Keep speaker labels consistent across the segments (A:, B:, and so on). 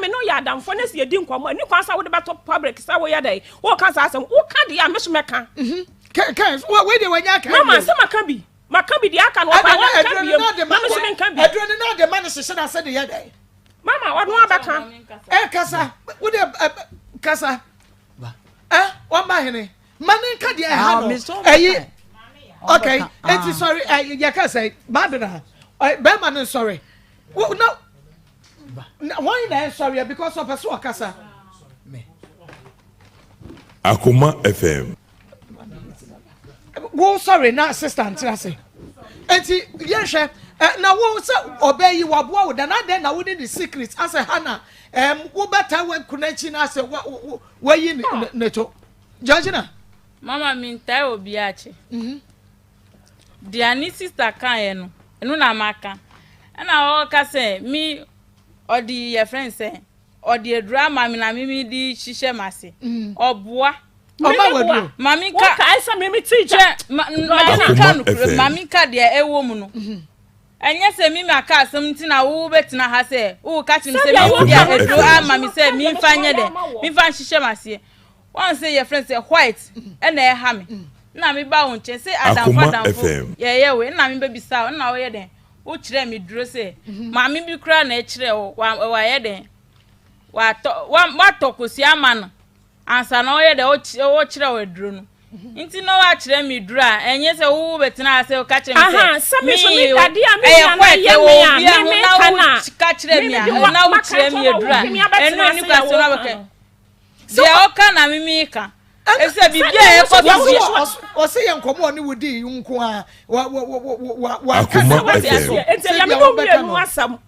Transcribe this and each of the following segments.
A: me ne wo yɛ adamfoɔ na sɛ yɛdi nkɔmmɔ a, ɛnni kwan sɛ wode bɛto public sɛ woyɛ dɛn, woka saa asɛm. Woka deɛ a, me so mɛka.
B: Kɛ, wei deɛ wanya aka
A: Mama, sɛ maka bi. Maka bi deɛ aka no, ɔpɛ a wɔnka biom, na me so menka bi.
B: Aduro no na ade ma no hyehyɛ n'ase de yɛ dɛn?
A: Mama, ɔno abɛka.
B: Ɛ kasa, wo deɛ kasa. Ɛ wɔma hene. Ma ne nka deɛ ɛha no. Ɛyi, okay, eti sɔre, ɛ yɛka sɛ, maabena, bɛrima no nsɔre. Wo na wɔn na ɛnsɔre because ɔpɛ so ɔkasa.
C: Akoma FM.
B: Wo sɔre na sista ntena ase. Eti yɛhwɛ na wo sɛ ɔbɛ yi waboa wo da na adɛn na wo ne ne secret asɛ ha na ɛm wobɛta wakunu akyi na asɛ wa wayi ne ne to. Georgina.
D: Mama mi ntae obi akyi. Mhm. Deɛ ne sista kaeɛ no, ɛno na maka. Ɛna ɔka sɛ me ɔde yɛfrɛ no sɛ ɔde aduro ama me na me me de hyehyɛ m'ase. Mm. Ɔboa.
B: Ɔma waduro.
D: Maame ka.
A: Wɔkae sɛ me me ti gya.
D: Maame ka no maame ka deɛ ɛwɔ mu no. Mhm. Ɛnyɛ sɛ me maka asɛm nti na wobɛtena ha sɛ woka kyerɛ me sɛ me de aduro ama me sɛ memfa nyɛ dɛ memfa nhyehyɛ m'aseɛ. Wɔn sɛ yɛfrɛ no sɛ white ɛna ɛha me na me ba wo nkyɛn sɛ adamfo adamfo yɛyɛ wei na me bɛbisa wo na woyɛ dɛn wokyerɛ me duro sɛ mhm. maame bi koraa na ɛkyerɛ wo wayɛ dɛn watɔ watɔ kosua ama no ansa na ɔyɛ dɛ ɔkyerɛ wo aduro no mhm. nti na wakyerɛ me duro a ɛnyɛ sɛ wo bɛtena ase woka kyerɛ me sɛ
A: me ɛyɛ white ɛwɔ obi ho na
D: woka kyerɛ me a na wokyerɛ me aduro a ɛno ani kwasɛm na bɛkɛ Deɛ ɔka na me meka. Efisɛ biribi a ɛkɔ so
B: bi. Ɔsɛ yɛ nkɔmɔ ɔne wo di nko a wa wa wa wa wa
C: ka sɛ
A: wate aseɛ. Enti ɛyɛ me ne wo mmienu asɛm.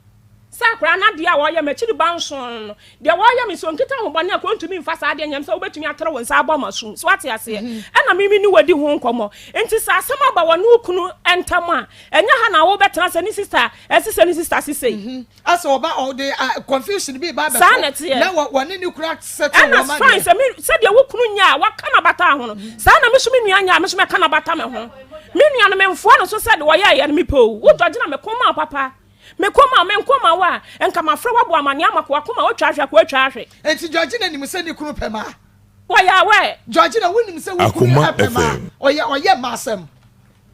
A: Sɛ akwadaa no adeɛ a ɔyɛ m'akyiri ba nson no, deɛ ɔyɛ me sɛ ɔnkita ho bɔne a kɔ ntumi mfa saa adeɛ nyɛ me sɛ wobɛtumi atere wo nsa abɔ m'asom. So wate aseɛ? Ɛna me me ne wo adi ho nkɔmmɔ. Enti sɛ asɛm aba wɔne wo kunu ntam a, ɛnyɛ ha na wobɛtena sɛ ne sista ɛse sɛ ne sista se sei.
B: Asɛ ɔba ɔde ah, confusion bi ba
A: Saa na ɛteɛ.
B: na wɔne ne kura settle
A: Ɛna
B: wɔn adeɛ.
A: fine sɛ me sɛdeɛ wo kunu nyɛ a waka n'abata ho no saa na me nso me nua nyɛ a me nso mɛka n'abata me ho. Me nua no memfoa no so sɛ deɛ ɔyɛeɛ no mepɛ o. Wo Georgina me ko ma wo papa. Me ko ma wo menko ma wo a nka mafrɛ wo abɔ amaneɛ ama ko akoma watwa ahwe ako atwa ahwe.
B: Enti Georgina nim sɛ ne kunu pɛ maa?
A: Wɔyɛ aware.
B: Georgina wonim sɛ wo kunu
C: Akoma
B: pɛ maa?
C: FM.
B: Ɔyɛ ɔyɛ mmaa asɛm.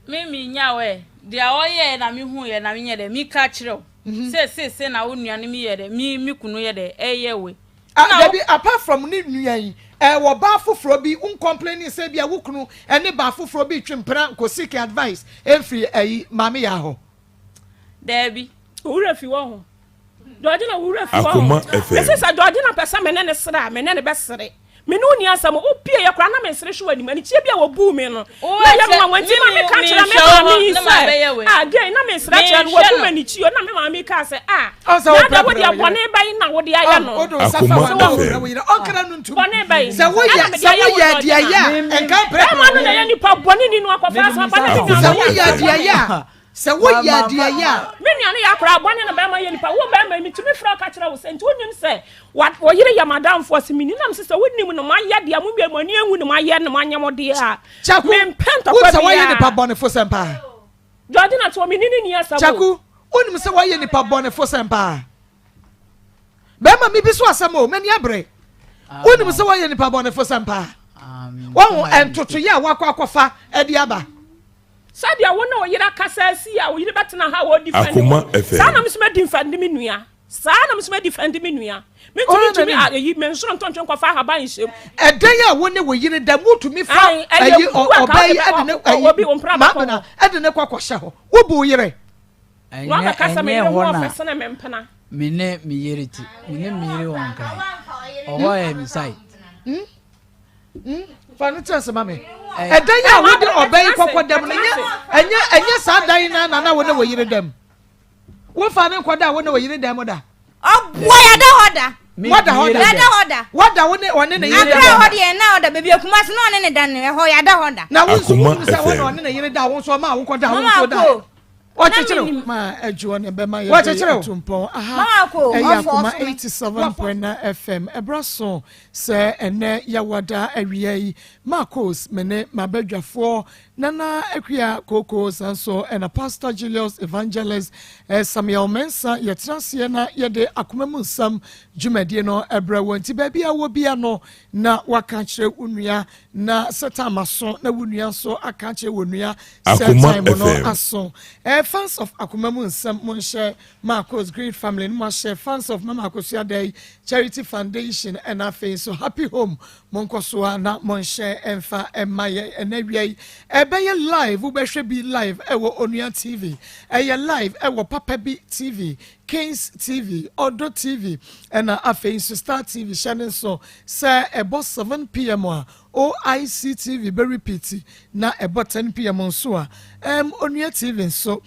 D: Me menya wo ɛ, deɛ ɔyɛɛ na mehuiɛ na menyɛ dɛ meka kyerɛ wo sɛ seesei na wo nua no meyɛ dɛ me me kunu yɛ dɛ ɛyɛ wei.
B: Ah
D: Ɛna wo.
B: dabi apart from ne nua yi eh wɔ baa foforɔ bi wo ncomplaini sɛ ebia wo kunu ɛne baa foforɔ bi retwe mpena nkɔ seek advice ɛmfiri ɛyi maame yaa hɔ.
D: Daabi.
A: Wo werɛ fi wɔ ho. Georgina wo werɛ fi wɔ ho.
C: Akoma FM.
A: Mese sɛ Georgina pɛ sɛ me ne no sere a, me ne no bɛsere. Me ne wo nni asɛm. Wo pie yɛ koraa na me nsere hwe w'anim. Anikyie bi a wɔbuu me no, na ɛyɛ me nwanwa nti ma meka kyerɛ me maame yi sɛ, ah, gay, na mesrɛ kyerɛ no, wabu m'anikyi o. Na me maame yi kaa sɛ, ah, na ada wo deɛ bɔne bɛn na wode ayɛ no?
C: Akoma FM.
A: Bɔne bɛn ɛna mede ayɛ wo Georgina? Bɛrima no na ɛyɛ nipa bɔne ni no akɔfa asɛm aba na me nua no yɛ akora bɔne.
B: Sɛ woyɛ deɛ ɛyɛ a.
A: Me nua no yɛ akora bɔne na bɛrima yɛ nipa. Wo bɛrima yi metumi frɛ wo ka kyerɛ wo sɛ nti wonim sɛ Wa wo yere yɛ m'adamfo ɔse menni nam se sɛ wonim no moayɛ deɛ mo mmienu mo ani anwu no moayɛ no moanyɛ mo deɛ a
B: Kyaku,
A: mempɛ
B: wonim
A: ntɔkwa
B: sɛ woayɛ nipa
A: biara.
B: bɔnefo sɛn paa?
A: Georgina te hɔ menni ne ni asɛm o.
B: Kyaku, wonim sɛ woayɛ nipa bɔnefo sɛn paa? Bɛrima mebi so asɛm o, m'ani abere. Wonim sɛ woayɛ nipa bɔnefo sɛn paa? Wahu ntotoeɛ a woakɔ akɔfa de aba.
A: Sɛdeɛ wo ne wo yere akasa asi a wo yere bɛtena ha a ɔredifɛnde
C: Akoma
A: wo, saa
C: FM.
A: na me nso mɛdifɛnde me nua. Saa na me nso mɛdifɛnde me nua. Mentumi ntumi a eyi me nsoro ntontwe nkɔfa ahaban nhyɛ mu.
B: Ɛdan a wo ne wo yere da mu wotumi fa
A: Ae, ɛyɛ
B: ayi
A: kuku a
B: ɔbaa
A: ka
B: yi
A: wode
B: ɛde ne
A: bɛ
B: ayi
A: obi wo mpra bɛkɔ
B: maabena
A: hɔ.
B: ɛde ne kɔ akɔhyɛ hɔ. Wobu wo yere.
A: Na
E: Ɛnyɛ
A: wabɛka sɛ me
E: ɛnyɛ
A: yere ho
E: ɛhɔ na
A: ɔfɛ sene me mpena.
E: me ne me yere te. Me ne me yere wɔ Nkran. Ɔhɔ yɛ me side.
B: Fa no kyerɛ sɛ ma me. Ɛdan a wode ɔbaa yi kɔkɔ dam no ɛnyɛ ɛnyɛ ɛnyɛ saa dan no na na wo ne wo yere dam. Wofa ne nkɔda a wo ne wo yere dan mu da.
F: Ɔboa yɛda hɔ da.
B: Wada hɔ da.
F: Yɛda hɔ da.
B: Wada wo ne ɔne ne yere
F: Akra
B: da.
F: hɔ deɛ na ɔda baabi Kumasi na ɔne ne da no ɛhɔ yɛada hɔ da.
B: Na wo nso
C: Akoma
B: wonim sɛ hɔ na
C: FM.
B: ɔne ne yere da wo nso ɔma a wokɔda wo
F: Mama
B: nso da.
F: Ako.
B: Wɔkyekyere wo.
G: Ma adwoɔ ne bɛma yɛde
B: Wɔkyekyere wo.
G: atu mpɔn. Aha
F: Mama Ako
G: ɛyɛ
F: ɔfɔ
G: Akoma
F: ɔso me.
G: 87.9 FM. Ɛberɛ so sɛ ɛnɛ Yawada awia yi, Marcos me ne m'abadwafoɔ.
B: Nana Akua Kooko, saa nso ɛna Pastor Julius Evangelist eh, Samuel Mensah. Yɛtena aseɛ na yɛde akoma mu nsɛm dwumadie no ɛbrɛ wɔ nti baabi a wɔ bia no na waka akyerɛ wo nua na sɛ time aso na wo nua nso aka akyerɛ wɔ nua sɛ
C: Akoma
B: time no
C: FM.
B: aso. Fans of akoma mu nsɛm, monhyɛ Marcos Great Family no, mo ahyɛ fans of Mama Akosua Dai Charity Foundation, ɛna afei nso Happy Home, monkɔ so a na monhyɛ ɛmfa ɛma yɛ. Ɛnɛ wia yi ɛbɛyɛ live, wobɛhwɛ bi live ɛwɔ Onua TV, ɛyɛ live ɛwɔ Papa Bi TV, Kings TV, Ɔdɔ TV, ɛna afei nso Star TV. Hyɛ ne nso sɛ ɛbɔ 7 p.m. a, OIC TV bɛ repeat, na ɛbɔ 10 p.m. nso a, Onua TV nso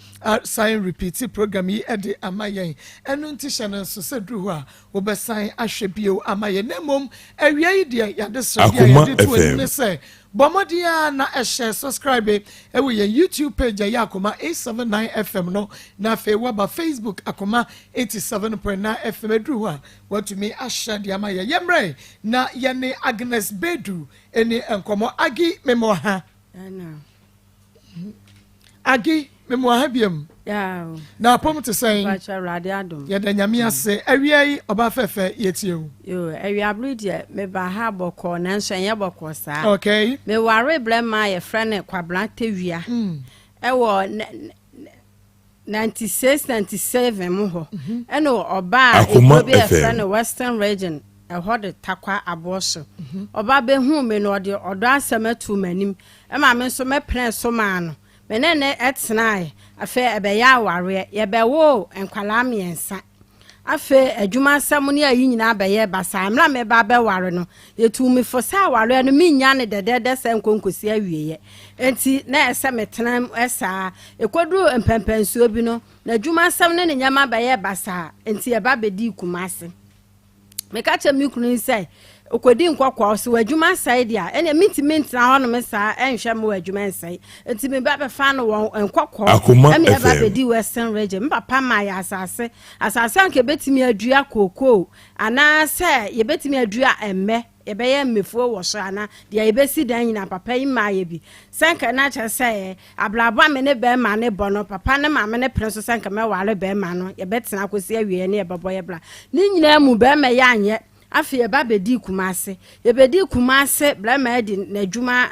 B: san repeat program yi ɛde ama yɛn. Ɛno nti hyɛ no nso sɛ duru hɔ a, wobɛsan ahwɛ bio ama yɛn. Na mmom awia yi deɛ, yɛade srɛ bi a
C: Akoma
B: yɛde to anim
C: FM.
B: ne sɛ bɔ mmɔden a na ɛhyɛ subscribe ɛwɔ yɛn YouTube page a ɛyɛ Akoma 879 FM no, na afei waba Facebook, Akoma 87.9 FM. Aduru hɔ a, watumi ahyɛ deɛ ama yɛn. Yɛmmerɛ na yɛne Agnes Bedu ɛne nkɔmmɔ. Agi, memmɔ ha.
H: Ɛna.
B: Agi, memmɔ ha biam.
H: Yaw.
B: Na apɔm te sɛn?
H: Mpakyɛ, Awurade adom.
B: Yɛda Nyame ase. Awia yi, ɔbaa fɛfɛ, yɛtie o.
H: Yo, awiabere deɛ meba ha bɔkɔɔ, nanso ɛnyɛ bɔkɔɔ saa. Meware brɛma a yɛfrɛ no Kwabena Tewia ɛwɔ 96 97 mu hɔ, ɛna ɔbaa
C: Akoma
H: ekuro bi a yɛfrɛ
C: FM.
H: no Western Region, ɛhɔ de Takwa aboɔ so. Ɔba bɛhuu me no, ɔde ɔdɔ asɛm ato m'anim, ɛma me nso mɛpene so maa no. Me ne ne ɛtenaeɛ. Afei ɛbɛyɛ awareɛ, yɛbɛwoo nkwalaa mmiɛnsa. Afei adwuma asɛm ne ayi nyinaa bɛyɛ basaa. Mmerɛ a meba bɛware no, yɛtuu me fo sɛ awareɛ no menya ne dɛdɛɛdɛ sɛ nkonkosi awieɛ, enti na ɛsɛ metena mu saa. Ɛkɔduru mpɛmpɛnsuo bi no, n'adwuma asɛm ne ne nneɛma bɛyɛ basaa, enti yɛba bɛdii Kumase. Meka kyerɛ me kunu yi sɛ okɔdi nkɔkɔɔ so w'adwuma sɛe deɛ a, ɛnea mentumi ntena hɔnom saa ɛnhwɛ ma w'adwuma nsɛe, nti meba bɛfa no wɔ nkɔkɔɔ.
C: Akoma
H: Ɛne ɛba
C: FM.
H: bɛdi Western Region. Me papa ma yɛ asase anka yɛbɛtumi adua kookoo anaasɛ yɛbɛtumi adua ɛmmɛ, yɛbɛyɛ mmefuo wɔ so anaa deɛ yɛbɛsi dan nyinaa. Papa yi maa yɛ bi sɛ nka na kyerɛ sɛ abrabɔ a me ne bɛrima ne bɔ no, papa ne maame ne pere so sɛ nka mɛware bɛrima no, yɛbɛtena akɔsi awie ne yɛbɛbɔ yɛ bra ne nyinaa mu. Bɛrima yɛ anyɛ. Afei yɛba bɛdi Kumase. Yɛbɛdi Kumase, bɛrima adi n'adwuma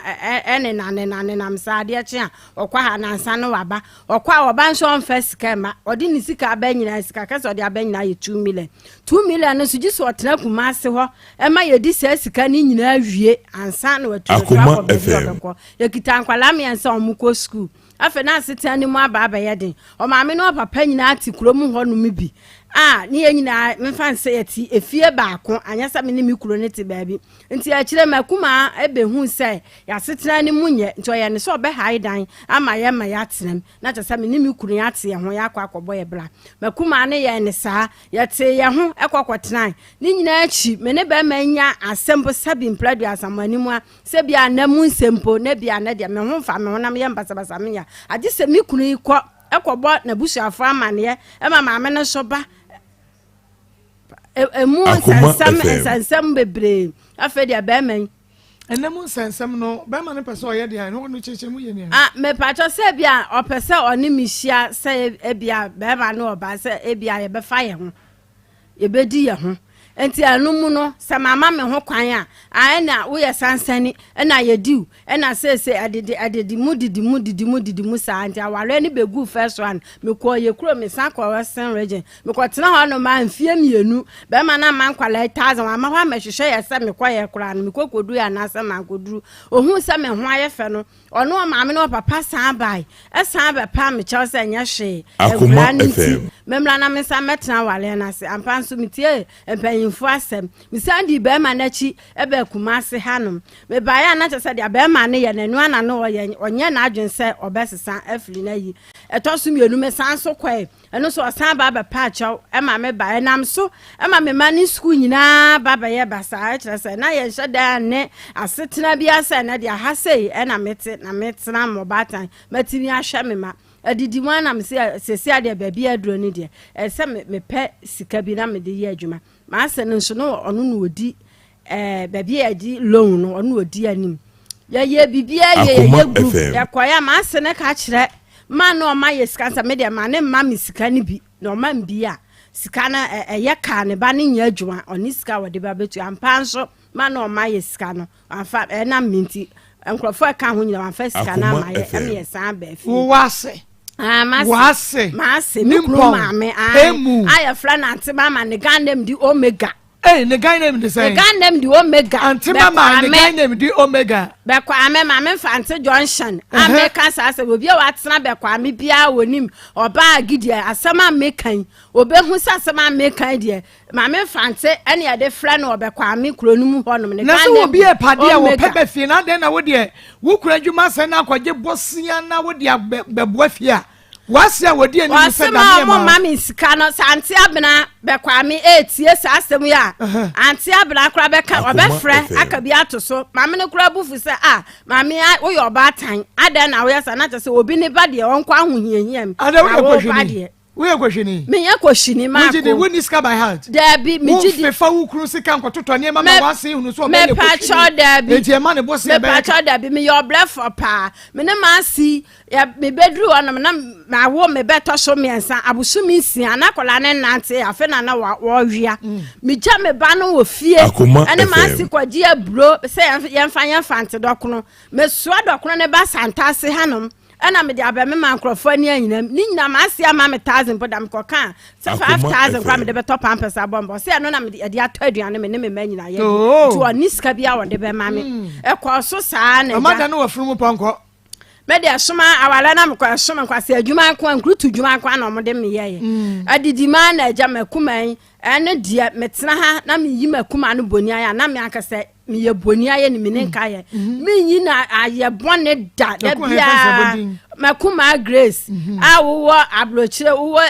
H: ɛne nanenam saa. Adeɛ kye a, ɔkɔ ha nansa no waba. Ɔkɔ a ɔba nso, ɔmfa sika ma. Ɔde ne sika aba nyinaa, sika kɛsɛ ɔde aba nyinaa yɛ 2 million. 2 million no nso gye sɛ ɔtena Kumase hɔ ɛma yɛdi saa sika no nyinaa wie ansa na watu
C: Akoma
H: akɔ baabi a
C: FM.
H: ɔbɛkɔ. Yɛkita nkwalaa mmiɛnsa a ɔmo kɔ sukuu. Afei na asetena no mu aba abɛyɛ den. Ɔmaame ne ɔpapa nyinaa te kurom hɔ nom bi a ne yɛn nyinaa mfa nsɛ yɛte efie baako, anyɛ sɛ me ne me kuro ne te baabi. Nti akyerɛ ma kumaa ɛbɛhu sɛ yɛasetena no mu nyɛ, nti ɔyɛ ne sɛ ɔbɛhae dan ama yɛ ma yɛatena mu, na kyerɛ sɛ me ne me kunu yɛate yɛn ho, yɛakɔ akɔbɔ yɛ bra. Ma kumaa ne yɛn ne saa yɛte yɛn ho ɛkɔ kɔtenae. Ne nyinaa akyi, me ne bɛrima nya asɛm po sɛbi mprɛduasa mo anim a sɛ bia na mu nsɛm po na bia na deɛ me ho mfa me ho na meyɛ mbasabasa menya agye sɛ me kunu yi kɔ ɛkɔbɔ n'abusuafoɔ amanneɛ ɛma maame no nso ba emu
C: Akoma
H: nsɛnsɛm
C: FM.
H: nsɛnsɛm bebree. Afei deɛ bɛrima yi
B: Ɛnɛ mu nsɛnsɛm no, bɛrima no pɛ sɛ ɔyɛ deɛ ɛno ɔno kyerɛkyerɛ mu yɛ nea
H: Ah, mepatɔ sɛ ebia ɔpɛ sɛ ɔne me hyia sɛ ebia bɛrima ne ɔbaa sɛ ebia yɛbɛfa yɛn ho, yɛbɛdi yɛn ho. Nti ɛno mu no, sɛ mama me ho kwan a, ɛna woyɛ sansani, ɛna yɛdiw, ɛna seese ɛdede ɛdede mu didi mu didi mu didi mu saa. Nti awareɛ no bɛgu. First one, mekɔɔ yɛ kuro, mesan kɔ Western Region, mekɔtena hɔ nom a mfie 2. Bɛrima no ama nkwalaa 1,000 wama hɔ amɛhwehwɛ yɛ sɛ mekɔyɛ koraa no, mekɔ kɔduru yɛ anaasɛ mankɔduru. Ohun sɛ me ho ayɛ fɛ no, ɔno ɔmaame ne ɔpapa san bae, ɛsan bɛpa me kyɛw sɛ ɛnyɛ hwee.
C: Akoma
H: Nkwadaa no nti
C: FM.
H: memmra na me nsa mɛtena awareɛ no ase. Ampa nso metie mpanyimfoɔ asɛm, mesan di bɛrima n'akyi ɛbɛ Kumase hanom. Mebaeɛ a, na kyerɛ sɛ deɛ bɛrima no yɛ n'anu ana no ɔyɛ, ɔnyɛ n'adwene sɛ ɔbɛsesa afiri no ayi. Ɛtɔ so mmienu, mesan so kɔe. Ɛno nso ɔsan ba bɛpa akyɛw ɛma me ba. Ɛnam so ɛma me ma ne sukuu nyinaa ba bɛyɛ basaa. Ɛkyerɛ sɛ na yɛnhyɛ dan ne asetena bi asɛ na deɛ aha sei ɛna mete na metena mo baatan matumi ahwɛ me ma adidi mu anam sɛ sɛsi adeɛ baabi aduro no deɛ, ɛsɛ mepɛ sika bi na mede yɛ adwuma. Maasɛ no nso no, ɔno na ɔdi baabi a yɛgye loan no, ɔno na ɔdi anim. Yɛyɛ biribiara wie,
C: Akoma
H: yɛyɛ group,
C: FM.
H: yɛkɔeɛ a m'ase no ka kyerɛ ma na ɔma yɛ sika sɛ me deɛ ma ne mma me sika no bi na ɔma me bi a sika no ɛyɛ kaa ne ba no nyɛ adwuma ɔne sika a wɔde ba bɛtua ampa nso ma na ɔma yɛ sika no wamfa ɛnam me nti nkurɔfoɔ a ɛka ho nyina wamfa sika no
C: Akoma
H: ama yɛ ɛne
C: FM.
H: yɛ san baa fie.
B: Wowɔ ase.
H: Ah, m'ase.
B: W'ase.
H: M'ase, me kunu
B: Nimpɔn.
H: maame. Ae,
B: Emu.
H: a yɛfrɛ no Ante Mama, ne Ghana name di Omega.
B: Ei, ne guy name de
H: Ne
B: sɛn?
H: Ghana name di Omega.
B: Ante Mama, ne
H: Bɛkɔ
B: guy
H: Ame,
B: name di Omega.
H: Bɛkɔ Ame, Maame Mfante Junction. A
B: Ɛhɛ.
H: meka saa sɛ obi a watena Bɛkɔ Ame biara wɔnim ɔbaa Gideon asɛm a meka yi, obehu sɛ asɛm a meka yi deɛ Maame Mfante ɛne yɛde frɛ no wɔ Bɛkɔ Ame kuro no mu hɔnom. Ne
B: Na
H: Ghana
B: sɛ
H: name
B: obi
H: di
B: yɛ padeɛ a wɔpɛ
H: Omega.
B: bɛ fie na adɛn na wo deɛ wo kura adwuma sɛ na akɔgye bosea na wo de abɛboa fie a w'ase a wɔdi anim sɛ
H: Ɔse
B: dame
H: ma
B: yɛ
H: ɔmo
B: ma
H: mma
B: wo.
H: me sika no sɛ Ante Abena Bɛkwame etie saa asɛm yi a Ante Abena koraa bɛka
C: Akoma
H: ɔbɛfrɛ
C: FM.
H: aka bi ato so maame no koraa bu fu sɛ a maame a woyɛ ɔbaatan adɛn na woyɛ saa na kyerɛ sɛ obi ne ba deɛ ɔnkɔ ahohiahia mu
B: Adɛn
H: na
B: woyɛ
H: wo ba
B: kɔhwini?
H: deɛ
B: Woyɛ kɔhwini?
H: Menyɛ kɔhwini
B: Wogye di
H: maako
B: wonni sika by heart?
H: Daabi megye di
B: Wofefa wo kunu sika nkɔtotɔ nneɛma ma
H: Me
B: w'ase hunu sɛ ɔbɛyɛ
H: mepakyɛw
B: kɔhwini
H: daabi
B: enti ɛma ne bosea bɛyɛ ka.
H: mepakyɛw daabi meyɛ ɔbrɛfoɔ paa me ne m'ase Yɛ mebɛduru hɔ nom na mawo me bɛtɔ so mmiɛnsa abosome nsia na akwadaa no nnante afe na na wɔwea mm. megya me ba no wɔ fie ɛne maase kɔgye aburo sɛ yɛmfa yɛmfa nte dɔkono mesoa dɔkono ne ba santase hanom ɛna mede abɛme ma nkurɔfoɔ ani anyinam ne nyina maase ama me thousand mpo da mekɔka sɛ 5000 kora mede bɛtɔ pampers abɔ mbɔ sɛ ɛno na mede ɛde atɔ aduane me ne me mma nyina yɛ nti ɔne sika bi a wɔde bɛma me mm. ɛkɔɔ so saa na
B: ɛgya no wɔ funu mu pɔnkɔ
H: Me deɛ soma awale na mekɔ ɛsom nkwasi adwuma nko nkurutu dwuma nko na wɔde me yɛyɛ mm. adidi maa na agya makuma yi ɛne deɛ metena ha na meyi makuma no boni ayɛ na me ankasa meyɛ boni ayɛ ne mene nka yɛ mm-hmm. menyi na ayɛ bɔne da da biara makuma grace mm-hmm. a wowɔ aburokyire wowɔ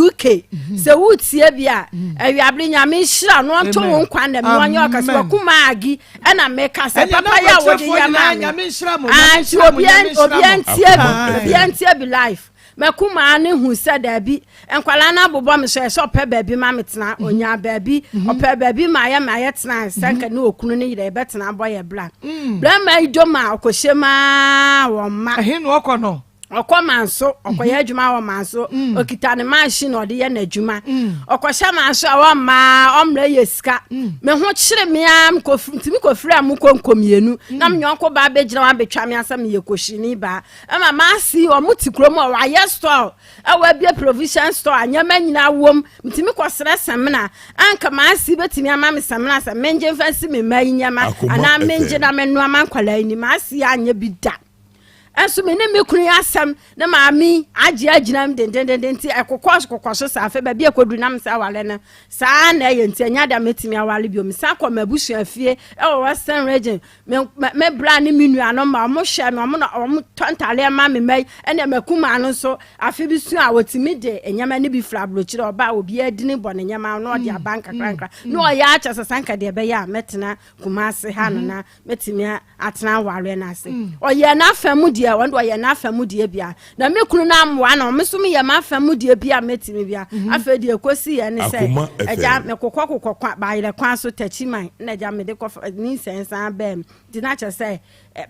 H: uk mm-hmm. sɛ wotie bi a awiabere nyame nhyira no ɔnto wo nkwa nnam na ɔnyɛ ɔkɛse wakuma agi ɛna meka sɛ papa yɛ a wode yɛ maa me ah, nti obia ntie bi obia ntie bi life mɛkumaa ne hu sɛ daabi nkwadaa no abobɔ me so ɛsɛ ɔpɛ baabi ma me tena mhm. onya baabi mhm. ɔpɛ baabi ma ayɛ ma ayɛ tena sɛ nka ne okunu ne yerɛ yɛbɛtena abɔ yɛ bra mm. brɛma yi dom a ɔkɔhyɛ maa wɔn ma
B: ɛhe na ɔkɔ no
H: Ɔkɔ Manso, ɔkɔyɛ adwuma wɔ Manso. Mm. Okita ne machine ɔde yɛ n'adwuma. Mm. Ɔkɔhyɛ Manso a ɔmmaa ɔmmerɛ yɛ sika. Mm. Me ho kyere me ara ntumi kɔfiri a mo konko mmienu. Na me nyɔnko baa bɛgyina hɔ abɛtwa me asɛ meyɛ kɔhyini baa. Ɛma maasi ɔmo te kurom a wɔayɛ store ɛwɔ abie provision store a nneɛma nyinaa wom. Ntumi kɔsrɛ sɛmina. Anka maasi bɛtumi ama me sɛmina sɛ mengye mfa nsi me mma yi nneɛma anaa mengye na mennoa ma nkwadaa yi ni. Maasi anyɛ bi da. Nso me ne me kunu yi asɛm ne maame yi agye agyina mu dendendenden nti ɛkokɔ so kokɔ so saa afei baabi a ɛkɔduru na mesɛ awale no saa na ɛyɛ nti ɛnyɛ adeɛ a mɛtumi awale bio mesan kɔ m'abusua fie ɛwɔ western region me me bra ne me nuanom ma wɔn hyɛ me wɔn na wɔn tɔ ntadeɛ ma me mma yi ɛna m'akumaa no nso afe bi so a wɔtumi de nneɛma no bi firi aburokyire ɔba a obiara dini bɔ ne nneɛma na ɔde aba nkakra nkakra na ɔyɛ akyɛ sɛ sanka deɛ ɛbɛyɛ a mɛtena Kumase ha no na mɛtumi atena awareɛ no ase mm. ɔyɛ n'afa mu deɛ ɔno deɛ ɔyɛ n'afa mu deɛ bia na me kunu no amoa no ɔmo nso meyɛ m'afa mu deɛ bia mɛtumi bia mhm. afei deɛ ɛkɔsi yɛ ne sɛ agya mekokɔ kokɔ kwa bayerɛ kwan so takyi man na agya mede kɔ ne nsɛnsan bɛɛ mu nti na kyerɛ sɛ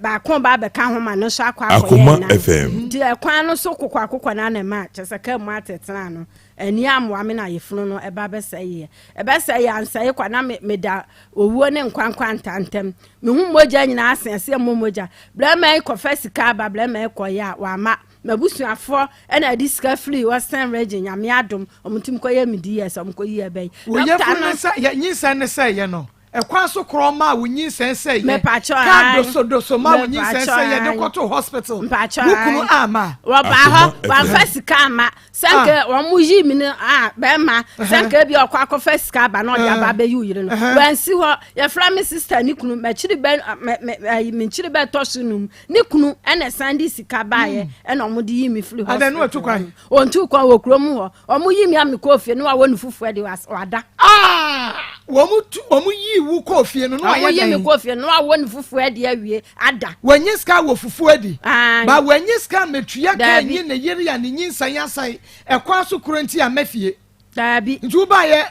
H: baako ba abɛka ho ma no nso akɔ akɔyɛ na nti ɛkwan no so kokɔ akokɔ no ana ma kyerɛ sɛ kaa mu atetena no Ani ammoa me na yefunu no ba bɛsɛeɛ. Ɛbɛsɛeɛ ansɛe kwa na me meda owuo ne nkwa nkwanta ntam. Me ho mogya nyinaa asen ɛseɛ mmɔ mogya. Brɛma yi kɔfa sika aba brɛma yi kɔeɛ a wamma. M'abusuafoɔ na ɛde sika firi Western region Nyame adom wɔn tumi kɔyɛ me DS wɔn kɔyi ɛbɛ yi.
B: Wo yafunu ne sɛ yɛ nyinsɛn ne sɛ yɛ no. Ɛkwan so korɔ maa wo nyinsɛn sɛ yɛ.
H: Mepakyɛw
B: Kaa
H: ae.
B: dosodoso maa wo nyinsɛn
H: Mepakyɛw
B: sɛ yɛ de
H: ae.
B: kɔtoo hospital.
H: Mpakyɛw
B: Wo
H: ae.
B: kunu amma.
H: Wɔbaa hɔ,
C: Akoma
H: wɔamfa
C: FM.
H: sika amma. Sɛ
B: Ah.
H: nka wɔn yii me no a bɛrima, sɛ nka ebi ɔkɔ akɔfa sika aba na ɔde aba abɛyi wo yere no. Wansi hɔ. Yɛfrɛ me sister ne kunu, m'akyiri bɛ me me ayi me nkyiri bɛtɔ so num. Ne kunu ɛna ɛsan de sika baeɛ ɛna wɔn de yii me firi
B: Adɛn, na
H: hospital
B: watu kwan?
H: hɔ no. Ɔntuu kwan wɔ kurom hɔ. Wɔn yii me a mekɔɔ fie na wawɔ ne fufuo de wada.
B: Ah! Wɔn tu wɔn yii wo kɔɔ fie no na wayɛ
H: Wɔn yi me
B: dɛn?
H: kɔɔ fie no na wawɔ ne fufuo adi awie ada.
B: Wanya sika wɔ fufuo adi.
H: Aane.
B: Ba wanya sika mɛtua ka
H: Daabi.
B: nyi ne yere a ne nyinsɛn asɛe ɛkwan so koro nti amma fie.
H: Daabi.
B: Nti wobaeɛ.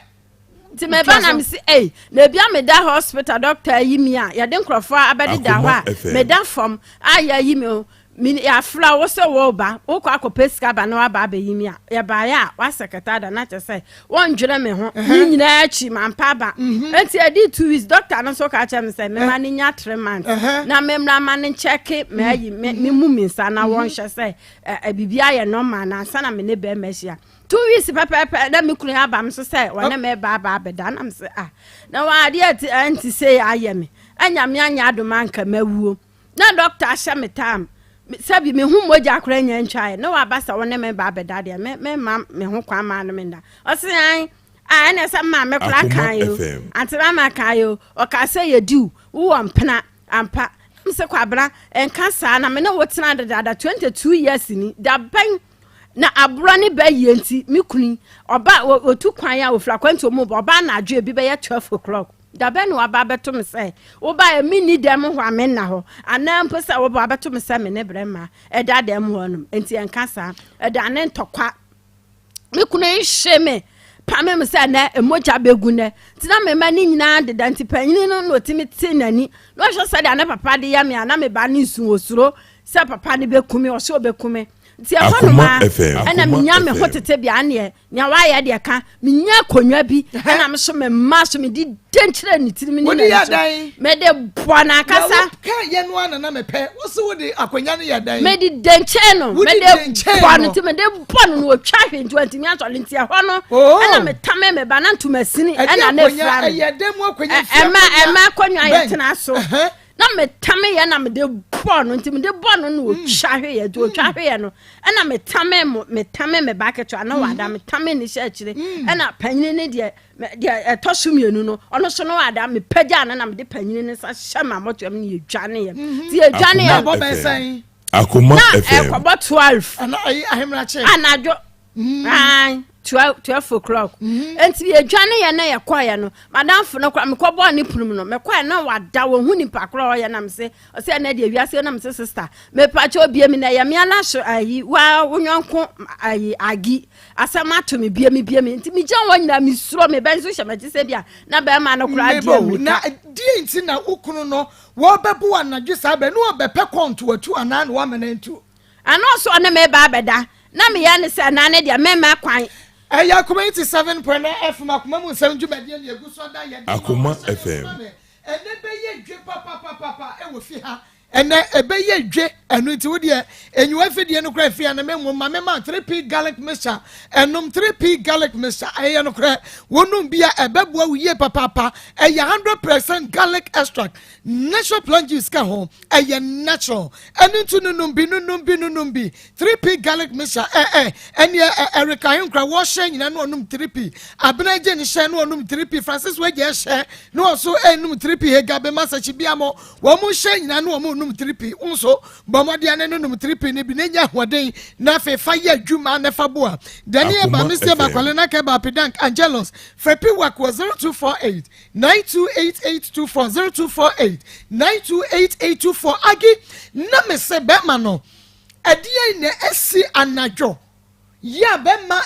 H: Nti meba na mese ei, na ebia meda hospital doctor ayi mi a, yɛde nkurɔfoɔ abɛdeda hɔ a, meda fam a yɛayi mi o. Me yɛafrɛ wo sɛ woreba, wokɔ akɔpɛ sika ba na woaba abɛyi me a, yɛbaeɛ a woasɛ kɛtɛ ada na kyerɛ sɛ wɔndwene me ho. Ne nyinaa akyi mampa aba. Enti ɛdii 2 weeks, doctor no nso ka kyerɛ me sɛ mema no nya 3 months na memmra ma no nkyɛke m'ayi me me mu me nsa na wɔnhwɛ sɛ biribi ayɛ normal na ansa na me ne bɛrima ahyia. 2 weeks pɛpɛɛpɛ na me kunu aba me so sɛ wɔne me ba aba abɛda na me sɛ ah na wɔn adeɛ ɛnte sei ayɛ me. Anyame anyɛ adom anka mawuo. Na dɔkta ahyɛ me tam sɛbi me ho mogya koraa nya ntwaeɛ na waba sɛ wo ne me ba abɛda deɛ me me ma me ho kwan maa no me nda. Ɔse an a ɛna sɛ maame koraa
C: Akoma
H: kan yo
C: FM.
H: ante mama kan yo ɔka sɛ yɛdi wo wowɔ mpena ampa. Me sɛ Kwabena nka saa na me ne wo tena dedaada 22 years ni da bɛn na aborɔ ne ba yie nti me kunu ɔba ɔtu kwan a ɔfiri akwantuo mu ba ɔba anadwo ebi bɛyɛ 12 o'clock. Da bɛn na waba abɛto me sɛ wobaeɛ menni dɛm hɔ a menna hɔ, anaa mpo sɛ woba abɛto me sɛ me ne brɛma ɛda dɛm hɔ nom? Enti ɛnka saa. Ɛda ne ntɔkwa. Me kunu nhye me pame me sɛ nɛ mogya bɛgu nɛ. Nti na me mma no nyinaa deda nti panyini no na ɔtumi te n'ani na ɔhwɛ sɛdeɛ ne papa de yɛ me a na me ba no nsu ɔsuro sɛ papa no bɛku me, ɔsɛ ɔbɛku me. Nti ɛhɔ nom
C: Akoma
H: a
C: FM.
H: ɛna
C: Akoma
H: menya me ho
C: FM.
H: tete bea neɛ nea wayɛ deɛ ka menya akonnwa bi ɛna me so me mma so mede den kyerɛ ne tirim ne
B: Wode yɛ
H: n'ani so
B: dɛn?
H: Mede bɔ n'ankasa.
B: Na woka yɛ no ana na mepɛ wo se wode akonnwa no yɛ dɛn?
H: Mede den kyerɛ no.
B: Wode
H: mede
B: den kyerɛ
H: bɔ no
B: no.
H: nti mede bɔ no na otwa hwee nti wantumi asɔre nti ɛhɔ no
B: Oh.
H: ɛna metame me ba na ntoma sini
B: Ɛde
H: ɛna ne
B: akonnwa
H: fira no.
B: ɛyɛ dɛn mu akonnwa fie
H: Ɛma
B: akonnwa
H: ɛma akonnwa yɛ
B: bɛn?
H: tena so.
B: Ɛhɛ.
H: Na metame yɛ na mede bɔ no nti mede bɔ no na otwa hwee nti otwa hwee no ɛna metame mo metame me ba ketewa na wada metame ne hyɛ akyire ɛna panyini ne deɛ deɛ ɛtɔ so mmienu no ɔno so no wada mepagya no na mede panyini ne nsa hyɛ ma mmɔtoam ne yɛdwane yɛ nti yɛdwane yɛ
C: Akoma
B: Ɛbɔ bɛn
C: FM.
B: sɛn?
C: Akoma
H: na
C: FM.
H: ɛkɔbɔ 12
B: Ana ayi ahemrakye.
H: Anadwo ae 12 12 o'clock nti yɛdwane yɛ na yɛkɔɛ no madamfo no kora mekɔbɔɔ ne pono mu no mekɔɛ na wada wɔhu nipa korɔ a ɔyɛ nam se ɔsɛ ɛnɛ deɛ wiase nam se sister mepakyɛ obie mi na ɛyɛ me ala so ayi wa wo nyɔnko ayi agi asɛm ato me bie mi bie mi nti megyina hɔ nyinaa mesuro me bɛn so hyɛ m'akyi sɛ bia na bɛrima no koraa deɛ
B: Mebɔ na
H: mmirika.
B: deɛ nti na wo kunu no wɔbɛbo anadwo saa bɛ ne wɔbɛpɛ kɔnto atu anaa na wɔamena ntu.
H: Ɛno nso ɔne me ba abɛda na meyɛ ne sɛ na ne deɛ mɛma kwan.
B: Ɛyɛ Akoma 87.9 FM Akoma mu nsɛm dwumadie ne ɛgu so ada yɛde ma
C: Akoma
B: wɔn hyɛ
C: FM.
B: ma me. Ɛnɛ bɛyɛ dwe papapapapa ɛwɔ fi ha. Ɛnɛ ɛbɛyɛ dwe ɛno nti wo deɛ enyiwa fidie no koraa fi ha na me mmom ma me ma 3P garlic mixture ɛnom 3P garlic mixture ɛyɛ no korɛ wɔnom bi a ɛbɛboa wo yie papaapa. Ɛyɛ 100% garlic extract, natural plant juice ka ho, ɛyɛ natural. Ɛno nti nonom bi, nonom bi, nonom bi 3P garlic mixture ɛ ɛ ɛneɛ ɛ ɛreka ahenkora wɔhyɛ nyina na ɔnom 3P Abena gye ne hyɛ na ɔnom 3P Francis wagye ɛhyɛ na ɔso ɛnum 3P Hegabe Masakyi biamo wɔn mo hyɛ nyina na wɔn nom 3P nso bɔ mmɔden ne nonom 3P ne bi ne nya ahoɔden na afei fa yɛ adwuma ne fa boa daniel
C: Akoma
B: Maame sie
C: FM.
B: Bakwale na kɛba Apidank Angelos Frɛpi Wak wɔ 0248 928824, 0248 928824. Agi na me sɛ bɛrima no ɛdeɛ na ɛsi anadwo yi a bɛrima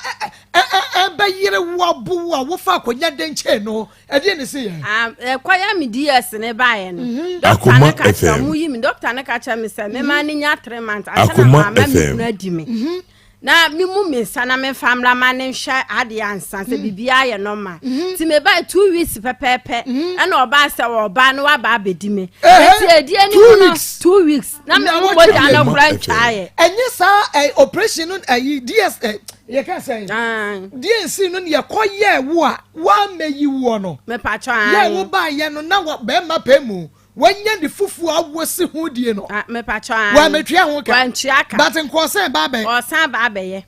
B: ɛbɛyere wo abo wo a wofa akonnwa den kyɛn no ɛdeɛ na ɛsi yɛ.
H: Ah, ɛkɔyɛ me DS ne baeɛ no dɔkta
C: Akoma
H: no ka kyerɛ
C: FM.
H: ɔmo yi me dɔkta no ka kyerɛ me sɛ mema ne nya 3 months ansa na
C: Akoma
H: maama me
C: FM.
H: kunu adi me na memu me nsa na memfa mmra ma ne nhwɛ adeɛ ansa sɛ biribiara yɛ normal. Nti mebae 2 weeks pɛpɛɛpɛ ɛna ɔbaa sɛ ɔbaa no waba abɛdi me. Nti ɛdi anim
B: 2
H: no
B: weeks.
H: 2 weeks na
B: Na
H: memu
B: wɔtwe
H: mogya no
C: Akoma
H: kora
C: FM.
H: ntwaeɛ.
B: Ɛnyɛ saa ɛ operation no ɛyi DS ɛ yɛ ka sɛ DNC no ne yɛkɔ yɛ wo a wɔamɛyi woɔ no.
H: Mepatwɔ.
B: Yɛ wo ba yɛ no na wɔ bɛrima pɛ mu wɔanya ne fufuo awo si ho die no.
H: Mepatwɔ.
B: Wɔamɛtua ho ka.
H: Wantua ka.
B: But nkɔsɛn ba bɛ.
H: Ɔsan ba abɛyɛ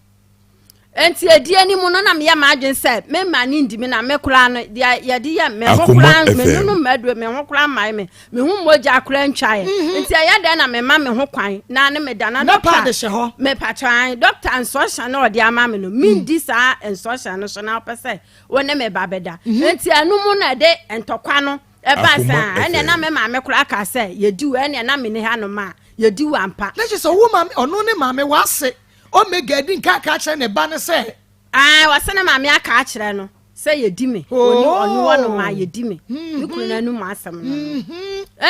H: nti edi anim no na meyɛ m'adwene sɛ mema ne ndi me na me koraa no deɛ yɛde yɛ me ho
C: Akoma
H: koraa me
C: FM.
H: nunum maduro me ho koraa mmae me ho mogya koraa ntwaeɛ nti ɛyɛ dɛn na mema me ho kwan na ne meda na
B: Na
H: dɔkta
B: paade hyɛ hɔ.
H: Mepatwɔ an dɔkta nsɔhyɛ na ɔde ama me no mendi saa nsɔhyɛ no so na wopɛ sɛ wo ne me ba bɛda. Nti ɛno mu na ɛde ntɔkwa no ɛba
C: Akoma
H: sɛ ɛnɛ na
C: FM.
H: me maame koraa ka sɛ yɛdi wo ɛnɛ na me ne ha no ma a yɛdi wo ampa.
B: Na kyerɛ sɛ wo maame ɔno ne maame wase omega adi nka aka kyerɛ ne ba no sɛ
H: Aa wɔsɛ ne maame aka akyerɛ no. Sɛ yɛdi me ɔni ɔno wɔ no ma yɛdi me me kunu no anum asɛm no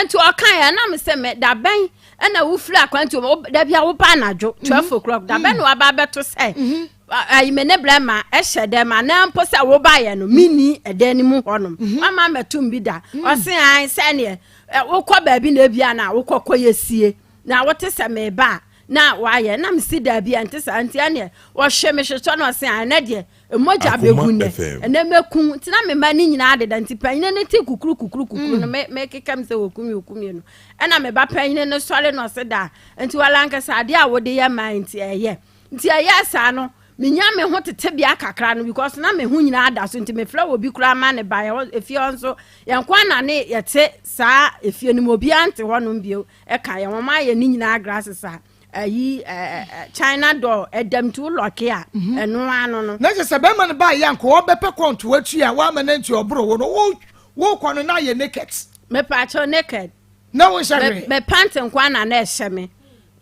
H: nti ɔka yɛ na me sɛ mɛ dabɛn ɛna wofiri akwantuo dabi a woba anadwo 12 o'clock dabɛn na waba abɛto sɛ ayi me ne brɛma ɛhyɛ dɛm anaa mpo sɛ wobaeɛ no menni ɛdan no mu hɔnom wama mɛtom bi da. Ɔse an sɛneɛ wokɔ baabi na ebia na wokɔ kɔyɛ sie na wote sɛ meba a na wayɛ na mesi daabi ɛnte saa. Nti ɛneɛ wɔhwɛ me hwehwɛ no, ɔse an ɛnɛ deɛ mogya bɛgu nnɛ, ɛnɛ mɛku. Nti na me mma no nyinaa deda, nti panyini no te kukuru kukuru kukuru no mekeka m sɛ wɔkum wɔkum no, ɛna me ba panyini no sɔre no ɔse da nti wala nkasa adeɛ a wode yɛ maa nti ɛyɛ nti ɛyɛ saa no menya me ho tetebea kakra no because na me ho nyinaa da so, nti mefrɛ wɔ bi koraa ma ne ba yɛ efie hɔ nso yɛn kwan na ne yɛte saa efie no mu, obiara nte hɔnom bio ɛka yɛn wɔn ayɛ ne nyinaa grasses a ayi ɛɛ china door ɛdɛm nti wo lock a ɛno ano no.
B: Na kyerɛ sɛ bɛrima no baa yɛ anka ɔbɛpɛ kɔnto akyi a wama no nti ɔboro wo no, wo wokɔ no na ayɛ naked.
H: Mepaakyɛw, naked.
B: Na wo nhyɛ hwee.
H: Me pant nko na na ɛhyɛ me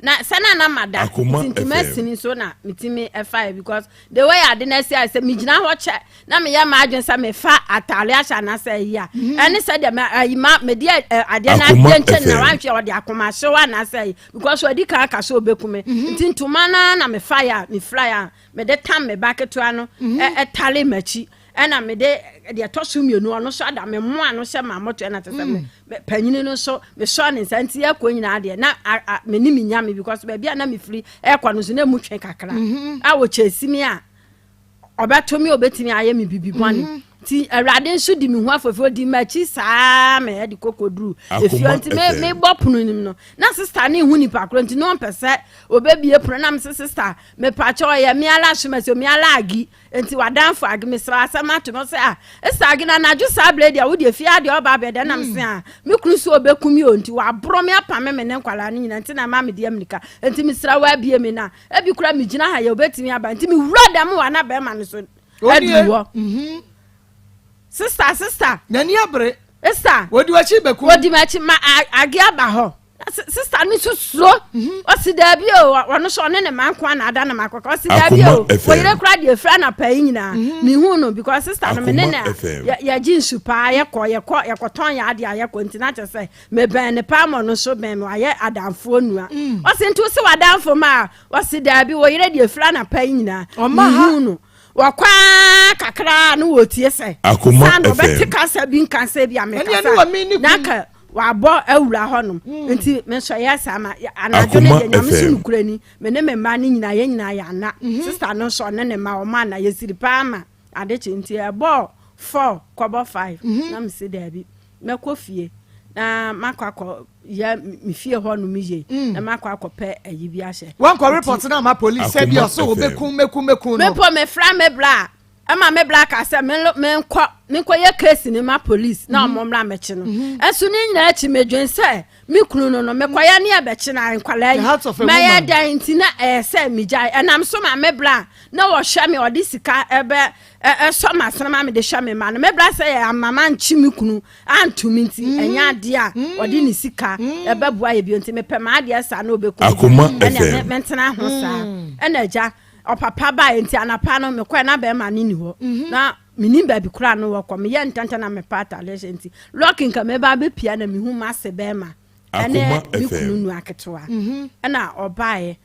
H: na sɛ na na ma da nti ntoma sini so na metumi ɛfa yɛ because the way ade na asi ayɛ sɛ megyina hɔ kyɛ na meyɛ maa adwene sɛ mefa ataare ahyɛ anaasɛ ayi a ɛne sɛ deɛ ayi ma mede adeɛ no adeɛ nkyɛn na wanhwɛ ɔde akoma hyew anaasɛ ayi because ɔdi kan aka sɛ ɔbɛku me, nti ntoma no na mefa yɛ a mefira yɛ a mede tam me ba ketewa no ɛtare m'akyi, ɛna mede deɛ ɛtɔ so mmienu ɔno nso ada me mmoa no hyɛ maa mɔto, ɛna te sɛ me panyini no nso mesɔ ne nsa. Nti ɛkɔ nyinaa deɛ na me ne me nya me because baabi a na mefiri ɛkɔ no nso na emu twe kakra a wɔkyɛ si me a ɔbɛto me, ɔbɛtumi ayɛ me bibi bɔne. Nti Awurade nso di me ho afɔfo di m'akyi saa ma ɛde kɔkɔ duru efie. Nti me mebɔ pono nim no na sister ne hu nipa korɔ, nti na ɔmpɛ sɛ ɔbɛbie pono na me sɛ, "Sister, mepakyɛ, ɔyɛ me ala soma sɛ me ala agi nti wadanfo agi, mesrɛ asɛm ato no sɛ a ɛsɛ agi na anadwo saa berɛ deɛ wode fie adeɛ ɔba abɛdɛ nam se a me kunu so ɔbɛku mi o, nti waborɔ me apame me ne nkwalaa no nyina, nti na ma mede amirika, nti mesrɛ woabie me na ebi kora megyina ha yɛ wobɛtumi aba. Nti mewura dɛm wɔ na bɛrima no so aduru hɔ, "Sister, sister."
B: N'ani abere.
H: Sister.
B: Wɔdi w'akyi bɛkum.
H: Wɔdi m'akyi ma age aba hɔ. Sister no nso suro. Ɔsi daabi o, ɔno nso ɔne ne ma nko ana ada na ma kɔkɔ. Ɔsi daabi o, wɔyere kora deɛ efura na pɛ yi nyinaa. Mihu no because sister no me ne na yɛgye nsu paa, yɛkɔ yɛkɔ yɛkɔtɔn yɛ adeɛ a yɛkɔ, nti na kyerɛ sɛ mebɛn ne paa ma ɔno nso bɛn me, wayɛ adamfoɔ nua. Ɔsi nti wosi w'adamfo ma a, ɔsi daabi, wɔyere deɛ efura na pɛ yi nyinaa. Mihu no wɔkɔ kakra no wɔtie sɛ san ɔbɛte kasa bi nka sɛ bi a mekasa na ka wabɔ awura hɔnom. Nti me nso ɛyɛ saa ma anadwo no deɛ Nyame so nokura ni, me ne me mma no nyinaa yɛn nyinaa yɛ ana. Sister no nso ɔne ne mma ɔmo ana yɛsiri paa ma ade kye. Nti ɛbɔɔ 4 kɔbɔ 5 na mesi daabi, mɛkɔ fie na makɔ akɔ yɛ me fie hɔ nom yie na makɔ akɔpɛ ayi bi ahyɛ.
B: Wankɔ report na ama police sɛ bi ɔsɛ obɛkum mɛkum mɛkum no?
H: Mepɔ mefra me bra ɛma me bra ka sɛ menkɔ menkɔ yɛ case ne ma police na ɔmo mmra mɛkye no. Ɛnso ne nyinaa akyi medwen sɛ me kunu no mekɔyɛ ne ɛbɛkye na nkwalaa yi mɛyɛ dɛn? Nti na ɛyɛ sɛ megyae ɛnam so ma me bra na wɔhwɛ me, ɔde sika ɛbɛ ɛsɔ ma asene ma mede hwɛ me ma no. Me bra sɛ yɛ amama nkye me kunu antumi, nti ɛnyɛ adeɛ a ɔde ne sika ɛbɛboa yɛ bio, nti mepɛ maa adeɛ saa na ɔbɛku ɛnna mentena ho saa. Ɛna agya ɔpapa baa, nti anapa no mekɔɛ na bɛrima no ni hɔ na menim baabi koraa no wɔkɔ. Meyɛ ntɛntɛn na mepa atade hyɛ, nti lucky nka mɛba abɛpia na mehu m'ase bɛrima ɛne me kunu nua ketewa ɛna ɔbaeɛ.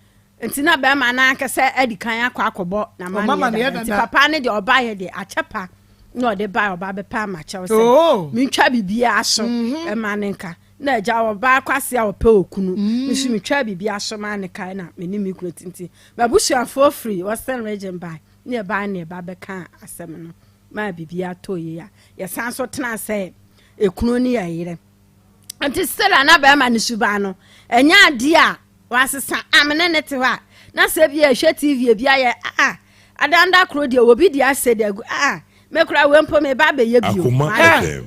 H: Nti na bɛrima no ankasa adi kan akɔ akɔbɔ n'amanneɛ dada, nti papa no deɛ ɔbaeɛ deɛ akyɛ pa na ɔde baeɛ, ɔba bɛpɛ amakyɛw sɛ mentwa biribiara so ɛma ne nka na agya ɔbaa kwase a ɔpɛ okunu nso metwa biribiara so ma ne kae na me ne me kunu tinti. M'abusuafoɔ firi Western Region bae ne ɛbae ne ɛba bɛka asɛm no maa biribiara tɔ yie a yɛsan so tena sɛ ekunu ne yɛ yere. Nti still a na bɛrima ne suban no ɛnyɛ adeɛ a wasesa amene ne te hɔ a na sɛ bi ɛhwɛ TV ebi ayɛ a adanda koro deɛ obi deɛ asɛ de agu a mekura wei mpo meba abɛyɛ bio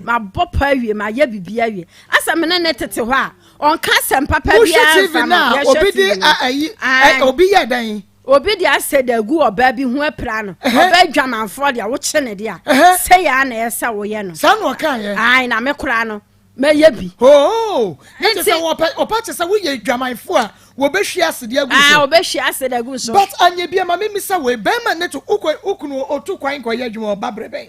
H: mabɔ pa awie mayɛ bibi awie asɛ mene ne tete hɔ a ɔnka asɛm papa biara
B: nfa ma. Yɛhwɛ obi de ayi obi yɛ dɛn?
H: Obi de asɛ de agu ɔbaa bi ho apira no. Ɔbaa adwamanfoɔ deɛ wokye ne deɛ a sɛ yɛ a na ɛsɛ woyɛ no.
B: Saa na ɔka yɛ.
H: Ae, na me koraa no mɛyɛ bi.
B: Oo, ne kyɛ sɛ wɔpɛ ɔpa kyɛ sɛ woyɛ adwamanfoɔ a wɔbɛhwie asede agu so.
H: Aa, wɔbɛhwie asede agu so.
B: But anya bi ama memisa wei, bɛrima ne to wokɔ wokunu otu kwan nkɔyɛ adwuma, ɔba berɛ bɛn?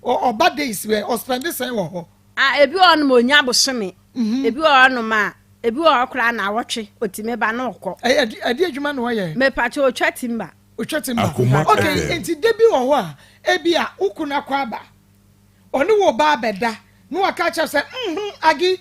B: Ɔba days wɛ ɔspɛnde sɛn wɔ hɔ?
H: Ah, ebi wɔ hɔnom a onya bosome. Ebi wɔ hɔnom a, ebi wɔ hɔ koraa naawɔtwe otumi ba na ɔkɔ.
B: Ɛyɛ ɛde adwuma na ɔyɛ?
H: Mepakyɛ otwa timba.
B: Otwa timba.
C: Akoma
B: Okay,
C: FM.
B: nti da bi wɔ hɔ a, ebi a wo kunu akɔ aba, ɔne wo ba abɛda, na waka akyerɛ sɛ, mhm, Agi,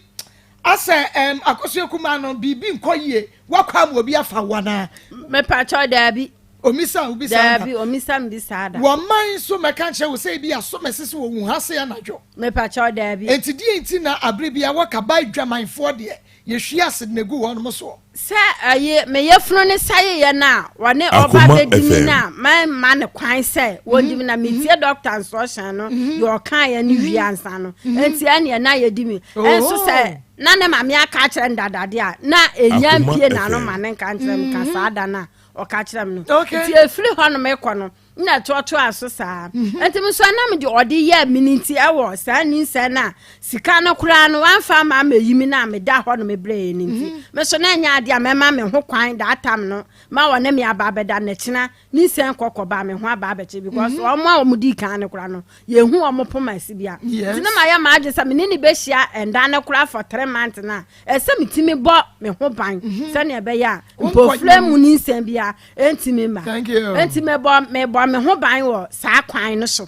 B: asɛ ɛm Akosua kumaa no biribi nkɔ yie, wakɔ ama obi afa wo anaa?
H: Mepakyɛ daabi.
B: Omisa wo bi saa da?
H: Daabi, omisa me bi saa da.
B: Wɔ man nso mɛka nkyerɛ wo sɛ ebi a so mɛse sɛ wɔwu ha se anadwo.
H: Mepakyɛw, daabi.
B: Enti deɛn nti na abere biara wɔka ba adwamanfoɔ deɛ yɛhwie acid na egu wɔnom soɔ?
H: Sɛ ɛyi me yafunu no sɛeɛ no a wɔne ɔba
C: Akoma
H: bɛdi me
C: FM.
H: no a mɛmma no kwan sɛ wɔndi me na metie doctor instruction no deɛ ɔkaeɛ no wie ansa no enti ɛneɛ na yɛdi me nso sɛ na ne maame aka akyerɛ no dada deɛ a na ɛnya
C: Akoma
H: mpie n'ano
C: FM.
H: ma ne nka nkyerɛ me ka saa da no a ɔka kyerɛ me no
B: Okay.
H: nti ɛfiri hɔ nom kɔ no na ɛtoatoa so saa nti me nso ɛnam deɛ ɔde yɛɛ me no nti ɛwɔ saa nyinsɛn no a sika no koraa no wamfa ama amɛyi me no a meda hɔ no mebrɛɛ no nti me so na ɛnyɛ adeɛ a mɛma me ho kwan that time no ma wɔne me aba abɛda n'akyina nyinsɛn kɔkɔba me ho aba abɛkye because wɔn a wɔn di kan no koraa no yɛhu wɔn poma si bia nti na mayɛ m'adwene sɛ me ne ne bɛhyia ɛnda no koraa for 3 months na ɛsɛ metumi bɔ me ho ban sɛnea ɛbɛyɛ a mpofire mu ne nsɛm bia ɛntumi mma.
B: Thank you.
H: Nti mebɔ me ho ban wɔ saa kwan no so,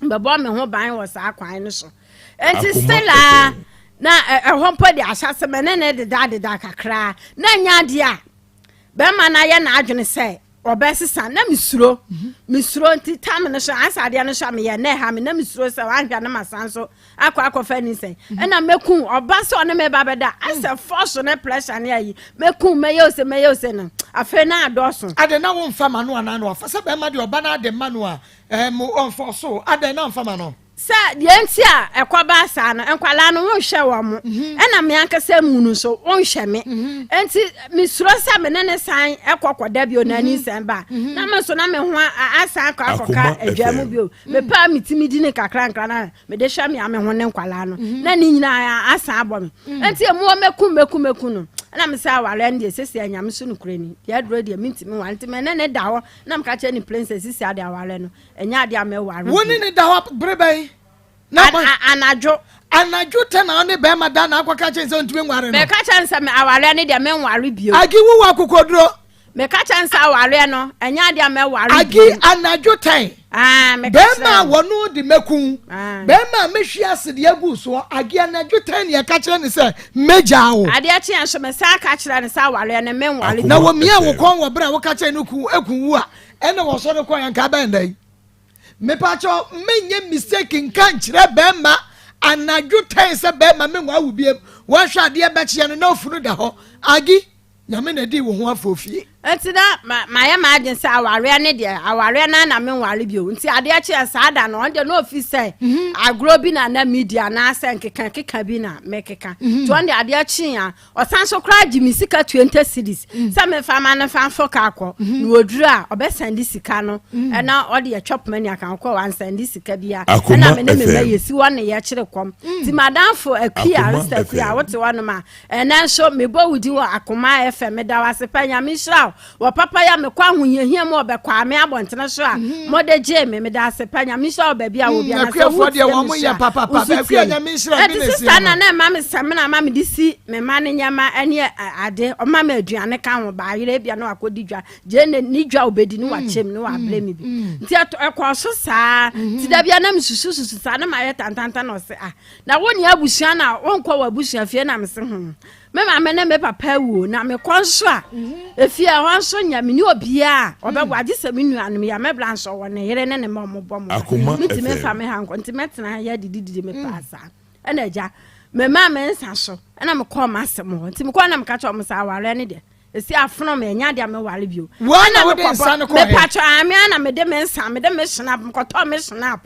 H: mebɔ me ho ban wɔ saa kwan no so. Nti
C: Akoma
H: still a
C: FM.
H: na ɛhɔ mpo de ahyɛ sɛ me ne ne deda deda kakraa na nya adeɛ a bɛrima no ayɛ n'adwene sɛ ɔbɛsesa na mesuro nti tam no so ansa adeɛ no so a meyɛ na ɛha me na mesuro sɛ wanhwɛ no masan so akɔ akɔfa ni sɛn ɛna mɛku ɔba sɛ ɔne me ba bɛda asɛ force ne pressure ne ayi mɛku mɛyɛ ose mɛyɛ ose no afei na adɔɔso.
B: Ade na womfa ma no anaa na wafa sɛ bɛrima deɛ ɔba no ade ma no a ɛm ɔmfa so adɛn na mfa ma no?
H: Sɛ deɛ nti a ɛkɔba saa no, nkwalaa no wonhwɛ wɔn mo, ɛna me ankasa mu no nso wonhwɛ me, nti mesuro sɛ me ne ne san ɛkɔ kɔda bio na ani nsɛn ba na me nso na me ho asan akɔ akɔka
C: Akoma
H: adwa mu
C: FM.
H: bio. Mepɛ a metumi di ne kakra nkra na mede hwɛ me a me ho ne nkwalaa no na ne nyinaa asan abɔ me. Nti emu wɔ mɛku mɛku mɛku no ɛna me sɛ awareɛ no deɛ sɛsi anyame so no kura ni deɛ aduro deɛ mentumi ware. Nti me ne ne da hɔ na meka kyerɛ ne plain sɛ sisi ade awareɛ no ɛnyɛ adeɛ a mɛware
B: Wo ne
H: bio.
B: ne da hɔ bere bɛn na
H: Anadwo.
B: Anadwo tɛ na ɔne bɛrima da na akɔka kyɛn sɛ ɔntumi nware no?
H: Meka kyerɛ no sɛ me awareɛ no deɛ menware bio.
B: Agi, wo wɔ akokoduro.
H: Meka kyerɛ no sɛ awareɛ no ɛnyɛ adeɛ a mɛware
B: Agi
H: bio.
B: anadwo tɛn.
H: Ah, meka
B: bɛrima a
H: kyerɛ no.
B: wɔno de mɛku
H: Ah.
B: bɛrima a mɛhwie ase de agu soɔ. Agi, anadwo tɛn ne ɛka kyerɛ ne sɛ mɛgyaa wo.
H: Adeɛ kyeɛ nso mesan ka kyerɛ no sɛ awareɛ no menware
C: Akoma
B: Na wɔmia wo
C: FM.
B: kɔn wɔ berɛ a woka kyerɛ no ku eku wu a ɛna wɔsɔre kɔ yɛn nka bɛn dɛn. Mepakyɛw, menyɛ mistake nka nkyerɛ bɛrima anadwo tɛn sɛ bɛrima menwa wo biem. Wɔahwɛ adeɛ bɛkyeɛ no na ofunu da hɔ. Agi, Nyame na di wo ho afɔ fie.
H: Nti na mayɛ m'adwene sɛ awareɛ ne deɛ awareɛ no na menware bio. Nti adeɛ kyeɛ saa da no ɔno deɛ na ofi sɛ agorɔ bi na na medi anaasɛ nkeka keka bi na mekeka. Nti ɔno deɛ adeɛ kyee a ɔsan so koraa gye me sika 20 cedis sɛ memfa ma no mfa mfo kaa kɔ na wɔduru a ɔbɛsɛnde sika no ɛna ɔde yɛtwa poma ni aka kɔ wansɛnde sika bia.
C: Akoma
H: Ɛna me ne me mma
C: FM.
H: yɛsi hɔ ne yɛkyere kɔm. Nti madamfo Akua,
C: Akoma
H: Arista Akua a
C: FM.
H: wote hɔ nom a ɛnɛ nso mebɔ wo din wɔ Akoma FM, meda wo ase pa. Nyame nhyira wo wɔ papa yɛ mekɔ ahohiahia mu ɔbɛkɔ ame abɔntene so a mode gyee me. Meda ase pa. Nyame nhyira wo baabi a wɔ bia na sɛ
B: Akuafoɔ deɛ
H: wotie
B: wɔn
H: me
B: yɛ
H: so a,
B: papapa.
H: wo nso
B: Akua,
H: tie me.
B: Nyame nhyira bi
H: Ɛnti
B: na esi
H: sister
B: no.
H: na na ɛma me sɛmina ma mede si me ma ne nneɛma ne ade ɔma me aduane ka ho baayerɛ ebia na wakɔdi dwa gye ne dwa obɛdi ne wakyɛm ne wabrɛ me bi. Nti ɛkɔɔ so saa. Nti da bia na mesusususu saa na mayɛ tantanta na ɔse, ah, na wo ne abusua na wonkɔ wɔ abusua fie? Na mese, me maame ne me papa awuo na mekɔ nso a efie ɛhɔ nso nya me ne obiaa ɔbɛbɔ agye sɛ me nuanom yɛ mɛbra nso wɔ ne yere ne ne ma ɔmo bɔ mo.
C: Akoma
H: Mentumi
C: FM.
H: mfa me ha nkɔ nti mɛtena ha yɛ didididi me paa saa. Ɛna agya mema me nsa so ɛna mekɔɔ m'asɛm hɔ. Nti mekɔɔ na meka kyerɛ ɔmo sɛ awareɛ ne deɛ esi afono me ɛnya deɛ meware bio.
B: Wo na
H: Ɛna
B: wode
H: mekɔbɔ-
B: nsa no kɔɔ he?
H: Mepatwɔ ame ana mede me nsa mede me snap mekɔtɔɔ me snap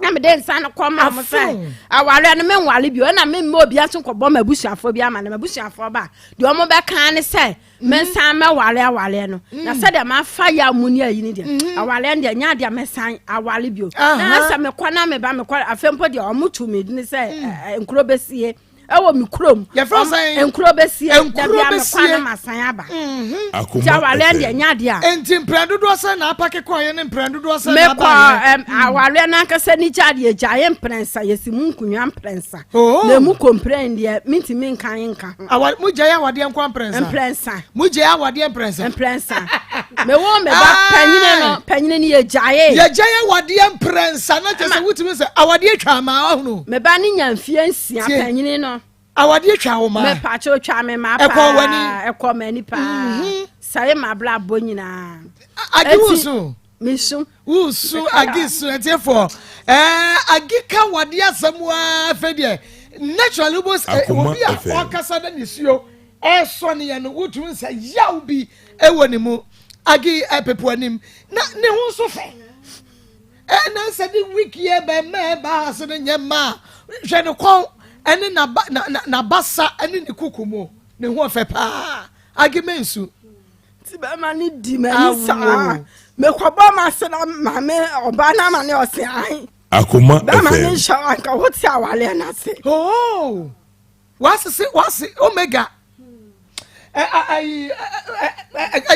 H: na mede nsa no kɔ ma mo sɛ
B: Afo.
H: awareɛ no menware bio. Ɛna memma obia nso nkɔbɔ m'abusuafoɔ bi ama no. M'abusuafoɔ ba a deɛ ɔmo bɛka ne sɛ mensan mɛware awareɛ no na sɛdeɛ mafa yɛ mu ne ayi ne deɛ awareɛ no deɛ nyɛ adeɛ a mɛsan aware bio. Na sɛ mekɔ na meba mekɔ afei mpo deɛ ɔmo tu me ne sɛ nkuro bɛsie. Ɛwɔ me kurom.
B: Yɛfrɛ sɛn?
H: Nkuro bɛsie.
B: Nkuro
H: Dabi a mekɔ
B: bɛsie.
H: a na masan aba.
B: Mhm.
C: Akoma
H: Nti awareɛ
C: FM.
H: deɛ ɛnyɛ adeɛ a.
B: Nti mprɛn dodoɔ sɛn na apake kɔɔeɛ ne mprɛn dodoɔ sɛn na
H: Mekɔ
B: abaeɛ?
H: ɛm, awareɛ no ankasa ni gya deɛ gyaeɛ mprɛnsa, yɛsi mu nkonnwa mprɛnsa.
B: Oh.
H: Na emu kɔmprɛn deɛ mentumi nkan nka ho.
B: Awa mo gyae awadeɛ nko mprɛnsa?
H: Mprɛnsa.
B: Mo gyae awadeɛ mprɛnsa?
H: Mprɛnsa. Mewoo me ba panyini no, panyini no yɛgyaee.
B: Yɛgyae awadeɛ mprɛnsa na kyerɛ sɛ wotumi sɛ awadeɛ twa ama ahunu.
H: Me ba no nya mfeɛ nsia
B: Tie.
H: panyini no.
B: Awadeɛ twa wo maa.
H: Mepakyɛ otwa me maa paa.
B: Ɛkɔɔ w'ani.
H: Ɛkɔɔ m'ani paa.
B: Mhm.
H: Sɛe m'abrabɔ nyinaa.
B: Agi
H: Eti-
B: wusu.
H: Mesu.
B: Wusu agi su ɛtiɛfoɔ. Ɛɛ agi ka wadeɛ asɛm waa fɛ deɛ naturally wo sɛ
C: Akoma
B: obi a
C: FM.
B: ɔkasa na nisuo ɛsɔ ne yɛ no wotumi sɛ yaw bi ɛwɔ ne mu agi ɛpepo anim na ne ho nso fɛ. Ɛna sɛ de week yɛ bɛ mɛ ba ase no nyɛ mmaa hwɛ ne kɔn ɛne n'aba na na n'abasa ɛne ne kuku mu ne ho ɔfɛ paa agi mɛ nsu.
H: Nti bɛrima no di m'ani saa.
B: Awo.
H: Mekɔbɔ m'ase na maame ɔbaa no ama ne ɔse ae.
C: Akoma
H: Bɛrima no
C: FM.
H: nhyɛ wo anka wote awareɛ no ase.
B: Oh, wasese wase omega. Ɛyɛ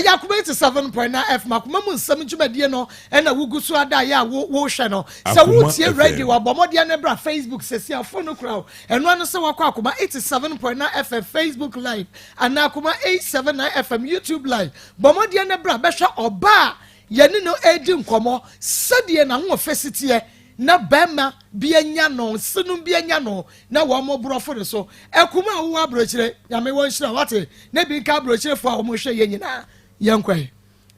B: Akoma 87.9 FM akoma mu nsɛm dwumadie no ɛna wogu so ada yɛ a wohwɛ no sɛ
C: Akoma
B: wotie
C: FM.
B: radio abɔ mmɔdeɛ no bra Facebook sɛsi afo no kora wo ɛno ano sɛ wakɔ Akoma 87.9 FM Facebook live anaa Akoma 879 FM YouTube live. Bɔ mmɔdeɛ no bra bɛhwɛ ɔbaa a yɛne no ɛredi nkɔmmɔ sɛdeɛ n'ahoɔfɛ si teɛ na bɛrima bi anya no sinum bi anya no na wɔn mo borɔfo ne so ɛkum a wowɔ aburokyire Nyame wɔn nhyira wate na bi nka aburokyirefo a wɔn hwɛ yɛn nyinaa yɛn kɔ yi.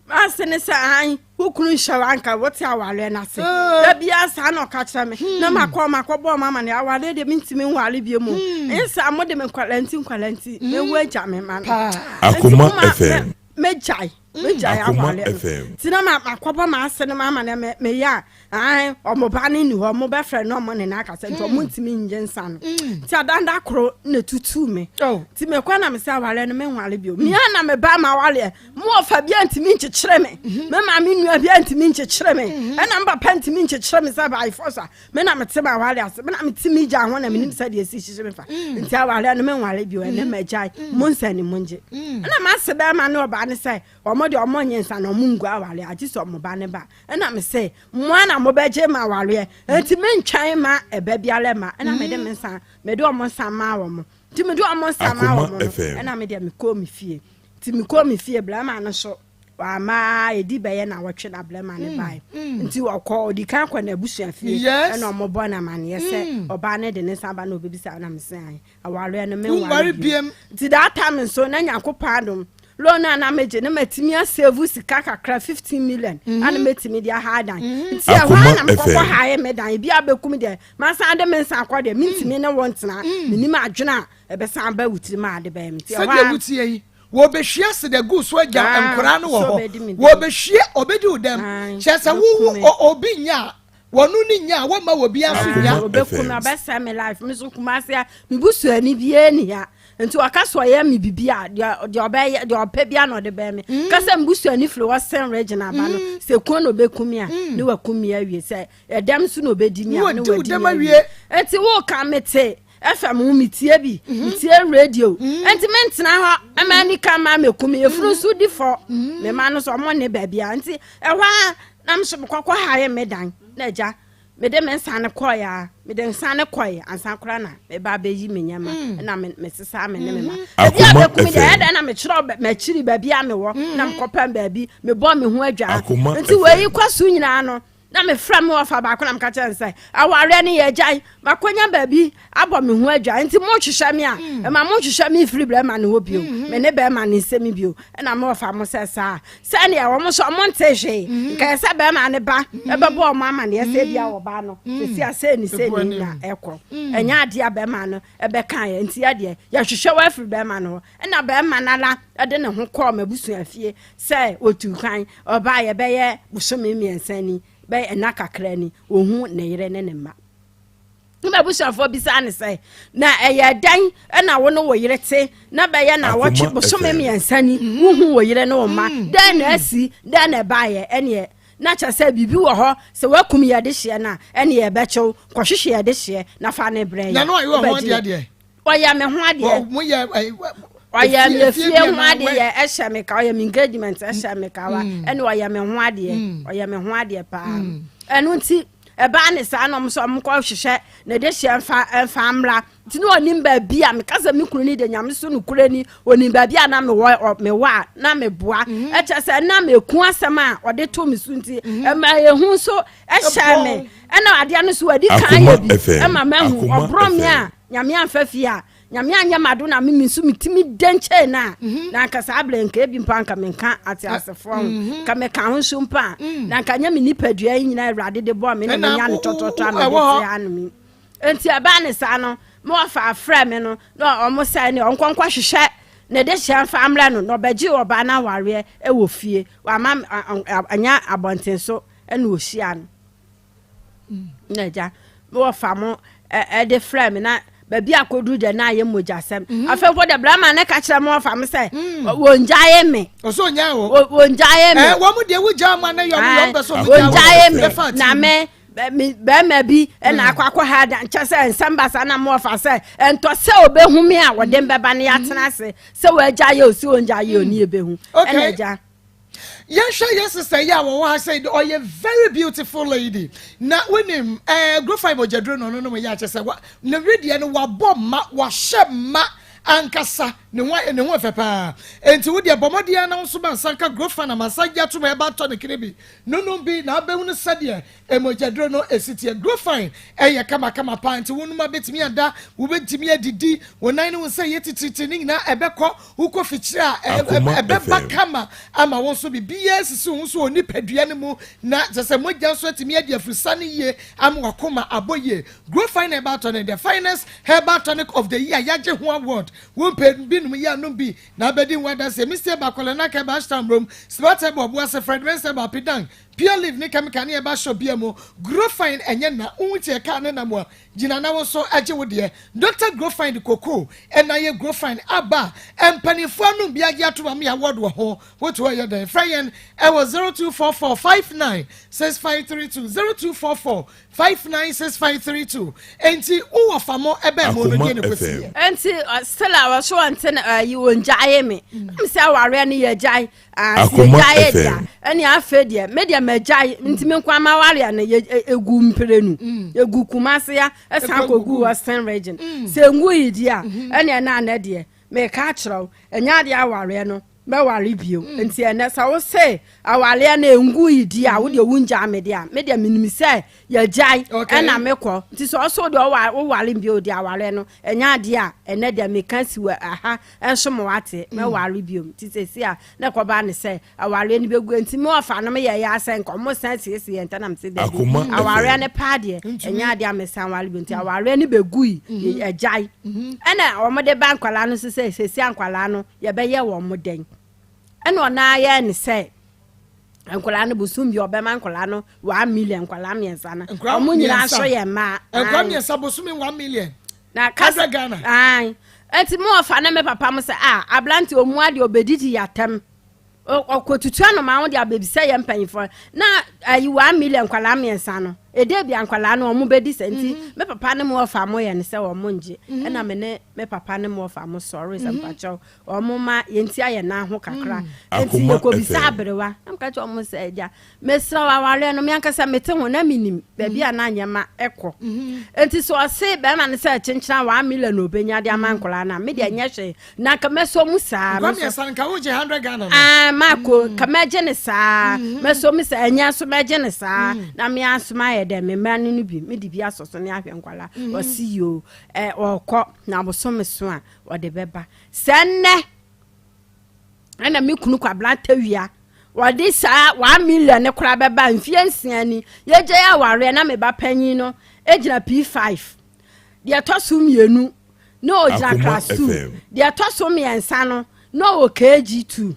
H: M'ase ne sɛ ae wo kunu nhyɛ wo anka wote awareɛ no ase.
B: Ah.
H: Da biara saa na ɔka kyerɛ me. Na makɔ makɔbɔ ɔma ama ne awareɛ deɛ mentumi nware bio mu. Ɛnyɛ saa mode me nkwalaa nti nkwalaa nti mewu agya me ma no.
B: Paa.
H: Nti
C: Akoma
H: moma
C: FM.
H: mɛgyae mɛgyae
C: Akoma
H: awareɛ no.
C: FM.
H: Nti na makɔbɔ m'ase no ma ne meyɛ a ae ɔmo ba no ni hɔ ɔmo bɛfrɛ no ɔmo ne no akasa nti ɔmo ntumi ngye nsa no. Nti adanda koro na tutu me.
B: Oh.
H: Nti mekɔ na mesɛ awareɛ no menware bio. Mea na meba ma awareɛ. Mo ɔfa bia ntumi nkyekyere me. Me maame nua bia ntumi nkyekyere me. Ɛna me papa ntumi nkyekyere me sɛ by force a me na mete ma awareɛ ase. Me na mete me gya ho na menim sɛdeɛ ɛsi hyehyɛ me fa. Nti awareɛ no menware bio ɛnɛ magyae. Mo nsa ni mo ngye. Ɛna mase bɛrima ne ɔbaa ne sɛ ɔmo deɛ ɔmo nye nsa na ɔmo ngu awareɛ agye sɛ ɔmo ba ne ba. Ɛna me sɛ mmoa na mobɛgye ma awareɛ. Nti mentwɛn ma ɛba biara ma. Ɛna mede me nsa mede ɔmo nsa maa wɔn. Nti mede ɔmo nsa maa
C: Akoma
H: wɔn no.
C: FM.
H: Ɛna me deɛ mekɔɔ me fie. Nti mekɔɔ me fie blɛma no so wama edi bɛyɛ na wɔtwe na blɛma ne bae. Nti ɔkɔ ɔdi kan kɔ n'abusua fie.
B: Yes.
H: Ɛna ɔmo bɔ n'amaneɛ sɛ ɔbaa ne de ne nsa ba na obebisa na me sɛ ae awareɛ no
B: Wonware
H: menware bio.
B: biem.
H: Nti that time nso na Nyankopɔn adom loan a na megye na matumi asave sika kakra 15 million ana matumi de aha dan. Nti ɛhɔ
C: Akoma
H: a na mekɔkɔ
C: FM.
H: hae me dan ebi abɛkum deɛ masan de me nsa akɔ deɛ mentumi ne wo ntena menim adwene a ɛbɛsan ba wo tirim a ade bɛyɛ me. Nti ɛhɔ
B: Sɛdeɛ
H: a
B: wotie yi wɔbɛhwie ase de gu so agya
H: Ah,
B: nkwaraa no wɔ
H: so
B: hɔ
H: ɔbɛdi me dɛm.
B: wɔbɛhwie ɔbɛdi wo dɛm
H: Aye,
B: kyerɛ sɛ
H: ɔbɛku
B: wowo
H: me.
B: obi nya a wɔno ne nya a wɔma wɔ bi nso
C: Akoma
B: nya.
H: Ɔbɛku me
C: FM.
H: ɔbɛsɛ me life. Me so Kumase a mebusuani biara ni ha nti ɔka sɛ ɔyɛ me bibi a deɛ deɛ ɔbɛyɛ deɛ ɔpɛ bia na ɔde bɛyɛ me. Ka sɛ mebusuani firi Western Region aba no sɛ kuo na ɔbɛku me a ne waku me awie sɛ ɛdɛm nso na ɔbɛdi me a ne
B: Wadi wo
H: wadi
B: dɛm
H: me
B: awie.
H: awie. Nti woka mete FM wo metie bi metie radio nti mentena hɔ ɛma ani ka ma mɛku me efunu nso di fɔ me ma no so ɔmo ne baabi a nti ɛhɔ a na me so mekɔkɔ hae me dan na agya mede me nsa no kɔɛ a mede nsa no kɔɛ ansa koraa na meba abɛyi me nneɛma na me mesesa me ne me ma ebi a
C: Akoma
H: bɛku me deɛ
C: FM.
H: ɛyɛ dɛn na mekyerɛ m'akyiri baabi a mewɔ na mekɔpɛn baabi mebɔ me ho adwaa
C: Akoma
H: nti wei
C: FM.
H: kɔ so nyinaa no na mefrɛ me wɔfa baako na meka kyerɛ no sɛ awareɛ no yɛgyae makɔnya baabi abɔ me ho adwa nti mohwehwɛ me a ɛma mohwehwɛ me mfiri bɛrima no hɔ bio me ne bɛrima no nsɛm bio. Ɛna me wɔfa mo sɛ saa sɛneɛ wɔn nso ɔmo nte hwee nka yɛ sɛ bɛrima ne ba ɛbɛbɔ ɔmo amaneɛ sɛ ebia wɔ ba no sɛsi a sɛ ni sɛ ni na ɛkɔ ɛnyɛ adeɛ a bɛrima no ɛbɛka yɛ nti yɛdeɛ yɛhwehwɛ wɔ afiri bɛrima no hɔ. Ɛna bɛrima no ala ɛde ne ho kɔɔ m'abusua fie sɛ otu kwan ɔbaa yɛbɛyɛ bosome 3 ni bɛyɛ ɛna kakra ni ohun ne yere ne ne mma. Ne m'abusuafoɔ bisa ne sɛ na ɛyɛ dɛn ɛna wo ne wo yere te na bɛyɛ na
C: Akoma
H: wɔtwe bosome
C: FM.
H: 3 ni wohu wo yere ne wo mma dɛn na asi dɛn na ɛbaayɛ ɛneɛ na kyerɛ sɛ biribi wɔ hɔ sɛ woakum yɛde hyeɛ no a ɛne yɛbɛkyew kɔhwehwɛ yɛde hyeɛ na fa ne brɛ
B: Na no ayɛ wɔ ho
H: Wobɛgye
B: adeɛ deɛ.
H: Ɔyɛ me ho adeɛ. Ɔyɛ me efie ho adeɛ ɛhyɛ me ka ɔyɛ me engagement ɛhyɛ me kawa ɛna ɔyɛ me ho adeɛ ɔyɛ me ho adeɛ paa ɛno nti ɛbaa ne saa na ɔmo sɛ ɔmo kɔ hwehwɛ na ɛde hyɛ mfa mfa mmra nti na ɔnim baabi a meka sɛ me kunu ni de nyame so nokorɛ ni ɔnim baabi a na mewɔ mewɔ a na meboa ɛkyɛ sɛ na meku asɛm a ɔde to me so nti ɛma ehu nso ɛhyɛ me ɛna adeɛ no so adi kan yɛ bi ɛma mahu ɔborɔ me a nyame amfa fie a Nyame anyɛ m'ado na me nso metumi da nkyɛn no a, mhm. na anka saa berɛ nka ebi mpo anka menka ateasefoɔ ho mhm. nka meka ho nso mpo a mm. na anka nyɛ me nipadua yi nyinaa awurade de bɔɔ me na menya no tɔtɔtɔ a mede te ano mi nti ɛbaa ne saa no ma wɔfa afrɛ me no na ɔmo sɛ ne ɔnkɔnkɔ hwehwɛ na ɛde hyɛ mfa mmerɛ no na ɔbɛgye ɔbaa no awareɛ wɔ fie wama anya abɔnten so ɛna ɔhyia no na agya wɔfa mo ɛde frɛ me na baabi akɔduru deɛ na ayɛ mogyasɛm mhm. afei mpo deɛ brahma ne ka kyerɛ mo wɔfa me sɛ mm. wɔngyae me wɔngyae me wɔngyae me na me bɛrima bi ɛna mm. akɔ akɔ ha da nkyɛ sɛ nsɛm basa na mo wɔfa sɛ ɛntɔ sɛ ɔbɛhu me a wɔde mbɛba ne yɛatena ase sɛ wɔagya yɛ osi wɔngya yɛ oni ɛbɛhu ɛna agya
B: Yɛnhwɛ yɛn sister yi a wɔwɔ ha sɛ ɔyɛ very beautiful lady na wonim ɛɛ eh, grofai mogyaduro na ɔno nom yɛ akyɛ sɛ wa ne wedeɛ no wabɔ mma wahyɛ mma ankasa ne ho ne ho fɛ paa nti wo deɛ bɔ mmɔden na nso ma nsa nka grofai na ma nsa gye atom ɛba atɔ ne kene bi nonom bi na abɛhunu sɛdeɛ Mogyaduro no si teɛ. Grofine yɛ kamakama paa nti wo noma bɛtumi ada, wobɛtumi adidi, wo nan ne wo nsa yɛ titiritii ne nyinaa ɛbɛkɔ, wokɔ fikyire a ɛbɛba kama ama wo nso biribiara asisi wo ho so wɔ nipadua no mu na kyerɛ sɛ mogya nso atumi adi afurisa no yie ama wakoma abɔ yie. Grofine herbal tonic, the finest herbal tonic of the year yɛagye ho award. Wompɛ bi nom yi a nom bi na abɛdi ho adanseɛ. Misty Herbal, Kɔlɛnak Herbal, Ashtown Rom, Smart Herbal, Ɔboase, Fred Mensah Herbal, Pidang, Pure leaf ne chemical ne ɛba shop bia mu. Grofine ɛnyɛ na wohu teɛ car ne nam a gyina na wo nso gye wo deɛ. Doctor Grofine de cocoa ɛna ayɛ Grofine aba a mpaninfoɔ anom bi agye atom ama yɛ award wɔ ho. Wote hɔ yɛ dɛn? Frɛ yɛn ɛwɔ 0244 59 6532 0244 596532 Enti wo wɔfa mo ɛbɛn mo no
C: deɛ
B: na ɛkɔsi yɛ.
H: Enti still a wɔso wɔnte no ayi wɔngyae me. Mm. Sɛ awareɛ no yɛgyae. Ah, sɛ yɛgyae deɛ ɛne afei deɛ me deɛ magyae mm. nti me nko ama awareɛ no ɛgu mprenu mm. ɛgu Kumase ya ɛsan kɔgu Western region mm. sɛ ngu yi deɛ a mm-hmm. ɛne ɛna anɛ deɛ meka akyerɛ wo ɛnyɛ adeɛ awareɛ no mɛware bio mm. nti ɛnɛ sɛ wo se awareɛ no ɛngu yi di a wo deɛ wongyaa me deɛ a me deɛ menim sɛ yɛgyae ɛna mekɔ nti sɛ ɔso deɛ woware bio deɛ awareɛ no ɛnyɛ adeɛ a ɛnɛ deɛ meka si wɔ aha nso ma wate mm. mɛware bio nti sɛsi a na ɛkɔba ne sɛ awareɛ no bɛgu nti me ɔfa no meyɛ yɛ asɛ nka ɔmo san siesie yɛn ntanam sɛ dabi awareɛ no paa deɛ ɛnyɛ adeɛ a mesan ware bio nti awareɛ no bɛgui mm-hmm. ɛgyae mm-hmm. ɛna ɔmo de ba nkwalaa no so sɛ sɛsi a nkwalaa no yɛbɛyɛ wɔn mo dɛn ɛna ɔna ayɛ ne sɛ nkwadaa no bosom bi ɔbɛma nkwadaa no 1 million nkwadaa mmiɛnsa no ɔmo nyinaa nso yɛ mmaa.
B: Nkwadaa mmiɛnsa bosom 1 million.
H: Na kasa
B: Ghana.
H: Ayi nti mo ɔfa ne me papa mo sɛ a aberante ɔmu adeɛ ɔbɛdidi yɛatɛm ɔkɔtutu anoma ho de abɛbisa yɛ mpanyinfoɔ na ayi 1 million nkwadaa mmiɛnsa no ɛde bi nkwadaa no ɔmo bɛdi sɛ nti mhm. me papa ne mo ɔfa mo yɛ ne sɛ ɔmo ngye mhm. ɛna me ne me papa ne mo ɔfa mo sɔre sɛ mhm. mpakyɛw ɔmo ma yɛnti ayɛ nan ho kakra nti yɛkɔbisa aberewa na meka kyerɛ ɔmo sɛ agya mesrɛ wo awareɛ no me ankasa mete ho na menim baabi a na nyɛma ɛkɔ nti sɛ ɔse bɛrima no sɛ kyenkyena 1 million na ɔbɛnya de ama nkɔlaa no a medeɛ nyɛ hwee na nka mɛsɔ mu saa maako nka mɛgye ne saa mɛsɔ mu sɛ ɛnyɛ nso mɛgye ne saa na mea nso mayɛ dɛ me mma no no bi mede bi asɔ so ne ahwɛ nkɔlaa ɔse yoo ɔkɔ na abosome so a ɔde bɛba sɛ nnɛ ɛna me kunu Kwabena Tawia wɔde saa 1 million ne koraa bɛba mfie 6 ni yɛgya yɛ awareɛ na me ba panyin no gyina P5 deɛ ɛtɔ so mmienu na ɔgyina class 2 deɛ ɛtɔ so mmiɛnsa no na ɔwɔ KG2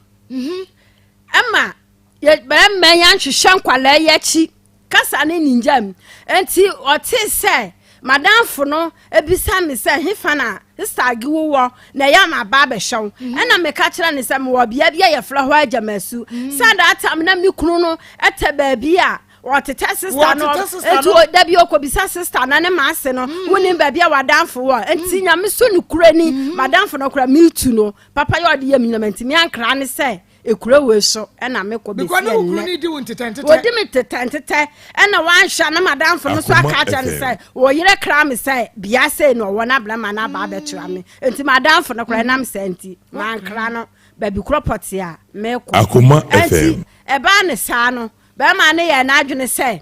H: ɛma yɛ bɛrima yɛn ahwehwɛ nkwalaa yi akyi kasa ne ninja mu nti ɔte sɛ madamfo no ebisa me sɛ hefa na sister agi wowɔ na ɛyɛ ama aba abɛhyɛ wo mhm. ɛna meka kyerɛ ne sɛ mewɔ bea bi a yɛfrɛ hɔ agyamasu mm. sɛ that time na me kunu no ɛtɛ baabi a. Ɔtetɛ sista no nti da bi ɔkɔbisa sista no ne maase no mm. wonim baabi a wadamfo wɔ nti mm. nyame so no kura ni mm-hmm. madamfo no kora metu no papa yɛ ɔde yɛ me nyinama nti meankra ne sɛ ekura wei so ɛna mekɔ bɛsi ɛnnɛ wɔdi me tetɛntetɛ ɛna wanhwɛ na madamfo no so aka akyerɛ no sɛ wɔyerɛ kra me sɛ bia sei na ɔwɔ no abrɛ no aba abɛtoa me nti madamfo no kora ɛnam sɛ nti mankra no baabi korɔ pɔte a mekɔ
C: ɛnti
H: ɛbaa ne saa no Barima no yɛɛ n'adwene sɛ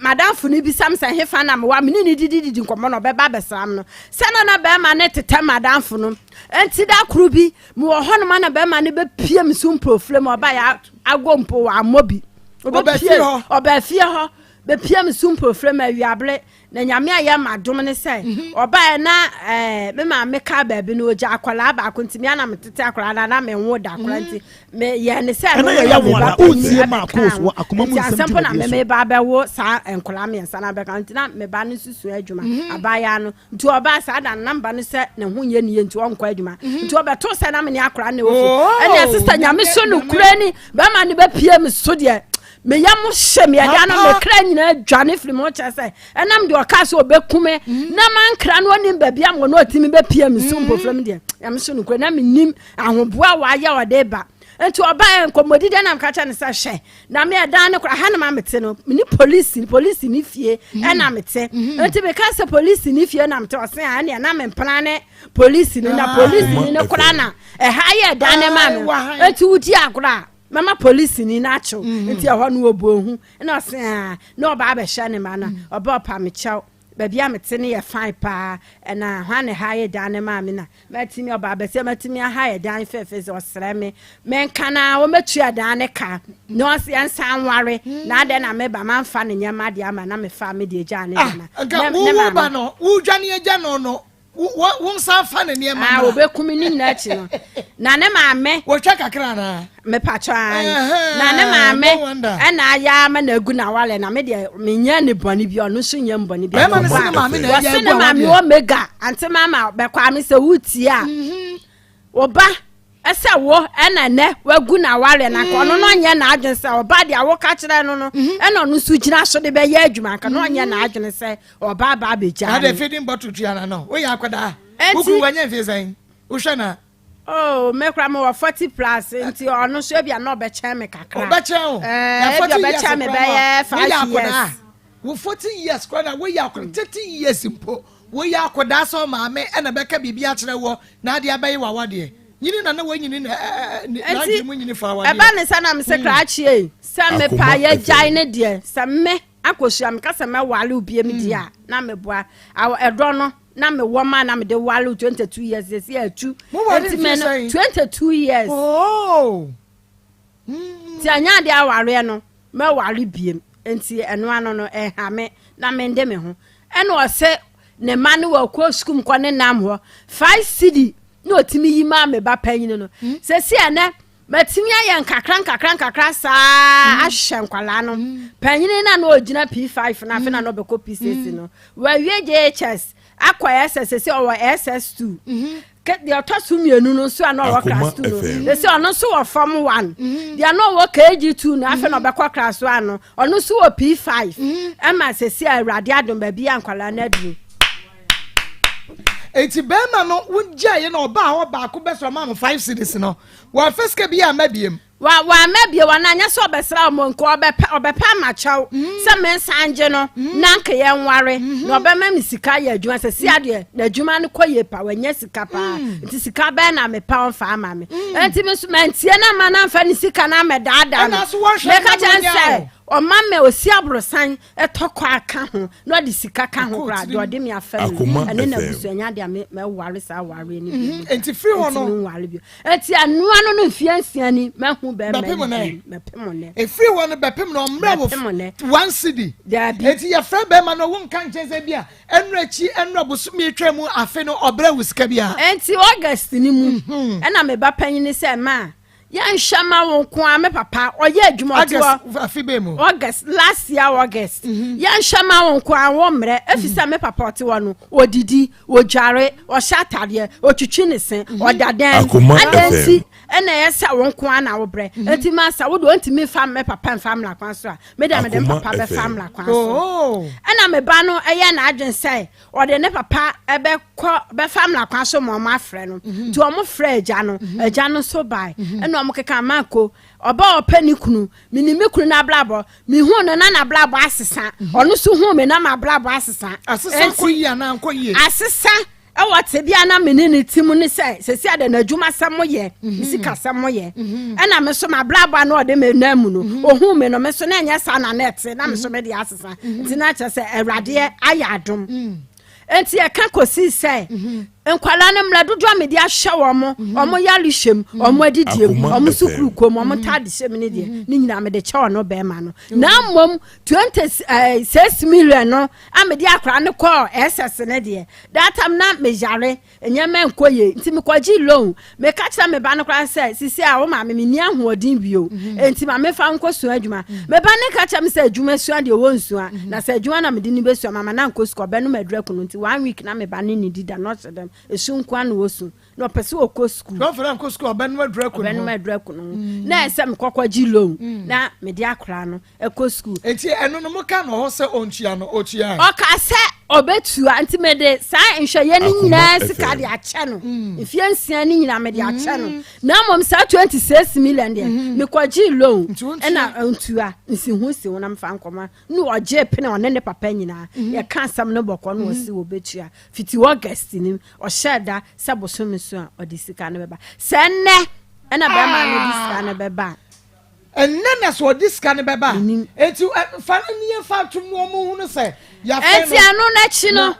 H: m'adamfo no bisa me sɛ hefa na mewɔ a me ne no didididi nkɔmmɔ na ɔbɛba abɛsra me no. Sɛ na na barima no tetɛ m'adamfo no. Enti da koro bi, mewɔ hɔnom a na barima no bɛpie me so mprofile mu, ɔbaeɛ agɔ mpo wammɔ bi. Ɔbɛpie ɔbaa fie hɔ bɛpie me so mprofile mu awiabere Na Nyame ayɛ m'adom ne sɛ mhm. ɔbaeɛ na eh, me maame kaa baabi no ɔgya akwadaa baako nti mea na metete akwadaa no na menwo da akwadaa nti mhm. meyɛ ne sɛ nti asɛm po na meme ba bɛwo saa nkwadaa mmiɛnsa no abɛka nti na me ba no nso sua adwuma mhm. abaayewa no nti ɔbaa saa da no na mba no sɛ ne ho nyɛ ne yie nti ɔnkɔ adwuma nti ɔbɛto sɛ na me ne akwadaa no wɔ fie oh, ɛnna sista Nyame so no kura ni bɛma no bɛpie me so deɛ Me yam hye me ɛda no me kra nyinaa dwane firi me ho kyerɛ sɛ ɛnam deɛ ɔkaa sɛ ɔbɛku me mm. na mankra no ɔnim baabi a wɔn ɔtumi bɛpia me so mm. mpofrɛ mu deɛ nyame so nokorɛ na menim ahoboa a wayɛ ɔde ba nti ɔbaeɛ nkɔmmɔdi deɛ na meka kyerɛ no sɛ hwɛ na me ɛdan no kora ha na ma mete no mene polisi polisi ne fie mm. ɛna mete nti meka sɛ polisi ne fie na mete ɔse a ɛneɛ na mempena ne polisi no na ah. polisi no kora na ɛha yɛ ɛdan ne ma no nti wodi agorɔ a Mɛma polisini no akye wo. Mm. Nti ɛhɔ no wɔbɔ ohu. Na ɔse aa na ɔba abɛhyɛ ne ma no. Mm. Ɔba ɔpa me kyɛw. Baabi a mete no yɛ fine paa. Ɛna hwan na ɛha yɛ dan no maa me na matumi ɔba abɛsɛ matumi aha yɛ dan fɛfɛ sɛ ɔsrɛ me. Menka na wɔmɛtua dan ne ka. Na ɔse yɛnsan nware. Mm. Na adɛn na meba mamfa ne nneɛma deɛ ama na mefa me deɛ gyaa ne deɛ ma.
B: Ah, nka wo ba no wodwane agya no no wo nsa fa ne nneɛma
H: ah, mra. Obeku me ne nyinaa akyi no. Na ne maame.
B: Wɔtwa kakra anaa?
H: Mepatwa na ne maame ɛna ayɛ ama na agu na awale na me deɛ menyɛ ne bɔne bi ɔno nso nyɛ mbɔne bi.
B: Bɛrima no se ne maame na ɛyɛ
H: agu awale. Wɔse ne maame omega ante mama bɛkɔ ame sɛ wotie a. Mhm. Wo ba sɛ wo ɛna nɛ wagu n'awareɛ na nka ɔno no ɔnyɛ n'adwene sɛ ɔba deɛ woka kyerɛ no no mhm. ɛna ɔno nso gyina so de bɛyɛ adwuma nka na ɔnyɛ mhm. n'adwene sɛ ɔba aba abɛgya
B: no. Ade feeding bottle tua na no woyɛ akwadaa wokuru wanya mfie sɛn wohwɛ na.
H: Oh, me kura me wɔ 40 plus nti ɔno nso ebia na ɔbɛkyɛn me kakra.
B: Ɔbɛkyɛn o.
H: Ɛɛ ebi ɔbɛkyɛn me bɛyɛ 5 years.
B: Wo 40 years kura na woyɛ akwadaa 30 years mpo. Woyɛ akɔdaa sɛ ɔmaame na bɛka biribi akyerɛ woɔ na adeɛ abɛye w'awadeɛ. Nyini na na wanyini na n'adwene mu nyini fa awadeɛ.
H: Ɛba ne sɛ na mese hmm. krakye ei sɛ mepa yɛgyae ne deɛ sɛ me akɔhyia meka sɛ mɛwale wo biem deɛ a hmm. na meboa ɛdɔ no na mewɔ ma na mede wale wo 22 years yɛsi atu nti mɛ no 22 years
B: oh.
H: Nti ɛnyɛ adeɛ awareɛ no mɛware biem nti ɛno ano no ɛnha me na mende me ho ɛna ɔsɛ ne ma no wɔkɔ sukuu kɔ ne nam hɔ five cedi na ɔtumi yi maa me ba panyin no hmm. sɛsi ɛnɛ matumi ayɛ nkakra nkakra nkakra saa hmm. ahwɛ nkwalaa no hmm. panyin na na ɔgyina p5 na afei na na ɔbɛkɔ p6 no wawie jhs akɔ ss sɛsi ɔwɔ ss2 deɛ ɔtɔ so mmienu no nso a na ɔwɔ class 2 no sɛsi ɔno nso wɔ form 1 mhm. deɛ na ɔwɔ kg2 no afei na mhm. ɔbɛkɔ class 1 no ɔno nso wɔ p5 mhm. ɛma sɛsi a awurade adom baabi a nkwadaa no aduru
B: eti bɛrima no wogyaeɛ na ɔbaa hɔ baako bɛsɔ ɔma no five cedis no wɔafa sika bi ama biem
H: Wa wamma bio anaa nyɛ sɛ ɔbɛsra wɔn nka ɔbɛpɛ ɔbɛpɛ ama kyɛw mm. sɛ mensan ngye no mm. na nka yɛn nware mm-hmm. na ɔbɛma me sika yɛ adwuma sɛ si adeɛ na adwuma no kɔ yie pa wanya sika paa mm. nti sika bɛn na mepɛ ɔmfa ama me nti me nso mantie na ma na mfa ne sika na amɛdaadaa no meka kyɛn sɛ ɔma me osi aborosan ɛtɔ kɔ aka ho na ɔde sika ka ho koraa deɛ ɔde me afa mu ɛne n'abusua nya deɛ mɛware saa awareɛ no bi mu
B: mm-hmm. nti firi hɔ no
H: nware bio nti ɛnoa no no mfeɛ nsia ni mɛhu bɛrima
B: bɛpem
H: nɛ bɛpem nɛ
B: efiri hɔ no bɛpem no ɔmmerɛ wɔ one cedi
H: daabi
B: nti yɛfrɛ bɛrima no wo nka nkyɛn sɛ bi a ɛnura akyi ɛnura bosomi atwa mu afe no ɔbrɛ wo sika bi a
H: nti august ni mu mm-hmm. ɛna me ba panyin sɛ maa Yɛnhwɛ ma wo nko ara me papa ɔyɛ adwuma ɔte hɔ.
B: August afe bɛn mu?
H: August last year August. Mm -hmm. Yɛnhwɛ ma wo nko ara wo mmerɛ efi sɛ me papa ɔte hɔ no odidi odware ɔhyɛ atadeɛ otwitwi ne se mm-hmm. ɔda dan
C: Akoma
H: adan
C: FM.
H: nti. Ɛna ɛyɛ sɛ wo nko ara na wobrɛ. Enti masa wo deɛ ɔntumi mfa me papa mfa mmra kwan so a, me deɛ mede me
C: Akoma
H: papa bɛfa
C: FM.
H: mmra kwan so. Ɛna me ba no yɛ n'adwene sɛ ɔde ne papa bɛkɔ bɛfa mmara kwan so ma wɔn afrɛ no nti wɔn frɛ agya no agya no nso bae ɛna wɔn keka manko ɔba a ɔpɛ ne kunu menim me kunu n'abrabɔ mehu no na n'abrabɔ asesa ɔno nso hu me na m'abrabɔ asesa
B: Asesa kɔ yie anaa nkɔ yie?
H: Asesa ɛwɔ tebea na me ne ne ti mu ne sɛ sɛsi ada n'adwuma sɛm yɛ ne sika sɛm yɛ ɛna me so m'abrabɔ a na ɔde me nan mu no ohun me no me so na ɛnyɛ saa na na ɛte na me so me de asesa nti na kyerɛ sɛ awuradeɛ ayɛ adom nti ɛka kɔsii sɛ nkwadaa no mmerɛ dodoɔ a mede ahyɛ wɔn mo wɔn yare hyɛ mu wɔn adidie mu
C: Akoma
H: wɔn
C: FM.
H: sukuu kɔ mu wɔn ntaade hyɛ mu ne deɛ ne nyinaa mede kyɛ ɔno bɛrima no na mmom 26 million no a mede akwadaa no kɔɔ SS no deɛ that time na meyare nneɛma nkɔ yie nti mekɔgye loan meka kyerɛ me ba no koraa sɛ sisi a wo maame menni ahoɔden bio mhm. nti ma mefa nkɔ sua adwuma mhm. me ba no ka kyerɛ me sɛ adwuma sua deɛ wɔ nsua mhm. na sɛ adwuma na mede no bɛsua mama na nkɔ sukuu ɔbɛnom aduru akunu nti one week na me ba no nnidi da na ɔhyɛ dɛm ɛsu nkoa na ɔsu na ɔpɛ sɛ ɔkɔ sukuu
B: ɔfɛrɛ nkɔ sukuu ɔbɛnom aduru akunu
H: ɔbɛnom aduru akunu na ɛsɛ mekɔkɔ gye loan na mede akora no ɛkɔ sukuu.
B: Enti ɛno no moka no hɔ sɛ ɔntua no, ɔtuae?
H: Ɔkaa sɛ ɔbɛtua, nti mede saa nhwɛyɛ no
C: Akoma
H: nyinaa sika
C: FM.
H: de akyɛ no. Mfeɛ nsia no nyinaa mede akyɛ no. Na mmom saa 26 million deɛ, mekɔgyee loan
B: Nti wontua?
H: ɛna ntua, nsiho si ho na mefa nkɔma. Na ɔgyee pene ɔne ne papa nyinaa. Yɛka asɛm no bɔkɔ na ɔse ɔbɛtua. Fiti August nim, ɔhyɛɛ da sɛ bosome so a ɔde sika no bɛba. Sɛ nnɛ ɛna bɛrima no de sika no bɛba a,
B: Ɛnnɛ na sɛ ɔde sika no bɛba a, enti fa no nie fa tom na wɔn hunu sɛ yɛafrɛ no.
H: Enti ɛno n'akyi no,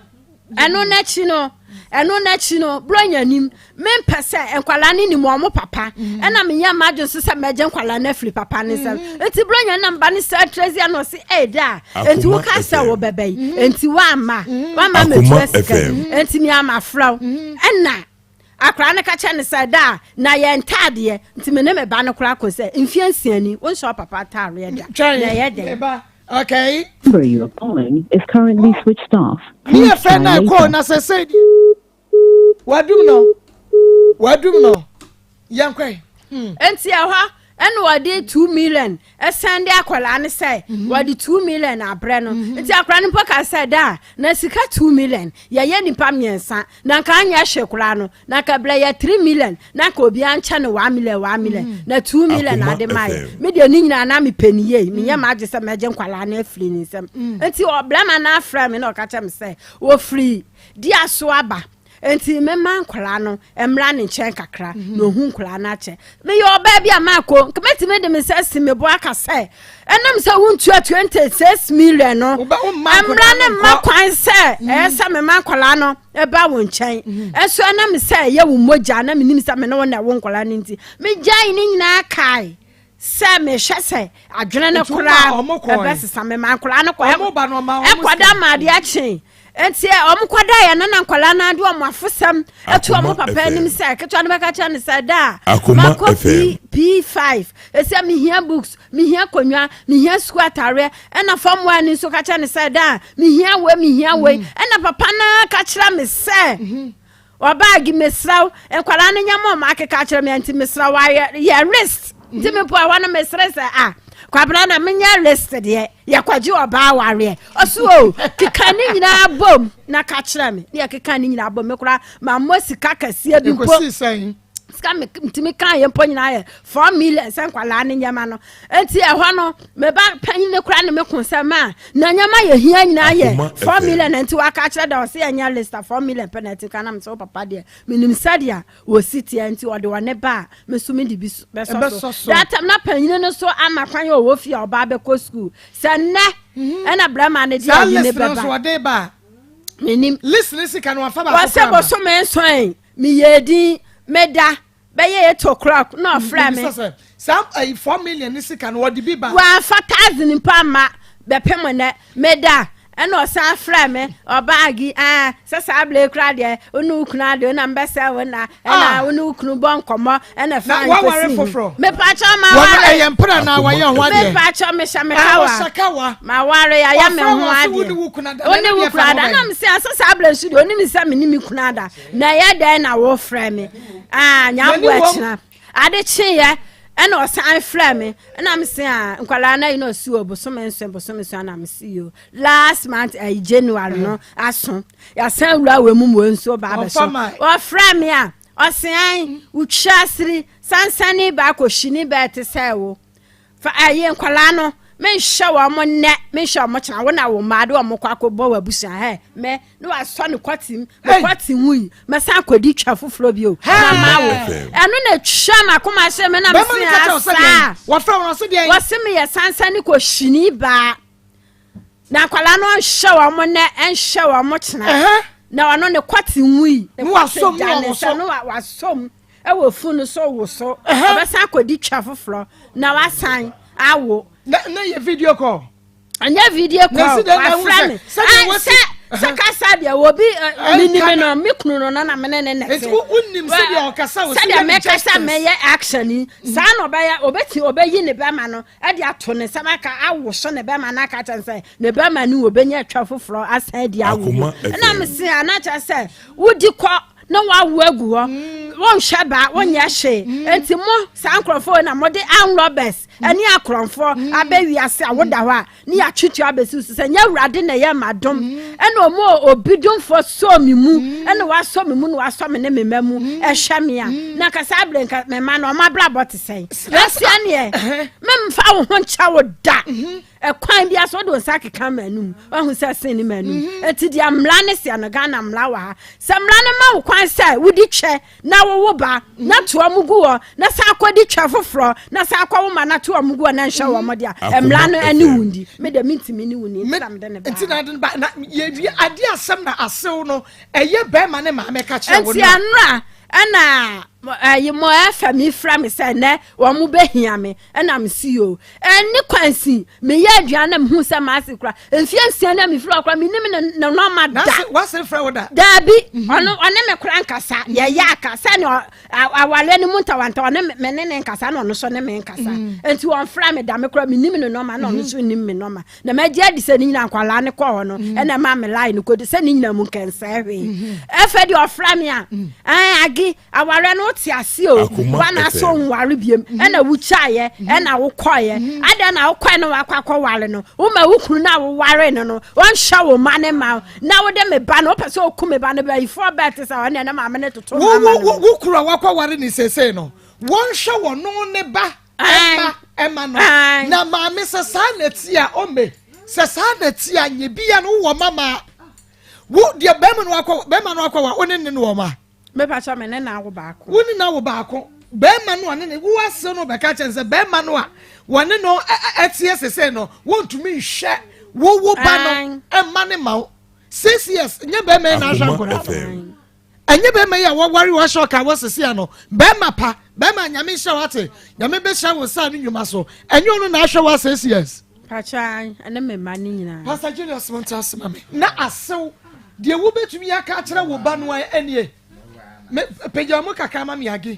H: ɛno n'akyi no, ɛno n'akyi no, Buronya nim, mempɛ sɛ nkwadaa no nim wɔn papa, mm. ɛna menyɛ m'adwene so sɛ mɛgye nkwadaa no afiri papa no nsam. Mm. Enti Buronya nam ba ne sɛ Tracy ɛna ɔse ɛyɛ da a, enti woka sɛ wobɛba yi, mm. enti woamma, woamma mɛtua sika yi, enti me ama frɛ wo, ɛna Akwadaa no ka kyerɛ no sɛ, Daa, na yɛn ntaadeɛ, nti me ne me ba no koraa ko sɛ, mfeɛ nsia ni, wonhyɛ wo papa ataadeɛ da, na ɛyɛ dɛn?
B: Me ba, okay.
I: Number you are calling is currently switched off.
B: Me
I: Please
B: yɛ fɛ
I: try
B: na ɛkɔɔ
I: later.
B: na sɛ sɛ deɛ wadum no wadum no yɛnkɔe. Hmm.
H: Nti ɛhɔ ɛna wɔde 2 million ɛsɛn de akwadaa no sɛ wɔde 2 million abrɛ no. Nti akwadaa no mpo ka sɛ daa na sika 2 million yɛyɛ nipa mmiɛnsa na nka anyɛ hwee koraa no na nka brɛ yɛ 3 million na nka obiara nkyɛ no 1 million 1 million na 2 million
C: Akoma
H: ade ma yɛ
C: FM.
H: me deɛ ne nyinaa na mepɛ ne yie menyɛ m'agye sɛ mɛgye nkwadaa no afiri ne nsam. Nti ɔbrɛma no afrɛ me na ɔka kyerɛ me sɛ wɔfiri di so aba nti mema nkwadaa no mmra ne nkyɛn kakra na ohu nkwadaa no akyɛ. Meyɛ ɔbaa bi a maako nka mɛtumi de me nsa si me bo aka sɛ ɛnam sɛ wontua 26 million no
B: Woba- womma
H: mmra
B: nkwadaa
H: ne
B: no
H: mma
B: nkɔ.
H: kwan sɛ ɛyɛ sɛ mema nkwadaa no ɛba wo nkyɛn. Ɛnso ɛnam sɛ ɛyɛ wo mogya na menim sɛ me ne wo na ɛwo nkwadaa no nti megyae ne nyinaa kae sɛ mehwɛ sɛ adwene no
B: Nti woma
H: koraa
B: ɔmo kɔe?
H: ɛbɛsesa. Mema nkwadaa no kɔ
B: Ɔmo ba no ɔma ɔmo
H: ɛkɔda
B: sika?
H: ma adeɛ akye nti ɔmo kɔda yɛ no na nkwadaa no ade ɔmo afosɛm ɛto ɔmo
C: Akoma
H: papa
C: FM.
H: anim sɛ ketewa no bɛka kyerɛ no sɛ da a
C: Akoma
H: makɔ
C: FM.
H: P P5 ɛsɛ mehia books, mehia akonnwa, mehia sukuu atareɛ. Ɛna fam wa ni nso ka kyerɛ no sɛ da a mehia wei, mehia wei. Ɛna papa no ka kyerɛ me sɛ ɔbaagi mesrɛ wo nkwadaa no nyɛma ɔmo akeka kyerɛ me nti mesrɛ wo ayɛ yɛ list. Nti mepo ɛhɔ no mesrɛ sɛ a kwabena na menyɛ list deɛ yɛkɔgye ɔbaa wareɛ. Ɔso o keka ne nyinaa bom na ka kyerɛ me ne yɛkeka ne nyinaa bom. Me koraa mammɔ sika kɛseɛ bi mpo.
B: Ɛkɔsii sɛn?
H: Sika me ntumi kan yɛ mpo nyinaa yɛ 4 million sɛ nkwalaa ne nneɛma no. Nti ɛhɔ no me ba panyin ne koraa ne me ko sɛ ma na nneɛma yɛ hia nyinaa yɛ
C: Akoma
H: four
C: FM.
H: million. Nti waka kyerɛ dɛ ɔsɛ yɛnyɛ list a 4 million pɛ na ɛti ka na me sɛ wo papa deɛ menim sɛdeɛ wɔsi teɛ nti ɔde ɔne ba a me so mede bi bɛsɔ
B: Ɛbɛsɔ
H: so.
B: so.
H: That time na panyin no so ama kwan yɛ ɔwɔ fie a ɔba bɛkɔ sukuu sɛ nnɛ ɛna brɛma no de
B: Saa
H: ayi ne
B: list no nso
H: bɛba
B: ɔde ba a
H: menim.
B: List ne sika no wafa baako
H: wɔsɛ
B: koraa ma.
H: bosome nson meyɛ din meda bɛyɛ 8 o'clock na ɔfrɛ me.
B: Mebisa sɛ saa ɛyi 4 million ne sika no wɔde bi ba?
H: Wɔamfa thousand mpo ama bɛpem nnɛ meda. Ɛna ɔsan frɛ me ɔbaagi aa sɛ saa abere kura deɛ wo ne wo kunu adeɛ wonam bɛsɛ wo na ɛna
B: Ah.
H: wo ne wo kunu bɔ nkɔmmɔ ɛna fa
B: Na waware foforɔ?
H: Mepakyɛ ma
B: Wɔn
H: ware.
B: ɛyɛ mpena na wɔyɛ ho adeɛ.
H: Mepakyɛ mehyɛ me
B: Ah,
H: kawa.
B: wɔhyɛ kawa.
H: Ma ware ayɛ me
B: Ɔfrɛ
H: ho
B: wɔn sɛ wo
H: adeɛ.
B: ne wo kunu ada.
H: Wo ne
B: Na
H: wo
B: ɛno deɛ
H: kunu
B: fa
H: ada
B: ho
H: na
B: bɛn?
H: me sɛ asɛ saa abere nso deɛ onim sɛ me ne me kunu ada na ɛyɛ dɛn na wɔfrɛ me aa
B: N'ani
H: nyambo
B: wɔ-
H: akyina. Ade kyeeɛ ɛna ɔsan frɛ me ɛna me se a nkwadaa no ayi na ɔsi wɔ bosome nson bosome nson ɛna me se yo last month ɛyi January no aso yasan wura wɔ mu mu nso ba abɛso ɔfrɛ me a ɔse an wotwa asiri sansani ba akɔhyini bɛɛ te sɛ wo Fa ɛyi nkwadaa no menhyɛ wɔn nnɛ menhyɛ wɔn kyena wo na wo mmaa de wɔn kɔ akɔbɔ wɔ abusua hɛ mɛ ne wasɔ ne kɔte mu kɔte mu yi mɛsan akɔdi twa foforɔ bio na ma wo ɛno na twa m'akoma hyɛ me na mese asaa wɔse meyɛ sansa ne kɔhyini baa na akwadaa no nhyɛ wɔn nnɛ nhyɛ wɔn kyena na ɔno ne kɔte nwui ne kɔte da ne nsa no wasɔm ɛwɔ funu so woso ɔbɛsan akɔdi twa foforɔ na wasan awo.
B: na na yɛ video call.
H: ɛnyɛ video call wafrɛ me sɛ sɛ kasa deɛ obi menim no me kunu no na mene ne nɛte sɛdeɛ mekasa mɛyɛ action yi saa na ɔbɛyɛ ɔbɛti ɔbɛyi ne bɛma no ɛde ato ne nsam aka awoso ne bɛma no aka kyɛn sɛ ne bɛma no wɔbɛnya atwa foforɔ asan adi awo ɛna mese ana kyerɛ sɛ wodi kɔ na wawo agu hɔ mm. wonhwɛ ba wonyɛ hwee mm. enti mo saa nkurɔfoɔ na mode armed robbers mm. ɛne akorɔmfoɔ abɛ wiase a woda hɔ a ne yɛatwetwe abɛsi so sɛ nyɛ awurade na ɛyɛ m'adom ɛna ɔmo obi domfoɔ sɔɔ me mu ɛna wasɔ me mu na wasɔ me ne me mma mu ɛhwɛ me a na kasa abere nka me mma no ɔmo abrabɔ te sɛn ɛsia neɛ memfa wo ho nkyɛ wo da mm-hmm. Ɛkwan bi aso wode wo nsa akeka m'anum wahu sɛ sen ne m'anum mhm. nti deɛ mmara ne seɛ no Ghana mmara wɔ ha sɛ mmara no ma wo kwan sɛ wodi twɛ na wowo ba mhm. na toa mu gu hɔ na san akɔdi twɛ foforɔ na san akɔ wo ma na toa mu gu hɔ na nhyɛ wɔn mhm. deɛ mmara no ɛne wo ndi me deɛ mentumi ne wo ni nti na mede ne ba
B: nti na de ba na yɛwie adeɛ asɛm na asew no ɛyɛ bɛrima ne maame ka kyerɛ wo
H: no nti anora ɛna ɛyi mo ɛfɛ mi fra mi sɛ nɛ wɔn mo bɛ hia mi ɛna mi si o ɛne kwansi meyɛ aduane na mehu sɛ maase kora mfie nsia na mefiri hɔ kora menim ne ne nɔma da
B: wase frɛ wo da
H: daabi mhm. ɔno ɔne me kora nkasa mhm. yɛyɛ aka sɛne awareɛ no mu ntawantawa ne me ne ne nkasa na ɔno so ne me nkasa mhm. nti ɔmfrɛ me da me kora menim ne nɔma na ɔno so nim me nɔma na magye adi sɛ ne nyina nkwalaa ne kɔɔ hɔ no ɛna ma me line no kɔdi sɛ ne nyina mu nkɛnsɛɛ hwee ɛfɛ deɛ ɔfrɛ me a age Awareɛ no wote ase o wana sɛ ɔnware biem mhm. ɛna wokyaeɛ mhm. ɛna wokɔeɛ mhm. adɛn na wokɔɛ no wakɔ akɔware no woma wo kunu no a woware no no ɔnhyɛ wo ma ne ma na wode me ba no wopɛ sɛ ɔku me ba no bayifoɔ bɛɛ te sɛ ɔne ɛna maame no toto
B: wo kunu a wakɔware ne seesei no wɔnhwɛ wɔno ne ba ɛma ɛma no na maame sɛ saa na ti a ɔmɛ sɛ saa na ti a nyɛ bia no wowɔ mama wo deɛ bɛrima no akɔ bɛrima no akɔ wa wo ne ne no wɔ ma
H: Mepakyɛ me ne no awo baako.
B: Wo ne no awo baako. Bɛrima no a ne ne wo ase no bɛka kyɛn sɛ bɛrima no a wɔne no ɛteɛ sese no wontumi nhwɛ wo wo ba no ɛma ne ma wo 6 years nyɛ bɛrima yi na ahwɛ nkwadaa no ɛnyɛ bɛrima yi a wɔware wɔahyɛ ɔka wɔ sese ano bɛrima pa bɛrima nyame nhyɛ wate nyame bɛhyɛ wo nsa ne nnwuma so ɛnyɛ ɔno na ahwɛ wɔ 6 years.
H: Pakyɛ ɛne me mma ne nyinaa.
B: Pastor Julius mo ntra ase ma me. Na asew deɛ wobɛtumi aka akyerɛ wo ba no ɛnie pagya mu kakra ma me age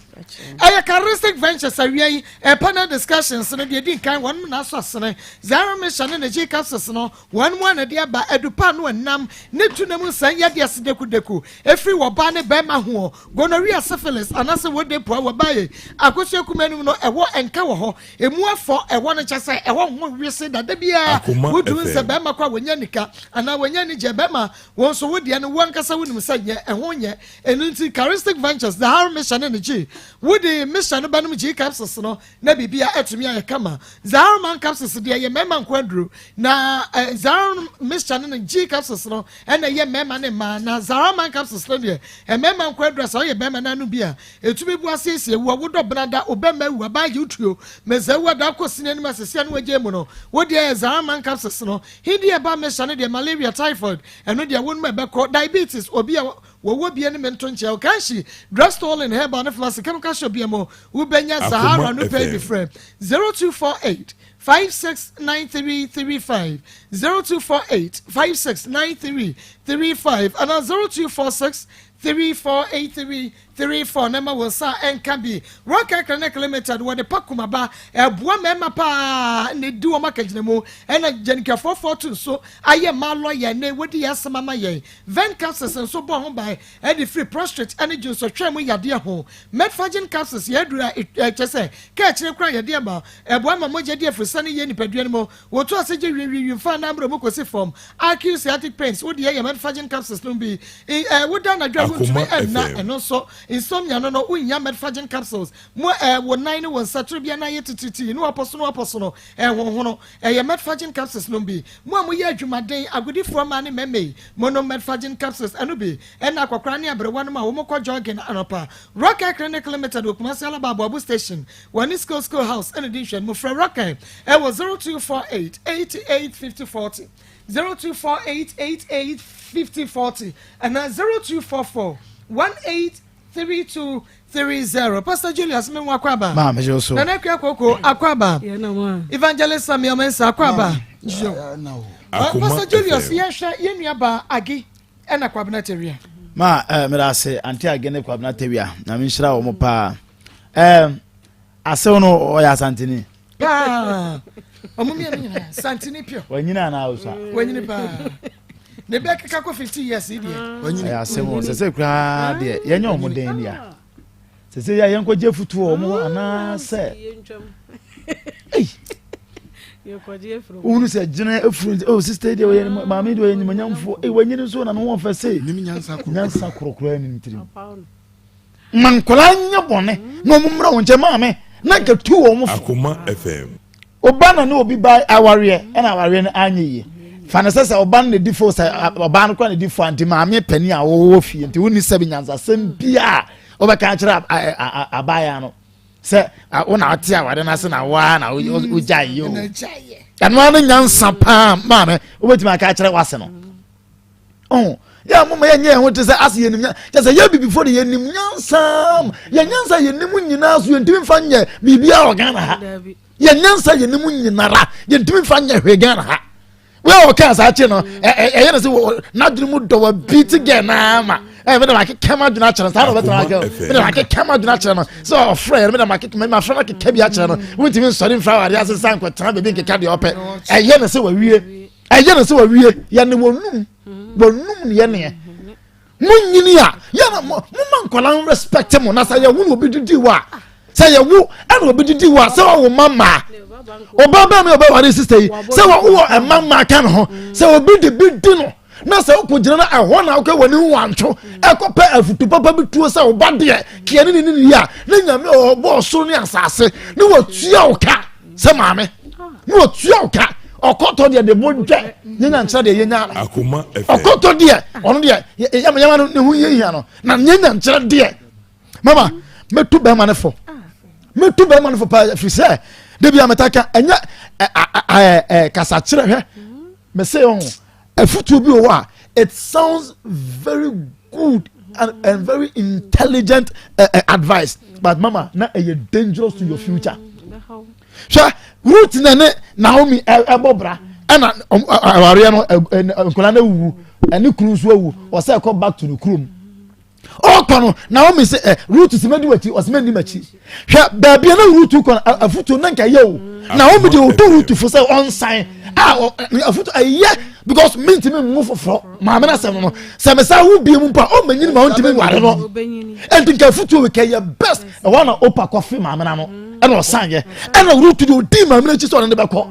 B: ɛyɛ charistic ventures awia yi panel discussions no deɛ di nkan wɔn na asɔ asene zara mission ne ne g capsules no wɔn mu ana de aba adupa no ɛnam ne tu na mu nsɛn yɛ deɛ sedekudeku efiri wɔ ba ne bɛrima ho gonorrhea syphilis anaasɛ wɔde pua wɔ ba yi akosua kuma anim no ɛwɔ nka wɔ hɔ Emu afɔ ɛhɔ no kyɛ sɛ ɛhɔ ho wese dada biara. Wotumi sɛ bɛrima kɔ a wɔnya nika anaa wɔnya anigyeɛ. Bɛrima, wo nso wo deɛ no wo ankasa wonim sɛ nyɛ, ɛho nyɛ. Ɛno nti Charistic Ventures, The Haru Mixture ne ne Gye. Wode mixture no bɛnom Gye capsules no na biribiara atumi ayɛ kama. Zahar Man capsules deɛ ɛyɛ mmarima nko aduro. Na eh, Zahar Mixture ne ne Gye capsules no ɛna ɛyɛ mmarima ne mmaa. Na Zahar Man capsules no deɛ mmarima nko aduro a sɛ woyɛ barima na anom bi a Etumi boa siesie wo a wodɔ benada, obɛmma awu, abaa gye wo tuo, mɛza awu ada akɔ sini anim asese ano agyae mu no, wo deɛ yɛ Zaraman capsules no, Hindi herbal mixture no deɛ malaria, typhoid, ɛno deɛ wonom a ɛbɛkɔ, diabetes, obi a wɔwɔ bie ne mento nkyɛ, Okanshi, drug store and herbal ne pharmacy, chemical shop bia mu, wobɛnya Zahara no pɛ bi frɛ 0248 569335, 0248 569335 anaa 0246. 34 83 34 na ɛma wo nsa nka bi. Rock Clinic Limited wɔde pa kumaba ɛboa mmarima paa na ɛdi wɔn akagyinamu ɛna gyanikɛfoɔ fɔto nso ayɛ mmaa lɔya ne wɔdi yɛn asɛm ama yɛn. Ven capsules nso bɔ ho ban ɛde firi prostrate ɛne dwonsɔtwaa mu yadeɛ ho. Metforgen capsules yɛ aduru a ɛkyɛ sɛ kaakyire koraa yadeɛ ma ɛboa ma mogya di afurusa ne yɛ nipadua no mu. Wɔto ase gye wiwiwi mfa anaa mmerɛ mu kɔsi fam. Acute sciatic pains wo deɛ yɛ Metforgen capsules nom bi. Ɛ woda anadwo a wontumi
C: Akoma
B: nna
C: FM.
B: ɛno nso insomnia no no wonnya Metforgen capsules mu ɛ wo nan ne wo nsa toro biara nan ayɛ titiritii ne wapɔso no wapɔso no ɛhonhono ɛyɛ Metforgen capsules nom bi. Mo a moyɛ adwumaden agodifoɔ mmaa ne mmarima yi monom Metforgen capsules ɛno bi ɛna akɔkoraa ne aberewa nom a wɔkɔ jogging anɔpa. Rock Air Clinic Limited wɔ Kumasi Alaba Aboabo Station Wɔne School School House na di nhwɛanimu. Frɛ Rockay wɔ 0248 88 50 40, 0248 88 50 40 anaa 0244 18 32 30. Pastor Julius Menwu Akwaaba.
J: Maa megye wo so.
B: Nana Akua Koko Akwaaba. Evangelist Samuel Mensah Akwaaba. Yo. Pastor Julius yɛhwɛ yɛn nuabaa Agi ɛna Kwabena Tawia.
J: Ma eh, meda ase Auntie Agi ne Kwabena Tawia. Na menhyira wɔn paa. Ɛɛ asew no ɔyɛ asanteni.
B: Paa ɔmo mmienu nyinaa santini pure.
J: Wanyini anaa osua.
B: Wanyini paa ne bɛ keka kɔ 50 years yi deɛ.
J: Wanyini. Ɛyɛ asɛm o sɛsɛ koraa deɛ yɛnyɛ ɔmo den bia sɛsɛ yɛ yɛnkɔ gye futuo ɔmo hɔ anaasɛ. Ei wohunu sɛ gyina afuru nti oh sister deɛ ɔyɛ maame deɛ ɔyɛ nimonyamfoɔ ei wanyini nso na ne ho ɔfɛ sei nyansa korɔkorɔ ne tirim. Ma nkwadaa nyɛ bɔne na wɔn mmra wɔn nkyɛn maame na nka tu wɔn fo.
C: Akoma FM.
J: Ɔba na ne obi ba awareɛ ɛna awareɛ no anyɛ yie fa ne sɛ sɛ ɔba no na di fo sɛ ɔbaa no kora na di fo nti maame panin a wɔwɔ fie nti wonni sɛbi nyansasɛm biara wɔbɛka akyerɛ abaayewa no sɛ wo na ɔte awareɛ no ase na woa na wogyae yɛ o ɛno ara no nyansa paa maame wobɛtumi aka akyerɛ wase no ɔho yɛ a moma yɛnyɛ yɛn ho te sɛ ase yɛnim nya kyɛ sɛ yɛ bibifo de yɛnim nyansa yɛn nyansa yɛnim nyinaa so yɛntumi mfa nyɛ biribiara wɔ Ghana ha yɛn nyansa yɛnim nyinara yɛntumi mfa nyɛ hwee Ghana ha wei a ɔka saa kye no ɛyɛ no sɛ n'adwene mu dɔ wa bi ti gɛ naa ma ɛyɛ mi dɛm akeka ma adwene akyerɛ no saa na ɔbɛtena akɛ mi dɛm akeka ma adwene akyerɛ no sɛ ɔfrɛ yɛn mi dɛm akeka mi ma frɛ no akeka bi akyerɛ no wontumi nsɔre mfra wɔ adeɛ ase nsa nkɔtena baabi nkeka deɛ ɔpɛ ɛyɛ no sɛ wawie ɛyɛ no sɛ wawie yɛne wɔnum wɔnum ne yɛneɛ monyini a yɛna moma nkwadaa no respect mo na sɛ yɛwo na obi didi wɔ a sɛ yɛwo ɛna obi didi wɔ a sɛ wɔwo ma mmaa ɔbaa bɛn mi ɔbɛware sista yi sɛ wɔwɔ ɛma mmaa ka ne ho sɛ obi de bi di no na sɛ wokɔ gyina no ɛhɔ na wokɔ w'ani ho wantwo ɛkɔ pɛ afutu papa bi tuo sɛ ɔba deɛ keɛ ne ne ne ne a ne nyame ɔbɔ ɔsoro ne asase ne watua wo ka sɛ maame ne ɔtua wo ka ɔkɔtɔ deɛ de mo dwɛ nyɛ nyankyerɛ deɛ yɛnya no ɔkɔtɔ deɛ ɔno deɛ yɛma no ne ho yɛhia no na nyɛ nyankyerɛ deɛ mama mɛtu bɛrima no fo mɛtu bɛrima no fo paa ɛfiri sɛ de bia meta ka ɛnyɛ kasakyerɛ hwɛ mɛsɛ ɔho afutuo bi wɔ hɔ a it sounds very good and, and very intelligent uh, advice but mama na ɛyɛ dangerous to your future hwɛ Ruth na ne Naomi ɛbɔ bra ɛna awareɛ no nkwadaa no awuwu ɛne kunu nso awu ɔsɛ ɛkɔ back to ne kurom ɔkɔ no naomi sɛ ɛ ruth sɛ mɛdi w'akyi ɔsɛ mɛdi m'akyi hwɛ baabi a na ruth kɔ no afutuo na nka yɛ o naomi deɛ ɔtɔ ruth fo sɛ ɔnsan a afutuo ɛyɛ because mintimi nwo foforɔ maame na sɛm no sɛ mesa wo bie mu mpo a ɔmɛnyini ma ɔntumi nware no ɛnti nka afutuo kɛ yɛ best ɛhɔ na opa kɔfe maame na no ɛna ɔsan yɛ ɛna ruth deɛ ɔdi maame no akyi sɛ ɔne ne bɛkɔ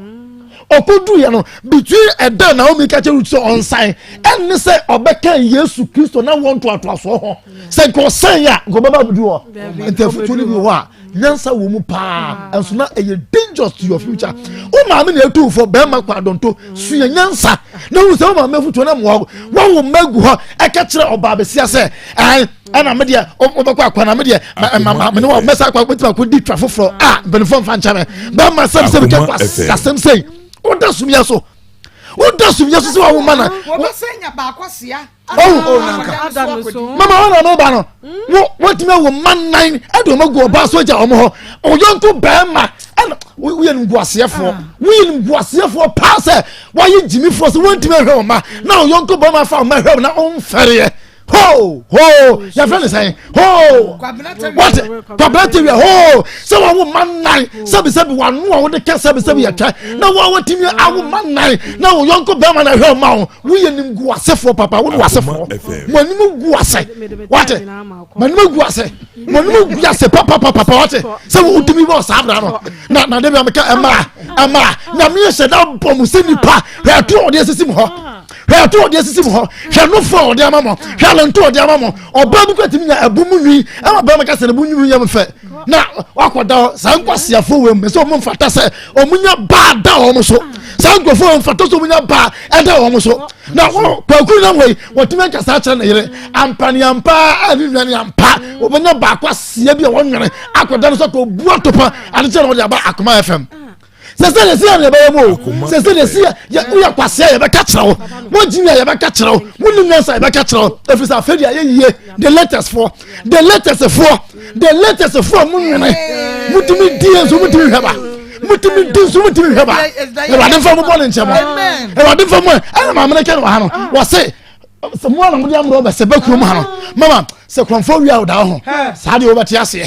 J: ɔkɔduiɛ no between ɛda naomi ka kyerɛ rut sɛ ɔnsan ɛne sɛ ɔbɛka yesu kristo na wɔn ntoatoasoɔ ho sɛ nka ɔsan yɛ a nka ɔbɛba abɛdu hɔ nti afutuo no bi wɔ hɔ a nyansa wɔ mu paa ɛnso na ɛyɛ dangerous to your future wo maame na etu fo bɛrima kɔ adɔnto sua nyansa na wuru sɛ wo maame afutuo na mmoa wɔn wo mma gu hɔ ɛka kyerɛ ɔbaa besia sɛ ɛn ɛna me deɛ wobɛkɔ akɔ na me deɛ mene wɔ mɛsa akɔ mɛtumi akɔ di twa foforɔ a mpanimfoɔ mfa nkyɛ me bɛma sɛm sɛ mekɛ asɛm sɛi woda somyɛ so woda somyɛ so sɛ wawo ma na mama wɔn na meba no wo wɔtumi awo mma nan ɛde wɔn agu ɔbaa so agya wɔn hɔ ɔyɔnko bɛrima ɛna woyɛ no nguaseɛfoɔ woyɛ no nguaseɛfoɔ paa sɛ wɔayɛ gyimifoɔ sɛ wɔntumi ahwɛ wɔn ma na ɔyɔnko bɛrima fa wɔn ma hwɛ wɔn na ɔmfɛreɛ. Ho ho yɛfrɛ ne sɛn ho wɔte kwabena tewia ho sɛ wɔwo ma nnan sɛbisɛbi wano a wode ka sɛbisɛbi yɛtwɛ na wɔn a wɔtumi awo ma nnan na wo yɔnko bɛrima na ɛhwɛ ɔma wo woyɛ nim gu asefoɔ papa wo ne wasefoɔ mo anim gu ase wate mo anim gu ase mo anim gu ase papapapa wate sɛ wotumi bɔ saa abira no na na de bi a meka ɛmaa ɛmaa nyame hyɛ da bɔ mo sɛ nipa hwɛ ɛto ɔde asisi mo hɔ hwɛ ɛto ɔde asisi mo hɔ hwɛ nofo a ɔde ama mo hwɛ alento ɔde ama mo ɔbaa bi kura tumi nya ɛbo mu nwi ɛma bɛrima kasa ne bo nwi yɛ mo fɛ na wakɔda hɔ saa nkwasiafoɔ wɔ mu sɛ ɔmo mfata sɛ ɔmo nya baa da wɔn so saa nkurɔfoɔ wɔ mfata sɛ ɔmo nya baa ɛda wɔn so na wɔn kwaku nam hɔ yi wɔtumi akasa akyerɛ ne yere ampa ne ampa a ne nua ne ampa wɔbɛnya baako aseɛ bi a wɔnwene akɔda no so akɔ bu atopa ade kyerɛ na wɔde aba akoma fm sɛ sɛ deɛ si yɛ bɛyɛ mu o sɛ sɛ deɛ si yɛ woyɛ kwasea yɛbɛka kyerɛ wo wogyimi a yɛbɛka kyerɛ wo wonim nyansa yɛbɛka kyerɛ wo ɛfiri sɛ afei deɛ ayɛ yie the latest foɔ the latest foɔ the latest foɔ mo nwene motumi die nso motumi hwɛ ba motumi di nso motumi hwɛ ba awurade mfa mo bɔ ne nkyɛn mo awurade mfa mo ɛna maame no kɛ no wɔ ha no wɔse sɛ mo ana mode amorɔ bɛsɛ bɛ kurom ha no mama sɛ kurɔmfoɔ wia wo daa ho saa deɛ wobɛte aseɛ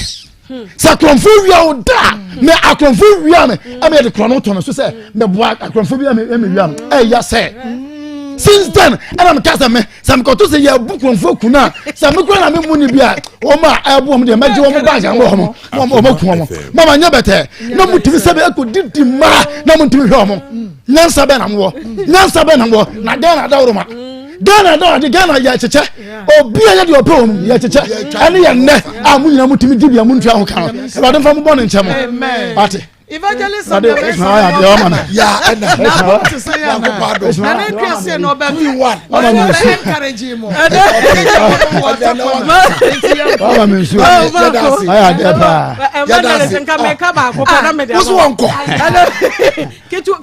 J: sɛ akorɔmfoɔ wia wo da a mɛ akorɔmfoɔ wia me ɛmɛ yɛde korɔ no tɔ no so sɛ mɛboa akorɔmfoɔ bi ɛmɛ wia no ɛyɛ sɛ since then ɛna meka sɛ me sɛ mekɔto sɛ yɛbu kurɔmfoɔ ku no a sɛ me kora na memu ne bi a wɔn a ɛbo wɔn deɛ mɛgye wɔn baage ama wɔn wɔn aku wɔn mama nyɛ bɛtɛ na motumi sɛ bɛkɔ didi mmaa na motumi hwɛ wɔn nyansa bɛn na mowɔ nyansa bɛn na mowɔ na Ghana daworo ma Ghana daworo de Ghana yɛ kyekyɛ obi a yɛ deɛ ɔpɛ wɔn yɛ kyekyɛ ɛne yɛ nnɛ a mo nyinaa mo tumi di bia mo ntua ho ka no Awurade nfa mo bɔ ne nkyɛn mo ate.
B: Evangelist Ɔde
J: ayɛ adeɛ ɔma me.
K: Ya ɛna.
B: Na abom te sɛ yɛ ana. Na ne dua se na ɔbɛ
K: fi one.
B: Ɔma me nsu. Encourage mu.
J: Ɔma me nsu. Ayɛ adeɛ paa.
H: Evangelist nka mɛka baako pɛ na mede ama.
K: Wosu wɔn kɔ.
H: Ketewa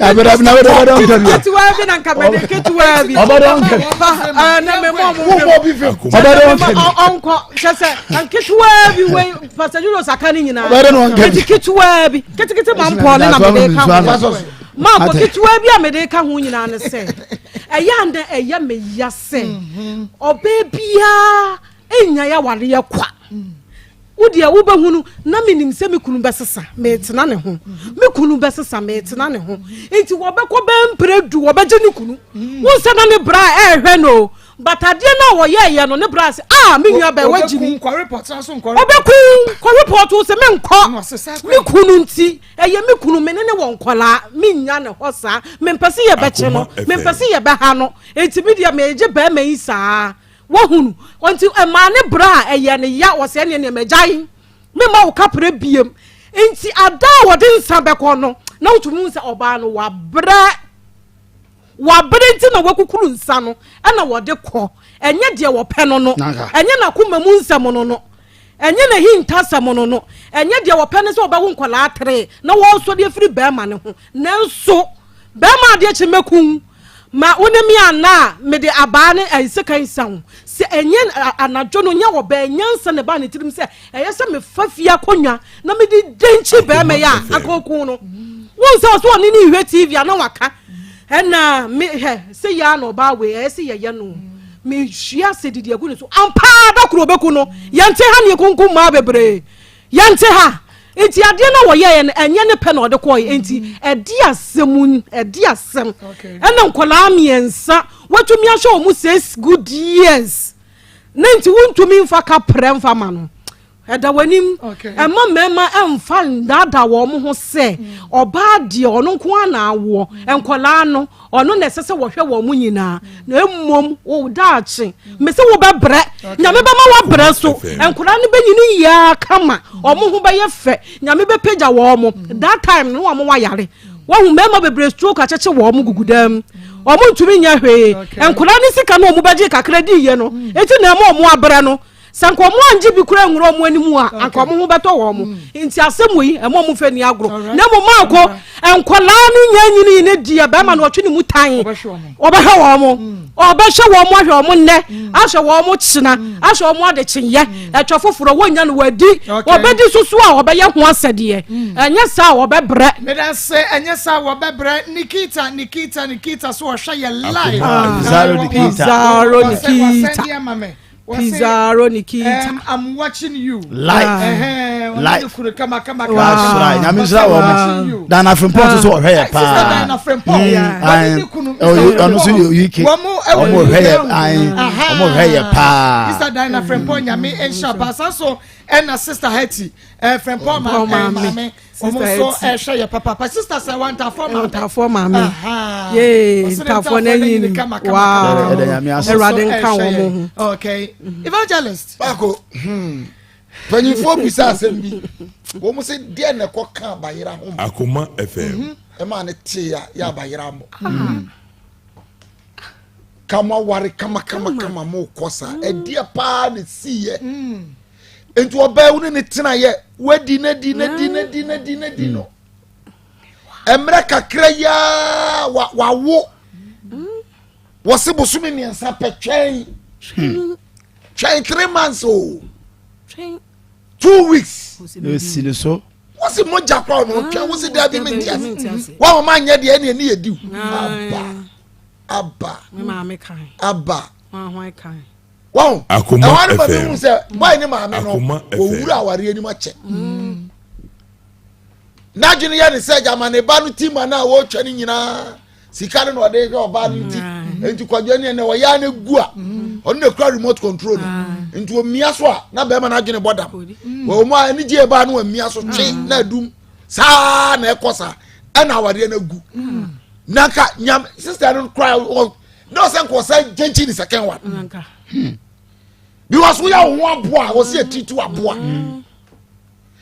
H: bi na nka mede ketewa bi.
J: Ɔbɛdɛ ɔnkɛ.
H: Na mɛ mɔ mo.
K: Wo mɔ bi fɛ.
J: Ɔbɛdɛ ɔnkɛ.
H: Ɔnkɔ kyɛ sɛ nketewa bi wei Pastor Julius aka ne nyinaa.
J: Ɔbɛdɛ ɔnkɛ.
H: Eti ketewa bi ketekete ma mpɔ ne na mede ka ho. Maako ketewa bi a mede ka ho nyinaa ne sɛ ɛyɛ andɛ ɛyɛ me ya sɛ ɔbaa biara nya yɛ awareɛ kwa. Wo deɛ wobɛhunu na menim sɛ me kunu bɛsesa metena ne ho me kunu bɛsesa metena ne ho nti wɔbɛkɔ bɛɛ mprɛ du wɔbɛgye ne kunu wo nsɛ na ne bra ɛɛhwɛ no but adeɛ no a wɔyɛɛyɛ no ne bra sɛ ah me nua bɛɛ wagye mi ɔbɛku kɔ report sɛ menkɔ me kunu nti ɛyɛ me kunu me ne ne wɔ nkɔlaa menya ne hɔ saa mempɛ sɛ yɛbɛkye no mempɛ sɛ yɛbɛha no nti me deɛ megye bɛrima yi saa Wahunu? Ɔnti ɛmaa ne bra a ɛyɛ ne ya, ɔsɛ ɛneɛ neɛ magyae, memma wo kaprɛ biem. Nti ada a wɔde nsa bɛkɔ no, na wotumi hu sɛ ɔbaa no wabrɛ. Wabrɛ nti na wakukuru nsa no, ɛna wɔde kɔ. Ɛnyɛ deɛ wɔpɛ no no, ɛnyɛ n'akoma mu nsɛm no no, ɛnyɛ n'ahintasɛm no no, ɛnyɛ deɛ wɔpɛ ne sɛ wɔbɛwo nkwadaa tere na wɔresɔre afiri bɛrima no ho. Nanso bɛrima adeɛ kye mɛku Ma wo ne me anna a, mede abaa ne sekan sa wo. Sɛ ɛnyɛ anadwo no, nyɛ ɔbaa nyansa na ɛbaa ne tirim sɛ ɛyɛ sɛ mefa fie akonnwa na mede denkyi bɛrima yi a anka ɔku no. Wohu sɛ ɔsɛ ɔne ne hwɛ TV a na waka. Ɛna me hɛ sɛ yɛ a na ɔbaa wei ɛyɛ sɛ yɛyɛ no. Mehyia sɛ didi agu ne so. Ampa da koro ɔbɛku no. Yɛnte ha ne yɛkunkum mmaa bebree. Yɛnte ha. Nti adeɛ no a wɔyɛeɛ no ɛnyɛ ne pɛ na ɔde kɔeɛ nti ɛde asɛm ɛde asɛm ɛna nkwadaa mmiɛnsa watumi ahyɛ wɔn six good years ne nti wontumi nfa kaprɛ nfa ma no ɛda w'anim ɛma mmarima ɛnfa ndaadaa wɔn ho sɛ ɔbaa deɛ ɔno nko ara na awoɔ nkwadaa no Ɔno na ɛsɛ sɛ wɔhwɛ wɔn mo nyinaa na mmom wo daakye mese wobɛbrɛ nyame bɛma woabrɛ so nkwadaa no bɛnyini yiaa kama wɔn ho bɛyɛ fɛ nyame bɛpagya wɔn mo that time no wɔn wayare wahu mmarima bebree stroke akyekye wɔn mo gugu dam wɔn ntumi nyɛ hwee nkwadaa no sika no wɔn bɛgye kakra di yie no eti na ɛma wɔn abrɛ no Sɛ anka wɔn angye bi koraa anwura wɔn anim a, anka wɔn ho bɛtɔ wɔn. Mm. Nti asɛm wei, ɛma wɔn fɛ ni agorɔ. Na mmom maako, nkwadaa no nya nyini ne deɛ, bɛrima no ɔtwe ne mu tan. Ɔbɛhwɛ wɔn. Mm. Ɔbɛhwɛ wɔn ahwɛ wɔn nnɛ, mm. ahwɛ wɔn kyena, ahwɛ wɔn adekyeyɛ. Ɛtwa foforɔ wɔnya no wɔadi. Wɔbɛdi soso a wɔbɛyɛ ho asɛdeɛ. Ɛnyɛ saa a wɔbɛbrɛ.
B: Meda se ɛnyɛ saa wɔbɛbrɛ. Nikita, Nikita, Nikita so ɔhwɛ yɛ live.
J: Bizarro Nikita.
H: Bizarro Nikita. Pizarro Nikita.
B: I'm watching you.
J: Live. Live.
B: Kunu kama kama kama.
J: That's right. Nyame nhyira wɔn mo. Diana Frimpong nso so ɔhwɛ yɛ paa.
B: Sister Diana Frimpong. Wɔn ne kunu.
J: Ɔno nso yɛ UK.
B: Wɔn mo ɛwɔ
J: Wɔn hwɛ yɛ ayi. Wɔn hwɛ yɛ paa.
B: Sister Diana Frimpong nyame nhyira paa. San so ɛna Sister Hetty. Frimpong maame. Wɔn nso ɛhwɛ yɛ papaapa. Sister sɛ wɔn ntafoɔ maame.
H: Ntafoɔ maame. Yee ntafoɔ n'anyin. Wow. Ɛwurade nka wɔn ho.
B: Okay. Evangelist.
K: Baako. Hmm. Panyinfoɔ bisa asɛm bi. Wɔn sɛ deɛ na ɛkɔ ka abayera ho.
C: Akoma FM.
K: Mhm. Ɛmaa ne tee ya yɛ abayera mo. Mhm. Kama ware kama kama kama mo kɔ saa. Ɛdeɛ paa na si yɛ. Nti ɔbaa wo ne ne tena yɛ wadi na di na di na di na di na di no. Mmerɛ kakra yaa wa wawo. Wɔsi bosome mmiɛnsa pɛ twɛn. Twɛn 3 months o. 2 weeks.
J: Esi ne so.
K: Wɔsi mogya kora ɔno twɛn wosi dɛbi mi nti ase. Wɔn a wɔn anyɛ deɛ ɛna ɛni yɛ diw. Aba aba aba. Wɔn
C: Akoma
K: ɛhɔ ne ma mi
C: FM.
K: hu sɛ boy ne maame no
C: Akoma FM.
K: wɔwura awareɛ anim akyɛ. N'adwene yɛ ne sɛ gyama ne ba no ti ma no a wɔretwa no nyinaa sika no na ɔde hwɛ ɔbaa no nti nti kwadwo ne ɛnɛ ɔyɛ ana gu a ɔno na ekura remote control no nti omia so a na bɛrima n'adwene bɔ dam wɔn mu a anigye baa no omia so twe na adum saa na ɛkɔ saa ɛna awareɛ no agu na nka nyam sister no kura ɔ na ɔsɛ nka ɔsɛ gyɛnkyi ne second one because woyɛ wo ho aboa a wɔsi etiritu aboa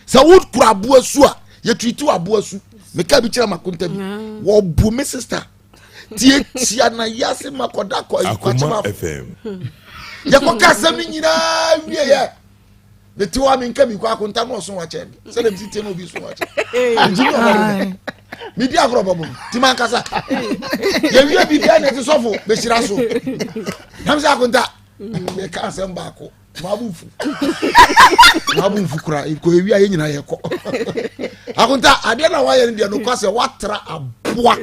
K: sɛ wokura aboa su a yɛtiritu aboa su meka bi kyerɛ makonta bi wɔbu me sister tietia na yase ma kɔda kɔ
C: Akoma
K: kwakyema
C: FM.
K: yɛkɔka asɛm no nyinaa wieɛ mete hɔ a menka mi kɔ akonta na ɔso wakyɛ me sɛdeɛ mesi tie na obi so wakyɛ ngyimi ɔbɛbɔ me medi agorɔ bɔbɔ me nti mankasa yɛwie biribia na ɛte sɔfo bɛhyira so nam sɛ akonta meka asɛm baako maabu nfu maabu nfu kora kɔ ewi a yɛ nyinaa yɛkɔ akonta adeɛ na wayɛ no deɛ nokwa sɛ watra aboa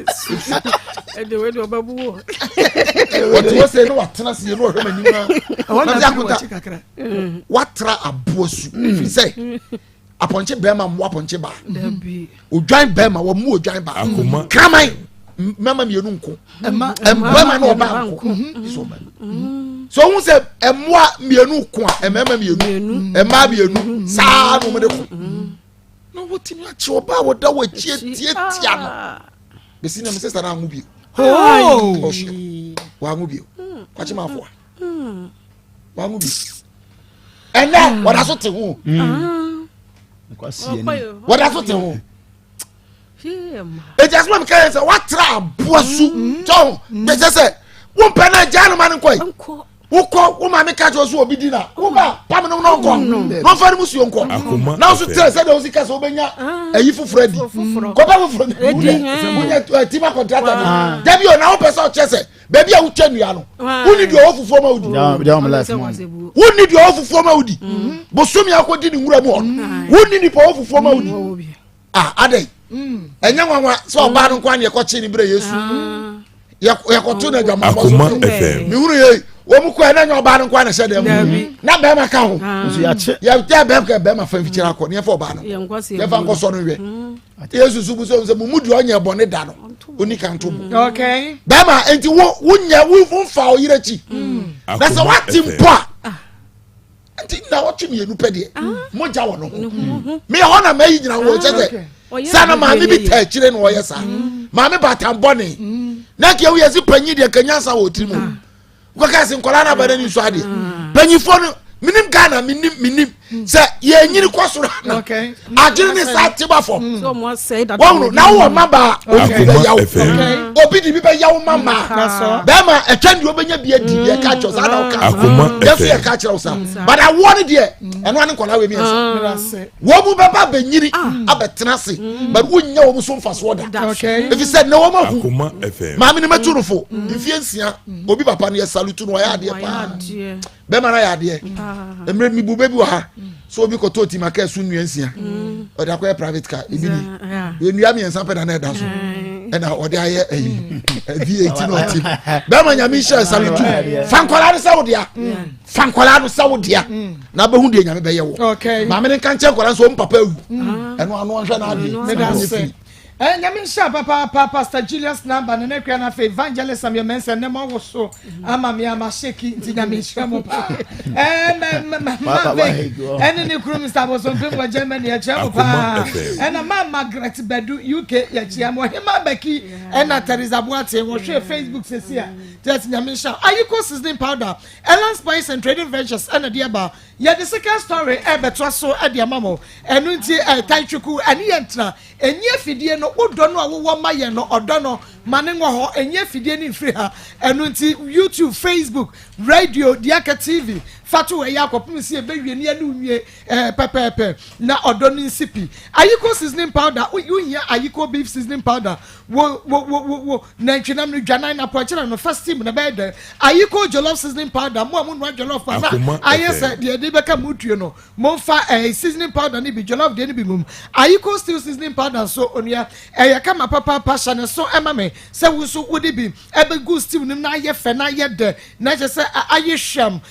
H: Ɛde wei de ɔbɛbu wɔ.
K: wɔte hɔ sɛ ne watena se ne ɔhwɛ m'anim a nam sɛ akonta watra aboa su ɛfiri sɛ apɔnkye bɛrima mmoa apɔnkye baa odwan bɛrima wɔn mu odwan baa kraman mmarima mmienu nko mmarima na ɔbaa nko sɛ ɔbaa so ohun sɛ mmoa mmienu ko a mmarima mmienu mmaa mmienu saa na wɔn de ko na wɔtumi akye ɔbaa wɔda wɔ akyi etiatia no besi na mi sista na anwo bio ɔhyɛ wɔanwo bio kwakye maa fo a wɔanwo bio ɛnɛ wɔda so te ho wɔda so te ho eti asoma mi ka yɛn sɛ watra aboa su tɔn gbèsè sɛ wọn pɛ náà gya anoma no nkɔ yi wokɔ wo maame ka kyerɛ so obi di na woba pam no no nkɔ na ɔmfa no mu suo nkɔ na nso tẹ sɛ deɛ wosi ka sɛ wobɛnya ayi foforɔ adi kɔpɛ foforɔ wonyɛ tima kɔntrata bi dabi o na wopɛ sɛ ɔkyerɛ sɛ baabi a wotwa nnua no wonni deɛ ɔwɔ fufuo ma wodi wonni deɛ ɔwɔ fufuo ma wodi bosomi akɔdi ne nwura mu hɔ no wonni nipa ɔwɔ fufuo ma wodi ah adɛn ɛnyɛ nwanwa sɛ ɔbaa no nko ne yɛkɔkye ne berɛ yesu yɛkɔto no adwamammɔ so mehunu yei wɔn mu kɔɛ na nyɛ ɔbaa no nko na hyɛ dɛm mu na bɛrima ka ho yɛgya bɛrima bɛrima fa mfikyire akɔ ne yɛfa ɔbaa no yɛfa nkɔsɔ no hwɛ yesu so bu sɛ sɛ mo mu deɛ ɔnyɛ bɔne da no ɔni ka nto bo bɛrima nti wo wonyɛ wo mfa wo yerɛ akyi na sɛ woate mpo a nti na ɔtwe mmienu pɛ deɛ mogya wɔ no ho meyɛ hɔ na mayi gyina wɔ kyɛ sɛ saa na maame bi ta akyire na ɔyɛ saa maame baatan bɔne na nka ewu yɛ si panyin deɛ nka nyansa wɔ tiri mu kɔkɛ se nkɔla na abɛn ani nso adeɛ panyinfoɔ no minim Ghana minim minim sɛ yɛnyini kɔ soro ana adwene ne saa te ba fam wɔn na wɔ mmabaa obi bi bɛ yaw obi di bi bɛ yaw mmabaa bɛrima ɛtwɛn deɛ ɔbɛnya bi adi yɛ ka kyerɛ saa na ɔka yɛ so yɛ ka kyerɛ sa but awoɔ no deɛ ɛno ane nkɔla wɔ mmiɛnsa wɔn mu bɛba abɛnyini abɛtena ase but wonya wɔn so mfasoɔ da efi sɛ na wɔn ahu maame no mɛtu no fo mfie 6 obi papa no yɛ salutu no ɔyɛ adeɛ paa bɛrima no ayɛ adeɛ mmerɛ mi bu bɛ bi wɔ ha so obi kɔtɔ ti ma kɛ so nnua 6 ɔde akɔyɛ private car ebi ni nnua 3 pɛ na na ɛda so. Ɛna ɔde ayɛ ɛyi V8 na ɔte bɛrima nyame nhyɛ sale tu fa nkwadaa no sɛ wo dea fa nkwadaa no sɛ wo dea na bɛhu deɛ nyame bɛyɛ wɔ maame ne nka nkyɛn nkwadaa nso ɔmo papa awu ɛno ano ɔnhwɛ n'adeɛ
B: firi. Eh, nyame nhyira papaapa Pastor Julius Namba ne ne kura na afei Evangelist Samuel Mensah ne mo awoso ama me ama sheki nti nyame nhyira mo paa. Eh, ma Vic ɛne ne kunu Mr. Abosompem wɔ Germany yɛkyia mo paa. Ɛna ma Margaret Badu UK yɛkyia mo. Hema Baki ɛna Teresa Boate wɔhwɛ Facebook sesi a just nyame nhyira. Ayiko seasoning powder, Elan Spice and Trading Ventures ɛna de aba. Yɛde second story ɛbɛtoa so ɛde ama mo. Ɛno nti ɛɛ ɛne yɛn tena. Ɛnyi afidie no, wo dɔ no a wowɔ ma yɛn no, ɔdɔ no, ma ne nwɔ hɔ. Ɛnyi afidie no mfiri ha. Ɛno nti YouTube, Facebook, radio, Diaka TV, fa to ɛyɛ akɔpem si ɛbɛwie ne ɛne nwie pɛpɛɛpɛ na ɔdɔ no nsi pi. Ayiko seasoning powder, wohia Ayiko beef seasoning powder, wo wo wo wo wo nantwinam no, dwanan na pɔkyerɛ no, first steam na bɛyɛ dɛ. Ayiko jollof seasoning powder, mo a mo noa jollof pa na ayɛ sɛ deɛ ɛde bɛka mo tuo no, momfa seasoning powder no bi, jollof deɛ no bi ngum. Ayiko stew seasoning powder nso, onua, ɛyɛ kama papaapa. Hyɛ ne so ɛma me sɛ wo nso wode bi ɛbɛgu stew no na ayɛ fɛ na ayɛ dɛ na kyerɛ sɛ ayɛ hwam.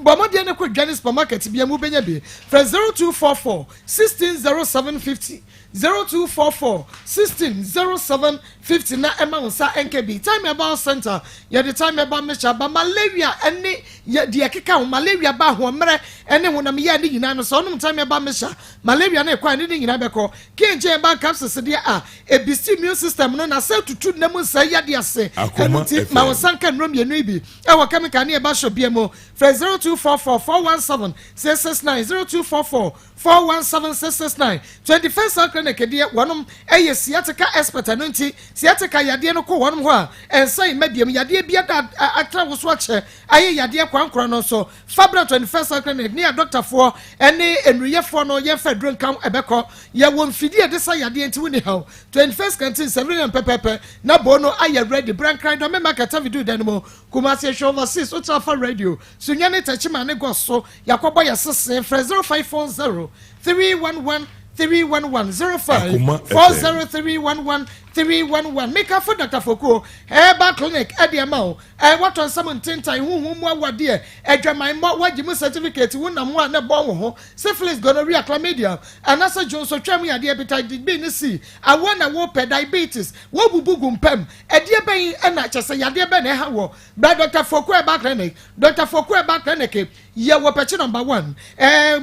B: Bɔ mmɔden no kɔ dwane supermarket bia mu, wobɛnya bi. Frɛ 0244 160750, 0244 160750 na ɛma wo nsa ɛnka bi. Time Herbal Center, yɛde Time Herbal Mixture ba. Malaria ɛne deɛ ɛkeka ho, malaria ba, ahoɔmmerɛ ɛne honam yɛ ne nyinaa no, sɛ ɔnom Time Herbal Mixture, malaria no ɛkɔ a ne ne nyinaa bɛkɔ. KJ Herbal Capsules deɛ a ebisi immune system no na sɛ tutu nam nsa yade ase. Ɛno nti ma wo nsa nka nnuro mmienu yi bi ɛwɔ chemical ne ɛba shop bia mu. Frɛ 0244 417 669, 0244 417 669. 21st Cell Clinic deɛ, wɔnom ɛyɛ sciatica expert. Ɛno nti sciatica yadeɛ no kɔ wɔnom hɔ a, ɛnsa yi mɛbiam yadeɛ bi ada atra wo so akyɛ ayɛ yadeɛ kwankorɔ no nso, fabra 21st Cell Clinic ne yɛ dɔktafoɔ ɛne nnuruyɛfoɔ no, yɛmfa duro nka ɛbɛkɔ. Yɛwɔ mfidie de sa yadeɛ nti woni haw. 21st Canteen 7 am pɛpɛpɛ na bo no ayɛ ready. Brankran dɔme market avidu dan mu. Kumasi ehwɛ overseas, wotra fa radio Sunya ne Tɛkyima ne gɔ so yakɔbɔ yɛ sese. Frɛ 0540 311 311, 05 40 311 311. Mekafo Dr Foko Herbal Clinic ɛde ɛma wo. Watɔ nsɛm ntentan huhu mu awadeɛ adwamanmmɔ, wagye mu certificate, wonam ho a ne bɔ wo ho, syphilis, gonorrhea, chlamydia, anaasɛ dwonsotwa mu yadeɛ, hepatitis B ne C, awoɔ na wopɛ, diabetes, wobubu gu mpam, ɛdeɛ bɛn ɛna kyɛ sɛ yadeɛ bɛn na ɛha wɔ, bra Dr Foko Herbal Clinic. Dr Foko Herbal Clinic yɛ wɔ Pɛkyi Number 1.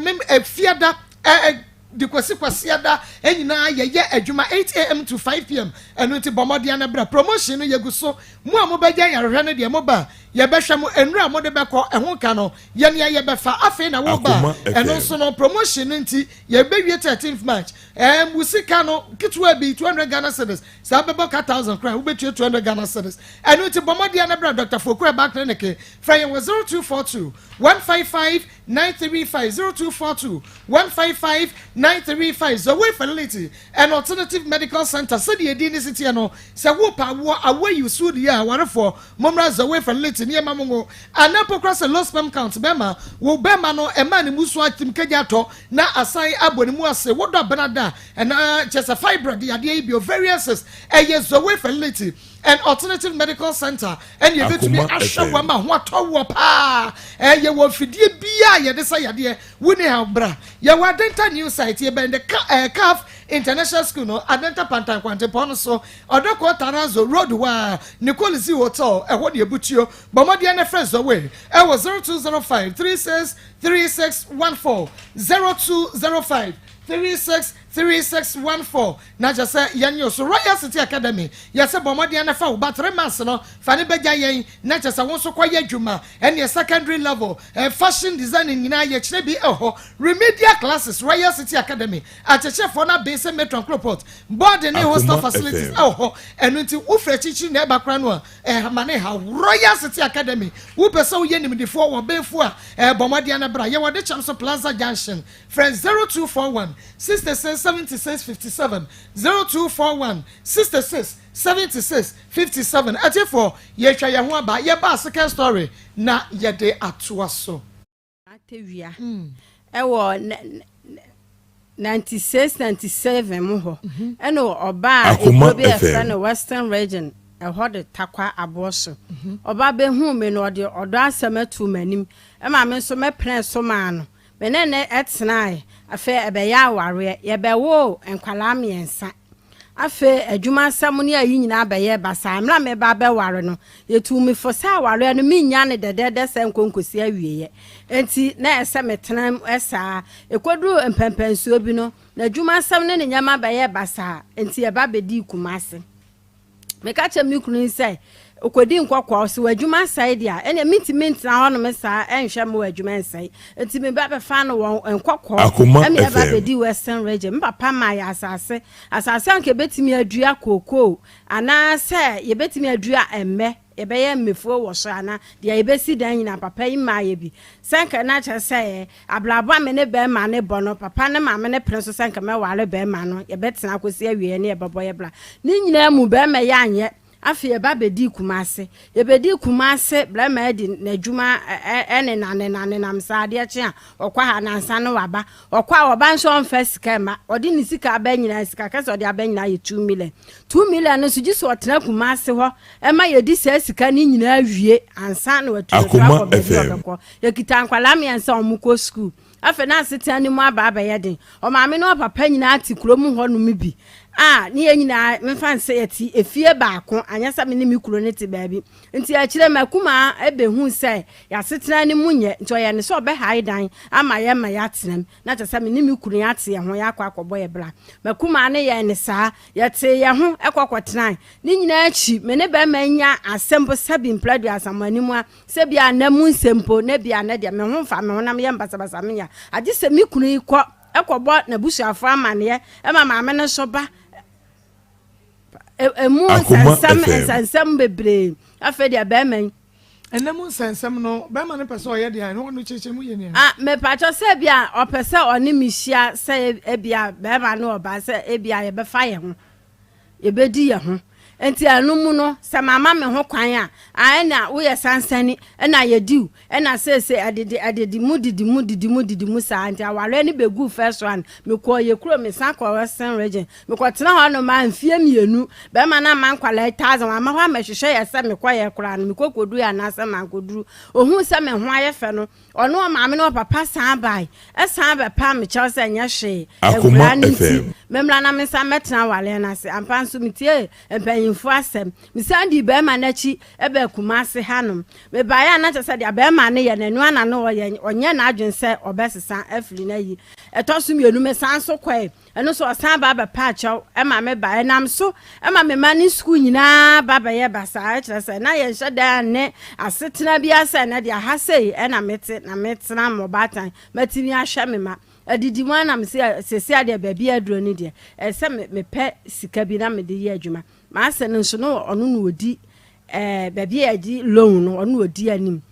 B: Mem Efiada de kwasi kwasiada nyinaa yɛyɛ adwuma 8 am to 5 pm. Ɛno nti bɔ mmɔden no bra. Promotion no yɛgu so. Mo a mobɛgya yarehwɛ no deɛ, moba yɛbɛhwɛ mo nnura a mode bɛkɔ ɛho ka no, yɛnea yɛbɛfa. Afei na woba, ɛno nso no, promotion no nti yɛbɛwie 13th March. Wo sika no ketewa bi, 200 Ghana cedis, saa bɛbɔ ka 1,000 koraa, wobɛtua 200 Ghana cedis. Ɛno nti bɔ mmɔden no bra Dr Foko Herbal Clinic. Frɛ yɛn wɔ 0242 155 935, 0242 155 935. Zoe Fertility and Alternative Medical Center, sɛdeɛ ɛdi ne siteɛ no, sɛ wopa awoɔ, awoɔ yi so deɛ a, awarefoɔ mommra Zoe Fertility nneɛma mo ngo anaa pokora sɛ low sperm count, bɛrima wo bɛrima no ɛma ne mu so atim kagya atɔ na asan abɔ ne mu ase, wodɔ benada ɛna kyɛ sɛ fibroid yadeɛ yi bi, ovarian cyst, ɛyɛ Zoe Fertility and Alternative Medical Center ɛne yɛbɛtumi ahwɛ wɔ ma ho atɔ wɔ paa. Ɛyɛ wɔ mfidie biaa yɛde sɛ yadeɛ wo ne ha bra. Yɛwɔ Adenta New Site, yɛbɛn de CAF International School no, Adenta Pantan kwantepɔn no so, Ɔdɔkɔ Tarazo Road hɔ a Nicole Z Hotel ɛhɔ de ebutuo. Bɔmmɔdeɛ ne frɛ Zoe ɛwɔ 0205 36 36 14, 0205 36 36 14. Na kyerɛ sɛ yɛn yɛ so Royal City Academy, yɛsɛ bɔ mmɔden no fa wo ba 3 months no, fa ne bɛgya yɛn na kyerɛ sɛ wo nso kɔyɛ adwuma. Ɛneɛ secondary level fashion designing nyinaa yɛkyerɛ bi ɛhɔ, remedial classes. Royal City Academy akyerɛkyerɛfoɔ no abɛn sɛ matron cropot board ne hostel facilities ɛwɔ hɔ. Ɛno nti wofiri akyirikyiri na ɛba kora no a, ɛhama ne ha Royal City Academy. Wopɛ sɛ woyɛ nimdifoɔ wɔ bɛnfo a, ɛbɔ mmɔden no bra. Yɛwɔ de kyɛm so Plaza Junction. Frɛ 0241 66 76 57, 0241 66 76 57. Ɛtifoɔ, yɛtwa yɛn ho aba, yɛba second story na yɛde atoa so.
H: Atewia ɛwɔ ne. 96, 97 mu hɔ ɛna ɔbaa ekuro bi a yɛfrɛ no Western Region ɛhɔ de Tarkwa Aboɔso. Ɔba bɛhuu me no ɔde ɔdɔ asɛm atuu m'anim ɛma me nso mɛpenee so maa no. Me ne no tenae, afei ɛbɛyɛ awareɛ. Yɛbɛwoo nkwadaa mmiɛnsa. Afei adwumasɛm ne ayi nyinaa bɛyɛɛ basaa. Mmerɛ a mereba abɛware no, yɛtuu me fo sɛ awareɛ no mennya no dɛdɛɛdɛ sɛ nkɔ nkɔsi awieɛ. Enti na ɛsɛ sɛ metena mu saa. Ɛkɔduruu mpɛnpɛnsoɔ bi no, n'adwumasɛm ne ne nneɛma bɛyɛɛ basaa, enti yɛba bɛdii Kumasi. Meka kyerɛɛ me kunu sɛ, Ɔkɔdi nkɔkɔɔ, sɛ w'adwuma sɛe deɛ a, ɛnneɛ mentumi ntena hɔnom saa nhwɛ ma w'adwuma nsɛe. Enti me ba bɛfaa no wɔ nkɔkɔɔ
C: Akoma
H: ma yɛba
C: FM.
H: bɛdii Western Region. Me papa maa yɛn asase, asase a anka yɛbɛtumi adua kookoo anaasɛ yɛbɛtumi adua mmɛ, yɛbɛyɛ mmefuo wɔ so anaa deɛ yɛbɛsi dan nyinaa, papa yi maa yɛ bi. Sɛ anka na kyerɛ sɛ abrabɔ a me ne barima no bɔ no, papa ne maame no pene so sɛ anka mɛware barima no, yɛbɛtena akɔsi awieeɛ ne yɛbɛbɔ yɛn bra. Ne nyinaa mu, barima yi anyɛ. Afei yɛba bɛdii Kumase. Yɛbɛdii Kumase, barima adi n'adwuma nenam nenam nenam saa, adeɛ kye a, ɔkɔ ha nansa na waba. Ɔkɔ a, ɔba nso ɔmfa sika mma. Ɔde ne sika aba nyinaa, sika kɛse a ɔde aba nyinaa yɛ 2 million. 2 million no nso, gye sɛ ɔtena Kumase hɔ ma yɛdi saa sika no nyinaa wie ansa na watu akɔ baabi a ɔbɛkɔ. Yɛkita nkwadaa mmiɛnsa a wɔkɔ sukuu. Afei na asetena no mu aba abɛyɛ den. Ɔmaame ne ɔpapa nyinaa te kurom hɔnom bi a ne yɛn nyinaa memfa no sɛ yɛte efie baako, anyɛ sɛ me ne me kunu no te baabi. Nti akyire m'akumaa bɛhuu sɛ yɛn asetena no mu nyɛ, nti ɔyɛɛ no sɛ ɔbɛhae dan ama yɛn ma yɛatena mu. Na kyerɛ sɛ me ne me kunu yɛate yɛn ho yɛakɔ akɔbɔ yɛn bra. M'akumaa no yɛɛ no saa. Yɛtee yɛn ho kɔ kɔtenae. Ne nyinaa akyi, me ne barima yi nyaa asɛm mpo sɛbi mprɛ aduasa mo anim a Sɛ ebia nna mu nsɛm mpo, na ebia nnɛ deɛ me ho mfa me ho na meyɛ basabasa menya. Agye sɛ me kunu yi kɔ kɔbɔ n'abusuafoɔ amanneɛ ma maame no nso ba. Emu nsɛnsɛm nsɛnsɛm bebree. Afei deɛ bɛrima yi.
B: Ɛnna mu nsɛnsɛm no bɛrima no pɛ sɛ ɔyɛ deɛ ɛno ɔno kyerɛkyerɛ mu yɛ nea.
H: Ah mepatwɔ sɛ ebia ɔpɛ sɛ ɔne me hyia sɛ ebia bɛrima ne ɔbaa sɛ ebia yɛbɛfa yɛn ho. Yɛbɛdi yɛn ho. Enti ɛno mu no, sɛ mamma me ho kwan a, a ɛnna woyɛ sansani, ɛnna yɛdi wo, ɛnna seesei ɛdede, ɛdede mu, didi mu, didi mu, didi mu saa. Nti awareɛ no bɛguu first one. Mekɔɔ yɛ kurom, mesan kɔɔ Western Region. Mekɔtena hɔ nom ara mfeɛ mmienu. Bɛrima no amma nkwadaa yi thousand, wamma hɔ ammɛhwehwɛ yɛ sɛ mekɔeɛ koraa no, mekɔ kɔduruiɛ anaasɛ mankɔduru. Ɔhuu sɛ me ho ayɛ fɛ no, Ɔno ɔmaame ne ɔpapa san bae, san bɛpaa me kyɛw sɛ ɛnyɛ hwee,
C: Akoma
H: nkuraa no nti,
C: FM.
H: memmra na mensan mmɛtena awareɛ no ase. Ampa nso, metiee mpanyimfoɔ asɛm. Mesan dii barima no akyi baa Kumasi hanom. Mebaeɛ a na kyerɛ sɛ deɛ barima no yɛ no, ɛno ara na na ɔyɛ. Ɔnyɛɛ n'adwene sɛ ɔbɛsesa afiri n'ayi. Ɛtɔ so mmienu, mesan nso kɔe. Ɛno nso ɔsan ba bɛpaa kyɛw ma me ba. Ɛnam so ma me mma ne sukuu nyinaa ba bɛyɛ basaa. Kyerɛ sɛ, na yɛnhyɛ da nne asetena biara sɛ ɛnnɛ deɛ ha sei na mete na metena ma ɔbaatan matumi ahwɛ me mma. Adidi mu ara na mese seesei ara deɛ baabi a aduro no deɛ, ɛsɛ sɛ mepɛ sika bi na mede yɛ adwuma. M'ase no nso na ɔno na ɔdi ɛɛ baabi a yɛgye loan no, ɔno na ɔdi anim.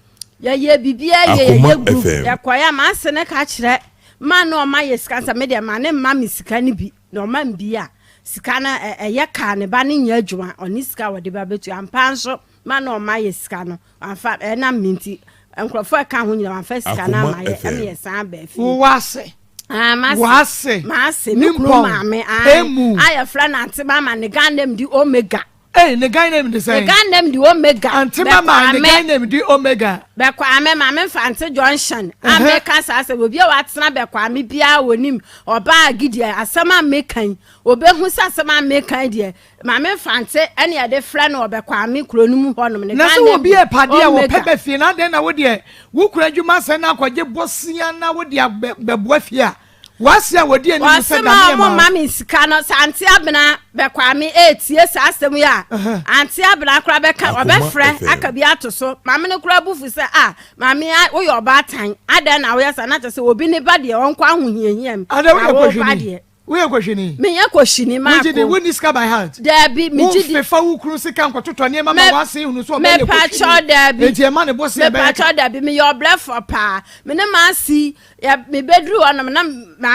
H: Yɛyɛ biribiara yie,
C: Akoma
H: yɛyɛ group.
C: FM.
H: Yɛkɔeɛ a m'ase no ka kyerɛ ma na ɔma yɛ sika sɛ me deɛ ma ne mma me sika no bi na ɔma me bi a sika no ɛyɛ kaa ne ba no nyɛ adwuma ɔne sika a wɔde ba bɛtua. Ampa nso ma na ɔma yɛ sika no wamfa ɛnam me nti nkurɔfoɔ a ɛka ho nyinaa wamfa sika no
C: Akoma
H: ama yɛ ɛna
C: FM.
H: yɛsan baa fie.
B: Wowɔ ase.
H: Ah, mase.
B: W'ase.
H: Mase, me kunu
B: Nimpɔn.
H: maame. Ae.
B: Emu.
H: A yɛfrɛ no Ante Mama, ne Ghana name di Omega.
B: Ei, ne Ghana name de sɛn?
H: Ne Ghana name di Omega.
B: Ante Mama, ne Ghana name di Omega.
H: Bɛkwame, Maame Mfante Junction. A meka saa sɛ obi a watena Bɛkwame biara onim ɔbaa Gideon asɛm a meka yi, obehu sɛ asɛm a meka yi deɛ Maame Mfante ɛne yɛde frɛ no wɔ Bɛkwame kuro no mu hɔnom. Ne
B: Na
H: Ghana
B: sɛ
H: name
B: obi
H: di
B: ɛpadeɛ a wɔpɛ
H: Omega.
B: bɛ fie na adɛn na wo deɛ wo kura adwuma sɛ na akɔgye bosea na wo de abɛboa fie a W'ase a wɔdi anim sɛ
H: Wɔse
B: dame
H: ma
B: yɛ
H: ɔmo
B: ma
H: mma
B: wo.
H: me sika no sɛ Ante Abena Bɛkwame eetie saa asɛm yi a Ante Abena koraa bɛka
C: Akoma
H: ɔbɛfrɛ
C: FM.
H: aka bi ato so Maame no koraa bo fu sɛ ah maame a woyɛ ɔbaatan adɛn na woyɛ saa na kyerɛ sɛ obi ne ba deɛ ɔnkɔ ahohiahia mu
B: Adɛn
H: na
B: woyɛ
H: wo ba
B: kɔhwini?
H: deɛ
B: Woyɛ kɔhwini?
H: Menyɛ kɔhwini
B: Wogye di
H: Maako
B: wonni sika by heart?
H: Daabi megye di
B: Womfefa wo kunu sika nkɔtotɔ nneɛma ma
H: Me
B: w'ase hunu sɛ ɔbɛyɛ
H: mepakyɛw
B: kɔhwini
H: daabi
B: enti ɛma ne bosea bɛyɛ ka.
H: mepakyɛw daabi meyɛ ɔbrɛfoɔ paa me ne m'ase Yɛ mebɛduru hɔ nom na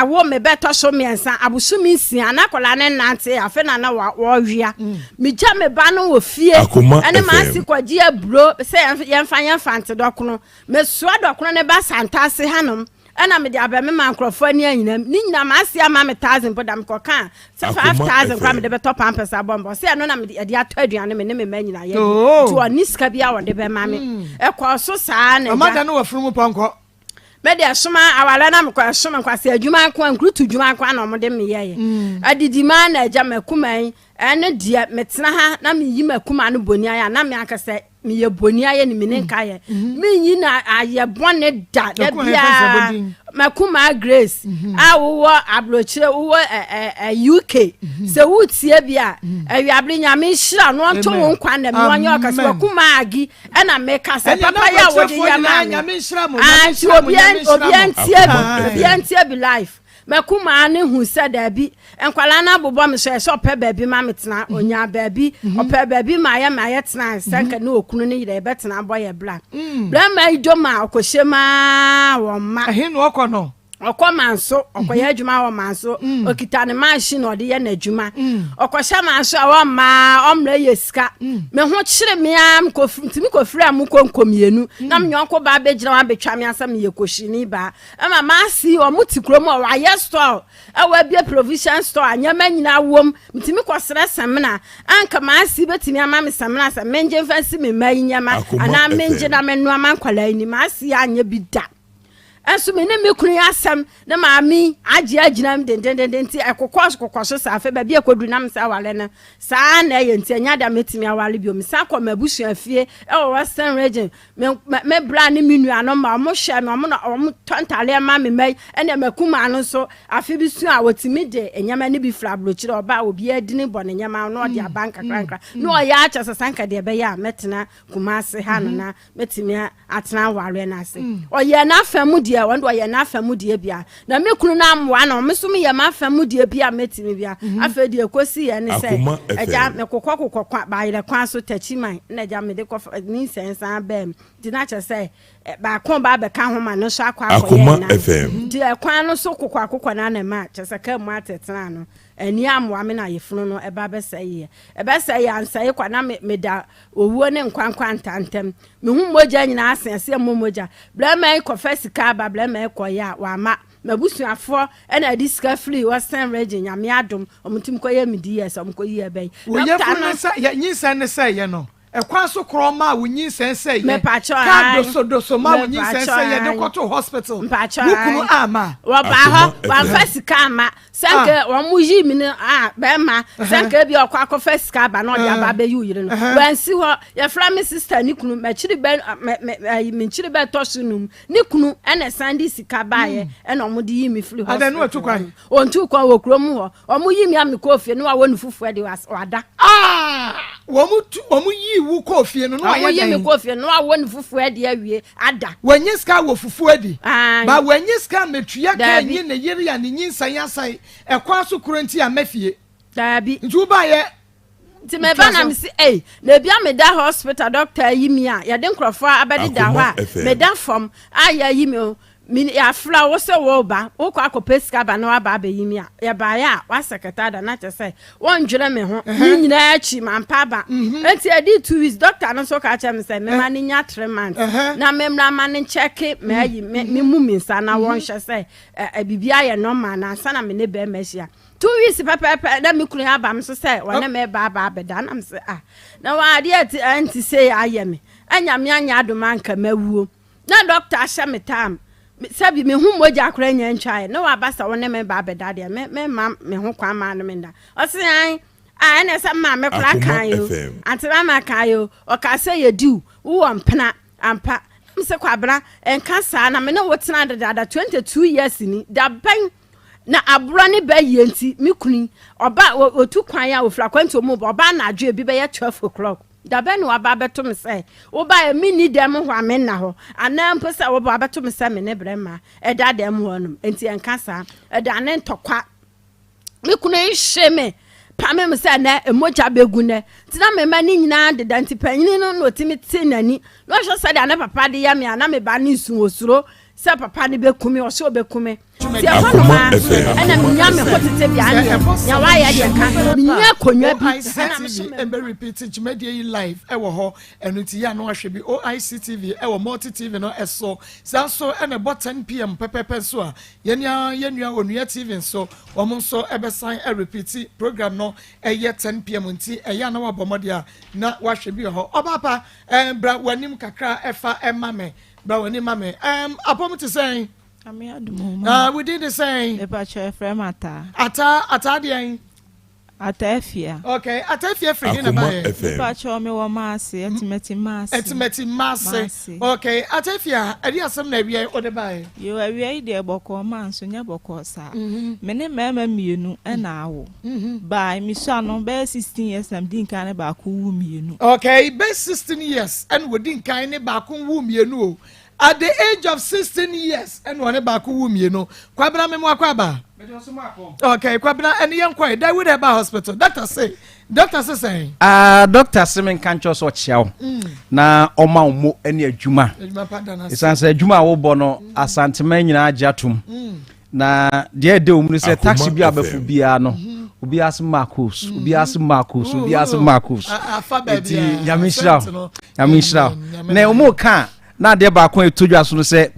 H: mawo me bɛtɔ so mmiɛnsa abosome nsia na akwadaa no nnante afei na na wɔwea megya me ba no wɔ fie
C: Akoma
H: ɛne m'ase
C: FM.
H: kɔgye aburo sɛ yɛmfa yɛmfa nte dɔkono mesoa dɔkono ne ba santase hanom. Ɛna mede abɛmema nkurɔfoɔ ani anyinam. Ne nyinaa m'ase ama me thousand mpo da mekɔkaa sɛ 5000 koraa mede bɛtɔ pampers abɔ me ba. Ɔse ɛno na mede ɛde atɔ aduane me ne me mma nyinaa yɛdi. Nti ɔnni sika biara a ɔde bɛma me. Ɛkɔɔ so saa na agya.
B: Ɔma da no wɔ afunumu pɔnkɔ.
H: Me deɛ soma awareɛ na mekɔ ɛsom nkwasea adwuma nko a nkurutu dwuma nko a na wɔde me yɛeɛ. Adidi maa na agya makuma yi ɛno deɛ metena ha na meyi makuma no bɔni ayɛ a na me ankasa meyɛ bɔni ayɛ ne mene nka yɛ menyi na ayɛ bɔne da da biara makuma Grace a wowɔ aburokyire wowɔ UK sɛ wotie bi a awiabere nyame nhyira no ɔnto wo nkwa nna mu ɔnyɛ ɔkɛse wakuma agi ɛna meka sɛ papa yɛ a wode yɛ maa me nti obia ntie bi obia ntie bi life makumaa ne hu sɛ daabi nkwadaa no abobɔ me so ɛsɛ ɔpɛ baabi ma me tena mhm. onya baabi mhm. ɔpɛ baabi ma yɛ ma yɛ tena sɛ nka ne okunu ne yerɛ yɛbɛtena abɔ yɛ bra mm. brɛma yi dom a ɔkɔhyɛ maa wɔn ma
B: ɛhe na ɔkɔ no
H: ɔkɔ manso ɔkɔyɛ mhm. adwuma wɔ manso mm. ɔkita ne machine ɔde yɛ n'adwuma mm. ɔkɔhyɛ manso a wɔmmaa ɔmmerɛ yɛ sika mm. me ho kyere me a ntumi kɔfiri a mo kɔnkɔ mmienu na me nyɔnko baa bɛgyina wɔn abɛtwa me asɛ meyɛ kɔhyini baa ɛma maasi wɔn te kurom a wɔayɛ store ɛwɔ abie provision store a nneɛma nyinaa wɔm ntumi kɔsrɛ samina anka maasi bɛtumi ama me samina sɛ mengye mfa nsi me mma yi nneɛma anaa mengye na menoa ma nkwadaa yi ni maasi anyɛ bi da Nso me ne me kunu yi asɛm ne maame yi agye agyina mu dendendenden nti ɛkokɔ kokɔ so saa afei baabi a ɛkɔduru na me sɛ aware no saa na ɛyɛ nti ɛnyɛ da mɛtumi aware bio mesan kɔ m'abusua fie ɛwɔ Western Region me me bra ne me nuanom ma wɔn hwɛ me wɔn na wɔn tɔ ntadeɛ ma me mma yi ɛna m'akumaa no nso afe bi so a wɔtumi de nneɛma no bi firi aburokyire ɔba a obiara dini bɔ ne nneɛma na ɔde aba nkakra nkakra na ɔyɛ akyɛ sɛ sanka deɛ ɛbɛyɛ a mɛtena Kumase ha no na mɛtumi atena awareɛ no ase mm. ɔyɛ n'afa mu deɛ ɔno deɛ ɔyɛ n'afa mu deɛ bia na me kunu no amoa no me nso meyɛ m'afa mu deɛ bia mɛtumi bia mhm. afei deɛ ɛkɔsi yɛ ne sɛ agya mekokɔ kokɔ kwa bayerɛ kwan so takyi man na agya mede kɔ ne nsɛnsan bɛɛ mu nti na kyerɛ sɛ baako ba bɛka ho ma no nso akɔ akɔyɛ na nti ɛkwan no so kokɔ akokɔ no ana ma kyerɛ sɛ kaa mu atetena no ani amoa me na yɛfunu no ɛba bɛsɛ yɛ ɛbɛsɛ yɛ ansɛe kwa na meda Owuo ne nkwa nkwanta ntam. Me ho mogya nyinaa ase ɛsɛ mmɔ mogya. Brɛma yi kɔfa sika aba brɛma yi kɔyɛ a wama. M'abusuafoɔ ɛna ɛde sika firi Western region Nyame adom ɔmo tumi kɔyɛ me DS ɔmo kɔ yi ɛbɛ yi.
B: Wo yafunu ne sɛ yɛ nyinsɛn ne sɛ yɛ no ɛkwan so korɔ maa wo nyinsɛn sɛ yɛ kaa doso doso maa wo nyinsɛn sɛ yɛ de kɔto hospital wo kunu ama.
H: Wɔbaa hɔ wamfa sika amma. Sɛ nka ah. wɔn yi mi no a bɛrima sɛ nka ebi ɔkɔ akɔfa sika aba na ɔde aba abɛyi wo yere no wɔnsi hɔ yɛfrɛ me sista ne kunu m'akyiri bɛ mɛ mɛ ɛyi me nkyiri bɛ tɔ so num ne kunu ɛna san de sika baayɛ hmm. ɛna wɔn de yi mi firi hɔ
B: adɛ no ɔtu kwan
H: wɔn tu kwan wɔ kurom hɔ wɔn yi mi a mi kɔ fie no wawɔ ne fufuo ɛde wada.
B: aa wɔn tu wɔn yi wu kɔ fie no na wɔayɛ dɛn
H: wɔn yi mi kɔ fie no wawɔ ne fufuo ɛde awie ada.
B: Wanyi sika wɔ fufuo adi. Ba wanyi sika metua ka nyi ne yere a ne nyinsɛn asɛe ɛkwan so koro nti amma fie.
H: Daabi.
B: Nti wo baayɛ.
H: Nti me ba na me si ei na ebi a meda hospital doctor ayi mi a yɛde nkurɔfoɔ abɛdeda hɔ a meda fam a yɛayi mi o Me yɛafrɛ wo sɛ woreba, wokɔ akɔpɛ sika aba na woaba abɛyi me a, yɛbaeɛ a, woasɛ kɛtɛ ada na kyerɛ sɛ wondwene me ho. Ne nyinaa akyi, mampa aba. Enti ɛdii 2 weeks, doctor no nso ka kyerɛ me sɛ mema no nya 3 months na memmra ma no nkyɛke m'ayi, me memu me nsa na wɔnhwɛ sɛ biribi ayɛ normal na ansa na me ne bɛrima ahyia. 2 weeks pɛpɛɛpɛ na me kunu aba me so sɛ wɔne me ba aba abɛda na me sɛ ah, na wɔn adeɛ ɛnte sei ayɛ me. Anyame anyɛ adom anka mawuo. Na doctor ahyɛ me tam sɛbi me ho mogya koraa nya ntwaeɛ na waba sɛ wo ne me ba abɛda deɛ me me ma me ho kwan maa no me nda ɔse an a ɛna sɛ maame koraa kan yo ante mama kan yo ɔka sɛ yɛdiw wowɔ mpena ampa m sɛ kwabena ɛnka saa na me ne wo tena dedaada 22 years ni da bɛn na aborɔ ne bɛ yie nti me kunu ɔba ɔtu kwan a ɔfiri akwantuo mu ba ɔba anadwo ebi bɛyɛ 12 o'clock Da bɛn na woaba abɛto me sɛ wobaeɛ menni dɛm hɔ a menna hɔ, anaa mpo sɛ woba abɛto me sɛ me ne brɛma da dɛm hɔ nom? Enti ɛnka saa. Ɛdane ntɔkwa. Me kunu yi hye me, pame me sɛ nɛ mogya bɛgu nɛ. Nti na me mma no nyinaa deda, nti panyini no na ɔtumi te n'ani na ɔhwɛ sɛdeɛ ne papa de yɛ me a na me ba no nsu, ɔsuro sɛ papa no bɛku me, ɔsɛ ɔbɛku me. Nti ɛhɔ nom a ɛna menya me ho tete bia neɛ nea wayɛ deɛ ka menya akonnwa bi ɛna me so
B: OIC TV ɛbɛ repeat dwumadie yi live ɛwɔ hɔ ɛno nti yɛ ano ahwɛ bi OIC TV ɛwɔ Multi TV no ɛso saa nso ɛna ɛbɔ 10 pm pɛpɛpɛ nso a yɛn nua yɛn nua Onua TV nso wɔn nso ɛbɛsan ɛrepeat program no ɛyɛ 10 pm nti ɛyɛ a na wabɔ mmɔden a na wahwɛ bi wɔ hɔ ɔbaapa ɛɛ bra w'anim kakra ɛfa ɛma me bra w'anim ma me ɛɛm apɔm te sɛn.
D: Nyame adom o ma.
B: Ah, wo din de sɛn?
D: Mepakyɛ yɛfrɛ me Ataa.
B: Ataa, Ataa deɛn?
D: Ataa Afia.
B: Okay, Ataa Afia firi he na
C: Akoma
B: baeɛ?
C: FM.
D: Mepakyɛ me wɔ Maase, Atimati Maase.
B: Atimati Maase.
D: Maase.
B: Okay, Ataa Afia, ɛde asɛm na awia yi wode baeɛ?
D: Yoo, awia yi deɛ bɔkɔɔ maa nso nyɛ bɔkɔɔ saa. Me ne mmarima mmienu na awo. By, mesua no, bɛyɛ 16 years na medi nkan ne baako woo mmienu.
B: Okay, bɛyɛ 16 years ɛna wɔdi nkan ne baako woo mmienu o. At the age of 16 years ɛna ɔne baako wu mmienu. Kwabena memo akɔ aba. Okay, Kwabena ɛne yɛn kɔɛ. Dawood Herbal Hospital. Doctor se, doctor se sɛn?
L: Ah, doctor se me nka nkyɛw sɛ ɔkyea wo mm. na ɔma wo mo ne adwuma. Ɛsiane sɛ adwuma a wobɔ no mm. Asanteman nyinaa agye atom. Mm. Na deɛ ɛde wɔn mu sɛ taxi bi a bɛfo biara no mm-hmm. obiara se Marcos, mm-hmm. obiara se Marcos, obiara se Marcos. Eti nyame nhyira wo, nyame nhyira wo. Na wɔn ka Na adeɛ baako a ɛtɔ dwa so no sɛ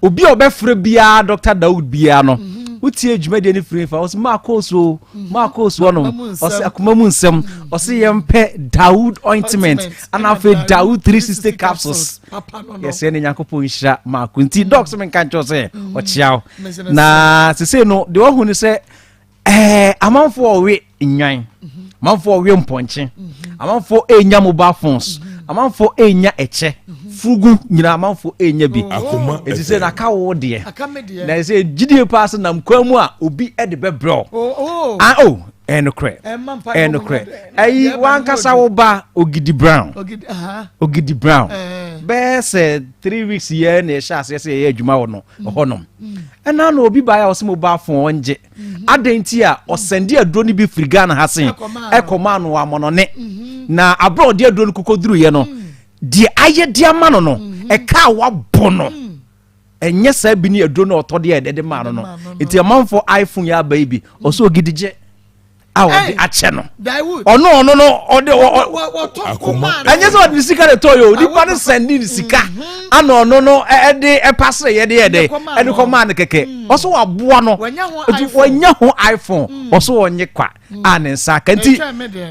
L: obi a ɔbɛfrɛ biara Dr. Daud biara no mhm. wotie dwumadie no firi fa ɔsɛ maakɔ so mhm. maakɔ so ɔnom ɔsɛ akoma mu nsɛm mhm. ɔsɛ yɛmpɛ Daud ointment ana afei Daud 360 capsules yɛsɛ ne Nyankopɔn nhyira maako nti dɔk sɛ menka nkyɛw sɛ ɔkyea wo na sesei no deɛ wahu ne sɛ ɛɛ amanfoɔ ɔwe nnwan amanfoɔ ɔwe mpɔnkye amanfoɔ enya mobile phones amanfoɔ enya ɛkyɛ furugu nyinaa amanfoɔ enya bi eti sɛ n'aka wo deɛ na ɛsɛ gyidie paa sɛ nam kwan mu a obi ɛde bɛbrɛ o ah o ɛyɛ nokorɛ ɛyɛ nokorɛ ɛyi wankasa wo ba ogidi brown ogidi brown bɛyɛ sɛ 3 weeks yɛ na ɛhyɛ aseɛ sɛ yɛyɛ adwuma wɔ no ɛhɔnom ɛna na obi baeɛ a ɔsɛ mobile phone ɔngye adɛn nti a ɔsɛnde aduro no bi firi ghana ha sen ɛkɔmaa no wɔ amɔnɔne mhm. na aberɛ a ɔde aduro no kɔkɔduruiɛ no mm. deɛ ayɛ de ama no no mhm. ɛka a wabɔ no mm. ɛnyɛ saa bi ne aduro no ɔtɔ deɛ ɛde maa no no nti amanfoɔ iphone yɛ aba yi bi ɔsɛ ogidi gye a ɔde akyɛ no ɔno ɔno no ɔde ɛnyɛ sɛ ɔde ne sika de tɔ yɛ o nipa no sɛnde ne sika mhm. ana ɔno no ɛde ɛpasere yɛ de yɛ dɛ ɛde kɔ maa no kɛkɛ mm. ɔso waboa no nti wanya ho iphone mm. ɔso ɔnye kwa mm. a ne nsa aka nti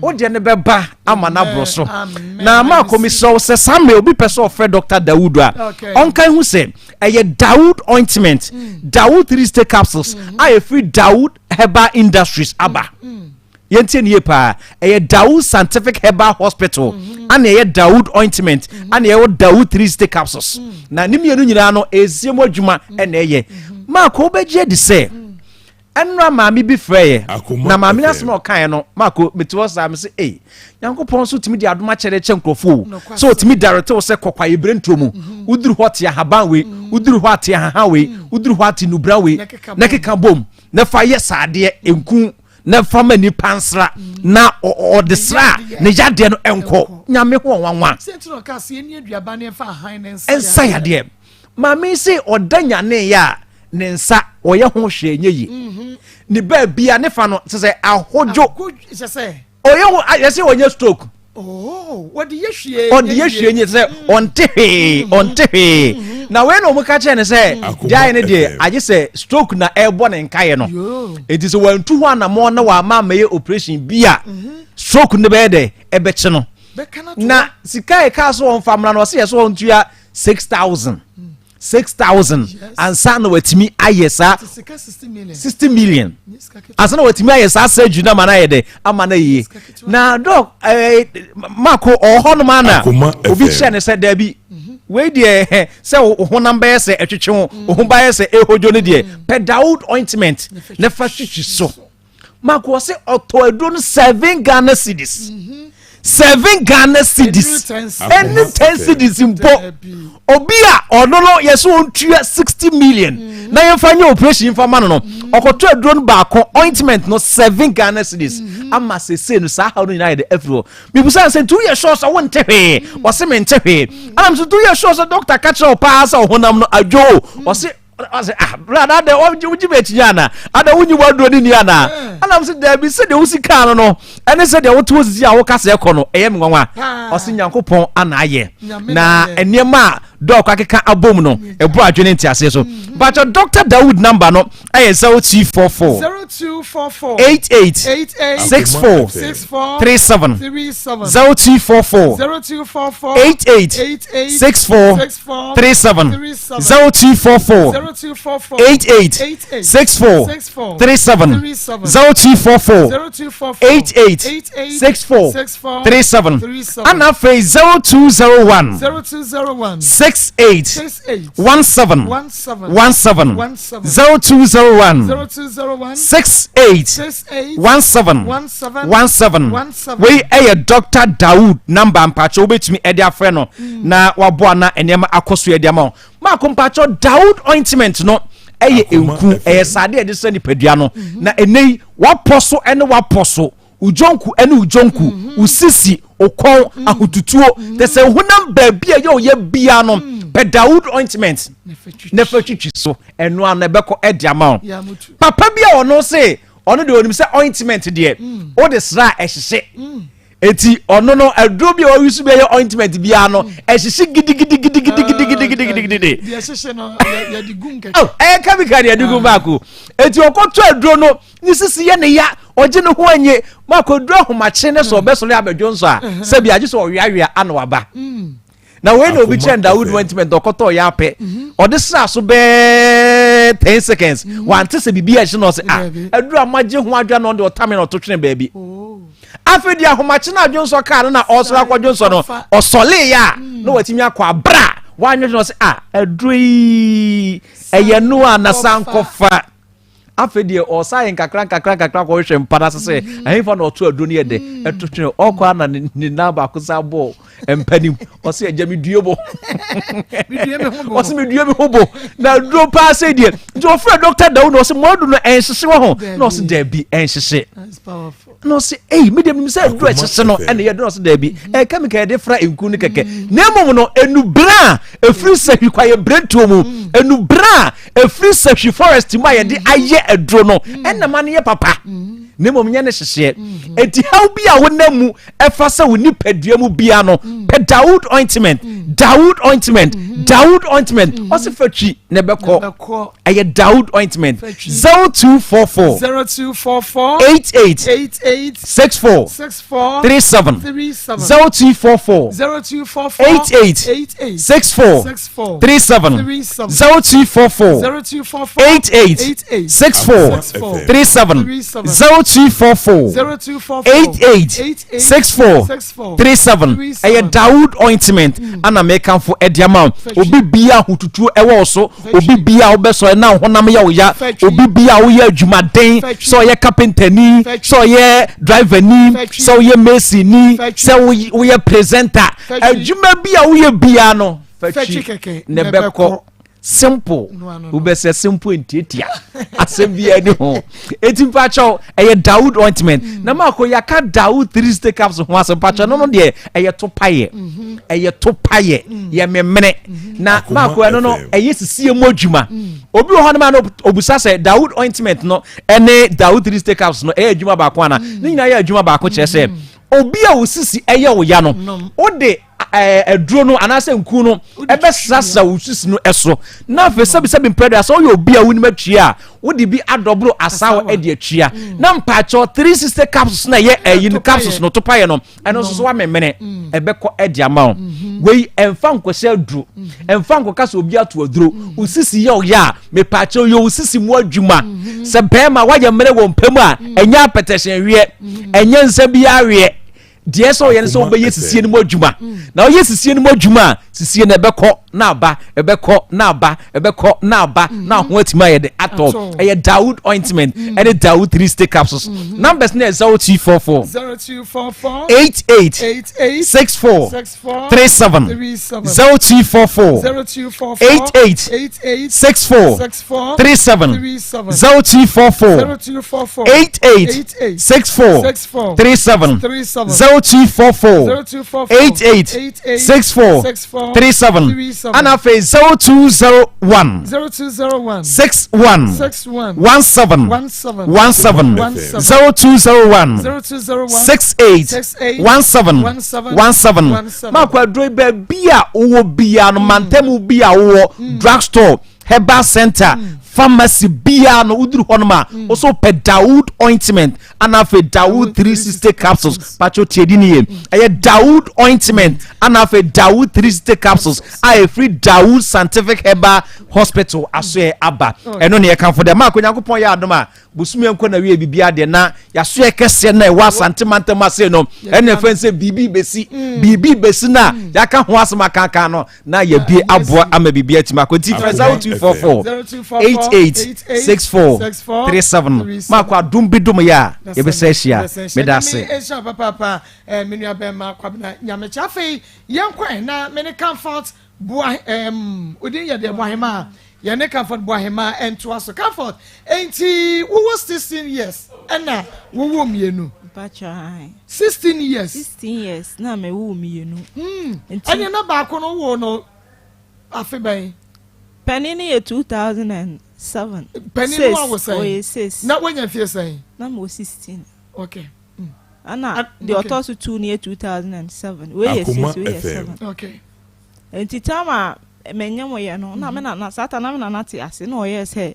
L: wodeɛ no bɛba ama no aborɔ so na ama akɔmisrɛ wo sɛ saa mmerɛ obi pɛ sɛ ɔfrɛ Dr. Dawood a ɔnka hu sɛ ɛyɛ Dawood ointment Dawood 3 state capsules a ɛfiri Dawood Herbal Industries aba. Yɛntie no yie paa. Ɛyɛ Dawood Scientific Herbal Hospital mhm. ana ɛyɛ Dawood ointment mhm. ana ɛyɛ Dawood 360 capsules. Mm. Na ne mmienu nyinaa no ɛsie mu adwuma mm. ɛna ɛyɛ. Mm-hmm. Maako wobɛgye adi sɛ mm. ɛnora maame bi frɛeɛ na maame no asɛm a ɔkaeɛ no maako mete hɔ saa me sɛ ei nyankopɔn nso tumi de adom akyɛde kyɛ nkurɔfoɔ o sɛ ɔtumi daretew sɛ kɔkwa yɛbrɛ ntuo mu mm-hmm. woduru hɔ te ahaban wei mm. woduru hɔ ate ahahan wei woduru hɔ ate nubra wei na keka bom na fa yɛ saadeɛ nku na fa ma nipa nsra na ɔde sra a ne yadeɛ no nkɔ nyame ho ɔnwanwa nsa yadeɛ maame se ɔda nyane yɛ a ne nsa ɔyɛ ho hwee nyɛ yie mhm. ne baabi a ne fa no sɛ sɛ ahodwo ɔyɛ wo yɛsɛ ɔnyɛ stroke
B: oh, ɔde yɛ hwee
L: ɔde yɛ hwee nyɛ sɛ mm. ɔnte hwee mm-hmm. ɔnte hwee mm-hmm. na wei na wɔn ka kyerɛ no sɛ mm. gyae no deɛ agye sɛ stroke na ɛrebɔ ne nkaeɛ no eti sɛ wɔntu ho anamɔ na wɔama amɛyɛ operation bi a mm-hmm. stroke no bɛyɛ dɛ ɛbɛkye no na sika yɛ kaa so wɔn fa mmra no ɔsɛ yɛ so wɔn tua 6000. 6000 ansa na watumi ayɛ saa 60 million ansa na watumi ayɛ saa surgery na ama no ayɛ dɛ ama no yie na dɔk ɛɛ mako ɔwɔ hɔnom ana obi kyerɛ ne sɛ daabi mhm. wei deɛ sɛ wo honam bɛyɛ sɛ ɛtwetwe wo wo ho bɛyɛ sɛ ɛhodwo no deɛ mm. pɛ Dawood ointment na fa twitwi so mako ɔsɛ ɔtɔ aduro no 7 Ghana cedis. 7 Ghana cedis ɛne 10 cedis mpo obi a ɔno no yɛsɛ ɔntua 60 million mm. na yɛmfa nyɛ operation mfa ma no no mm. ɔkɔtɔ aduro no baako ointment no 7 Ghana cedis mm. ama sese no saa haw no nyinaa yɛ de afiri hɔ mibusa sɛ nti woyɛ sure sɛ wonte hwee ɔse mente hwee anam so nti woyɛ sure sɛ doctor ka kyerɛ wo paa sɛ ɔhonam no adwo ɔse.
M: Ɔsɛ ah bra na adɛ wogye me akyinnye anaa? Adɛ wonyi w'aduro ne ni anaa? Ɛna mo sɛ daabi sɛdeɛ wosi kaa no no ɛne sɛdeɛ wote hɔ sisi a woka sɛ ɛkɔ no ɛyɛ me nwanwa. Ɔse Nyankopɔn ana ayɛ na nneɛma a dɔɔko akeka abom no ɛboro adwene nteaseɛ so. Mpakyɛ Dr. Dawood number no ɛyɛ 0244
B: 0244
M: 88
B: 88
M: 64
B: 64
M: 37
B: 37
M: 0244
B: 0244
M: 88
B: 88
M: 64
B: 64
M: 37
B: 37
M: 0244
B: 0244
M: 88
B: 88
M: 64
B: 64
M: 37
B: 37
M: 0244
B: 0244
M: 88
B: 88
M: 64
B: 64
M: 37
B: 37
M: ana afei 0201
B: 0201
M: 68
B: 68
M: 17
B: 17
M: 17
B: 17
M: 0201
B: 0201
M: 68
B: 68
M: 17
B: 17
M: 17
B: 17
M: wei ɛyɛ Dr. Dawood namba mpakyɛ wobɛtumi ɛde afrɛ no na waboa na nneɛma akɔ so ɛde ama wo maako mpakyɛ Dawood ointment no ɛyɛ nku ɛyɛ sade ɛde sɛ nipadua no na ɛnɛ yi wapɔ so ɛne wapɔ so Wo dwonku ne wo dwonku, mhm. wo sisi, wo kɔn, mhm. ahotutuo, te sɛ honam baabi a ɛyɛ ɔyɛ bia no, mhm. pɛ Dawood ointment na fa twitwi so, ɛno ano ɛbɛkɔ ɛde ama wo. Papa bi a ɔno se ɔno deɛ ɔnim sɛ ointment deɛ wode sra a ɛhyehye. Eti ɔno no aduro bi a ɔyi so bi ɛyɛ ointment biara no ɛhyehye gidigidigidigidigidigidi.
B: Deɛ ɛhyehye no yɛde gum kɛkɛ.
M: Ɛyɛ chemical deɛ yɛde gum baako. Eti ɔkɔtɔ aduro no ne sisi yɛ ne ya ɔgye ne ho anye ma akɔduru ahomakye ne sɛ ɔbɛsɔre abɛdwo nso a mm. sɛbi agye sɛ ɔweawea ana waba mm. na wei na obi kyerɛ Dawud ointment ɔkɔtɔ ɔyɛ apɛ mm-hmm. ɔde sra so bɛɛ ten seconds mm-hmm. wante sɛ biribi ɛhye na ɔsɛ ah aduru a magye ho adwa na ɔde ɔtame na ɔto twene baabi oh. afei deɛ ahomakye no adwo nsɔ kaa no na ɔsɔre akɔdwo nsɔ no ɔsɔlee yɛ a mm. na watumi akɔ abra wanwene na ɔsɛ ah aduru yi ɛyɛ no a na sankɔfa Afei deɛ ɔsa yɛ nkakra nkakra nkakra kɔhwehwɛ mpa no ase sɛ mm. ɛhefa na ɔto aduro no yɛ dɛ mm. ɛto twene ɔkɔ ana ne nan baako sa bɔɔ mpa nim ɔsɛ agya medue bo ɔsɛ medue me ho bo na aduro paa sɛ deɛ nti ɔfrɛ dɔkta dawu na ɔsɛ mo adu no ɛnhyehye wɔ ho na ɔsɛ daabi ɛnhyehye na ɔsɛ ei me deɛ menim sɛ aduro ɛhyehye no ɛna yɛ aduro ɔsɛ daabi ɛyɛ kɛmika yɛde fra nku no kɛkɛ na mmom no enubere a efiri sahwi kwaeɛ berentuo mu enubere a efiri sahwi forest mu a yɛde ayɛ aduro no ɛna ma no yɛ papa na mmom nyɛ ne hyehyeɛ eti haw bi a wonam mu ɛfa sɛ wo nipadua mu bia no pɛ Dawood ointment Dawood ointment Dawood ointment ɔsɛ fa twi na ɛbɛkɔ ɛyɛ Dawood ointment 0244
B: 0244
M: 88
B: 88
M: 64
B: 64
M: 37
B: 37
M: 0244
B: 0244
M: 88
B: 88
M: 64
B: 64
M: 37
B: 37
M: 0244
B: 0244
M: 88
B: 88
M: 64
B: 64
M: 37
B: 37
M: 0244
B: 0244
M: 88
B: 88
M: 64
B: 64
M: 37 ɛyɛ Dawood ointment ana mekamfo ɛde ama wo obi bia ahotutuo ɛwɔ wo so obi bia a wobɛsɔre na honam yɛ wo ya obi bia a woyɛ adwumaden sɛ ɔyɛ kapentani sɛ ɔyɛ driverni sɛ woyɛ masonni sɛ woyɛ presenter adwuma bi a woyɛ bia no fatwi na ɛbɛkɔ simple wobɛsɛ simple ntiatia asɛm biara ni ho eti mpakyɛw ɛyɛ Dawood ointment mm. na maako yaka Dawood 360 caps ho asɛm mpakyɛw no no deɛ ɛyɛ to payɛ mm-hmm. ɛyɛ to payɛ mm. yɛ memene mm-hmm. na maako ɛno no ɛyɛ sisie mu adwuma mm. obi wɔ hɔ no ma no obusa sɛ Dawood ointment no ɛne Dawood 360 caps no ɛyɛ adwuma baako ana ne nyinaa yɛ adwuma baako kyerɛ sɛ obi a osisi ɛyɛ wo ya no wode aduro no anaasɛ nku no ɛbɛsrasra wo sisi no ɛso na afei sɛbisɛbi mpɛrɛ sɛ woyɛ obi a wonim atwia a wode bi adɔboro asawa ɛde atwia mm. na mpaakyɛw 360 capsules na ɛyɛ ɛyi no capsules no topaeɛ no ɛno nso so wamemene mm. ɛbɛkɔ ɛde ama wo mm-hmm. wei ɛmfa nkɔhyɛ aduro mm-hmm. ɛmfa nkɔka sɛ obi ato aduro mm. wo sisi yɛ ɔyɛ a mepaakyɛw yɛ wo sisi mu adwuma mm-hmm. sɛ bɛrima woayɛ mmerɛ wɔ mpam a ɛnyɛ apɛtɛhyɛn weɛ ɛnyɛ nsa bi aweɛ deɛ sɛ ɔyɛ no sɛ wobɛyɛ sisie no mu adwuma na ɔyɛ sisie no mu adwuma a sisie no ɛbɛkɔ na aba ɛbɛkɔ na aba ɛbɛkɔ na aba na ho atumi ayɛ de atɔ ɛyɛ Dawood ointment ɛne Dawood 3 stick capsules numbers no yɛ 0244
B: 0244
M: 88
B: 88
M: 64
B: 64
M: 37
B: 37
M: 0244
B: 0244
M: 88
B: 88
M: 64
B: 64
M: 37
B: 37
M: 0244
B: 0244
M: 88
B: 88
M: 64
B: 64
M: 37
B: 37
M: 0244
B: 0244
M: 88
B: 88
M: 64
B: 64
M: 37
B: 37.
M: Ana afei 0201
B: 0201
M: 61
B: 61
M: 17
B: 17
M: 17 0201
B: 0201
M: 68
B: 68
M: 17
B: 17
M: 17. Maakɔ aduro yi baabi a wowɔ biara no, mantamu bi a wowɔ, drugstore, herbal center, pharmacy biara no, woduru hɔnom a, wo so pɛ Dawood ointment ana afei Dawood 360 capsules. Patro tie di ne yie, ɛyɛ Dawood ointment ana afei Dawood 360 capsules a ɛfiri Dawood Scientific Herbal Hospital asoɛ aba. Ɛno ne yɛkamfo dɛ maakɔ. Nyankopɔn yɛ adom a, bosome nkɔ na wie biribiara deɛ na yɛasoɛ kɛseɛ na ɛwɔ Asante mantam ase no, ɛne ɛfɛn sɛ biribi bɛsi, biribi bɛsi no a yɛaka ho asɛm akankan no na yɛbie aboa ama biribi atumi akɔ. Nti frɛ 0244 88 64 37. Maakɔ adom bi dom yɛ a yɛbɛsɛ ahyia. Meda ase.
B: Ɛhyɛ papaapa. Me nua bɛrima Kwabena Nyamekyɛ, afei yɛnkɔ na me ne Comfort Boa odin yɛ deɛ Boahema, yɛne Comfort Boahema ntoa so. Comfort, enti wowɔ 16 years ɛna wowɔ mmienu? 16 years.
D: 16 years na mewɔ mmienu.
B: Ɛne na baako no wo no afe bɛn?
D: Panin no yɛ 2007.
B: Panin no awo sɛn?
D: Ɔyɛ six.
B: Na woanya mfie sɛn?
D: Na mewɔ 16.
B: Okay.
D: Ɛna deɛ ɔtɔ so two no yɛ 2007. Wei yɛ six, wei yɛ seven.
B: Okay.
D: Nti time a menyɛ mo yɛ no, na me nana saa ta na me nana te ase, na ɔyɛ sɛ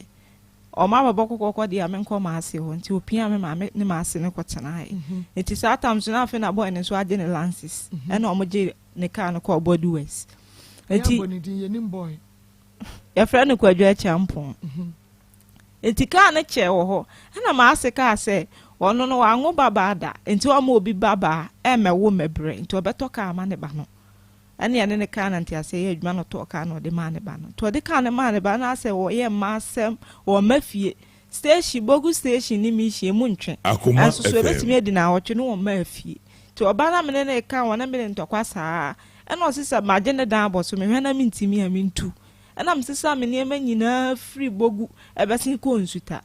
D: ɔma bɛbɔ kɔkɔkɔ deɛ a menkɔ maase hɔ, nti opia me maame ne maase no kɔtenaeɛ. Nti saa tam so na afei na boy no nso agye ne lances, ɛna ɔmo gye ne car no kɔɔ Body West.
B: Nti
D: yɛfrɛ no Kwadwo Acheampong. Nti kaa no kyɛɛ wɔ hɔ, ɛna maase kaa sɛ ɔno no wanwo babaa da, nti ɔma obi babaa ɛmmɛwo mmɛbrɛ, nti ɔbɛtɔ kaa ama ne ba no. Ɛne ɛne ne kaa na nteaseɛ yɛ adwuma na ɔtɔɔ kaa na ɔde maa ne ba no. Nti ɔde kaa no maa ne ba no, asɛ wɔyɛ mma asɛm, wɔmma fie. Station, Bogu station ne mission emu ntwe.
C: Akoma
D: Ɛnso so
C: FM.
D: ɛbɛtumi adi naawɔtwe ne wɔmma fie. Nti ɔbaa na mene ne ka wɔn na mene ntɔkwa saa. Ɛna ɔse sɛ magye ne dan abɔ so, mehwɛ na mentimi a mentu. Ɛna mesesa me nneɛma nyinaa firi Bogu ɛbɛsen kɔɔ Nsuta.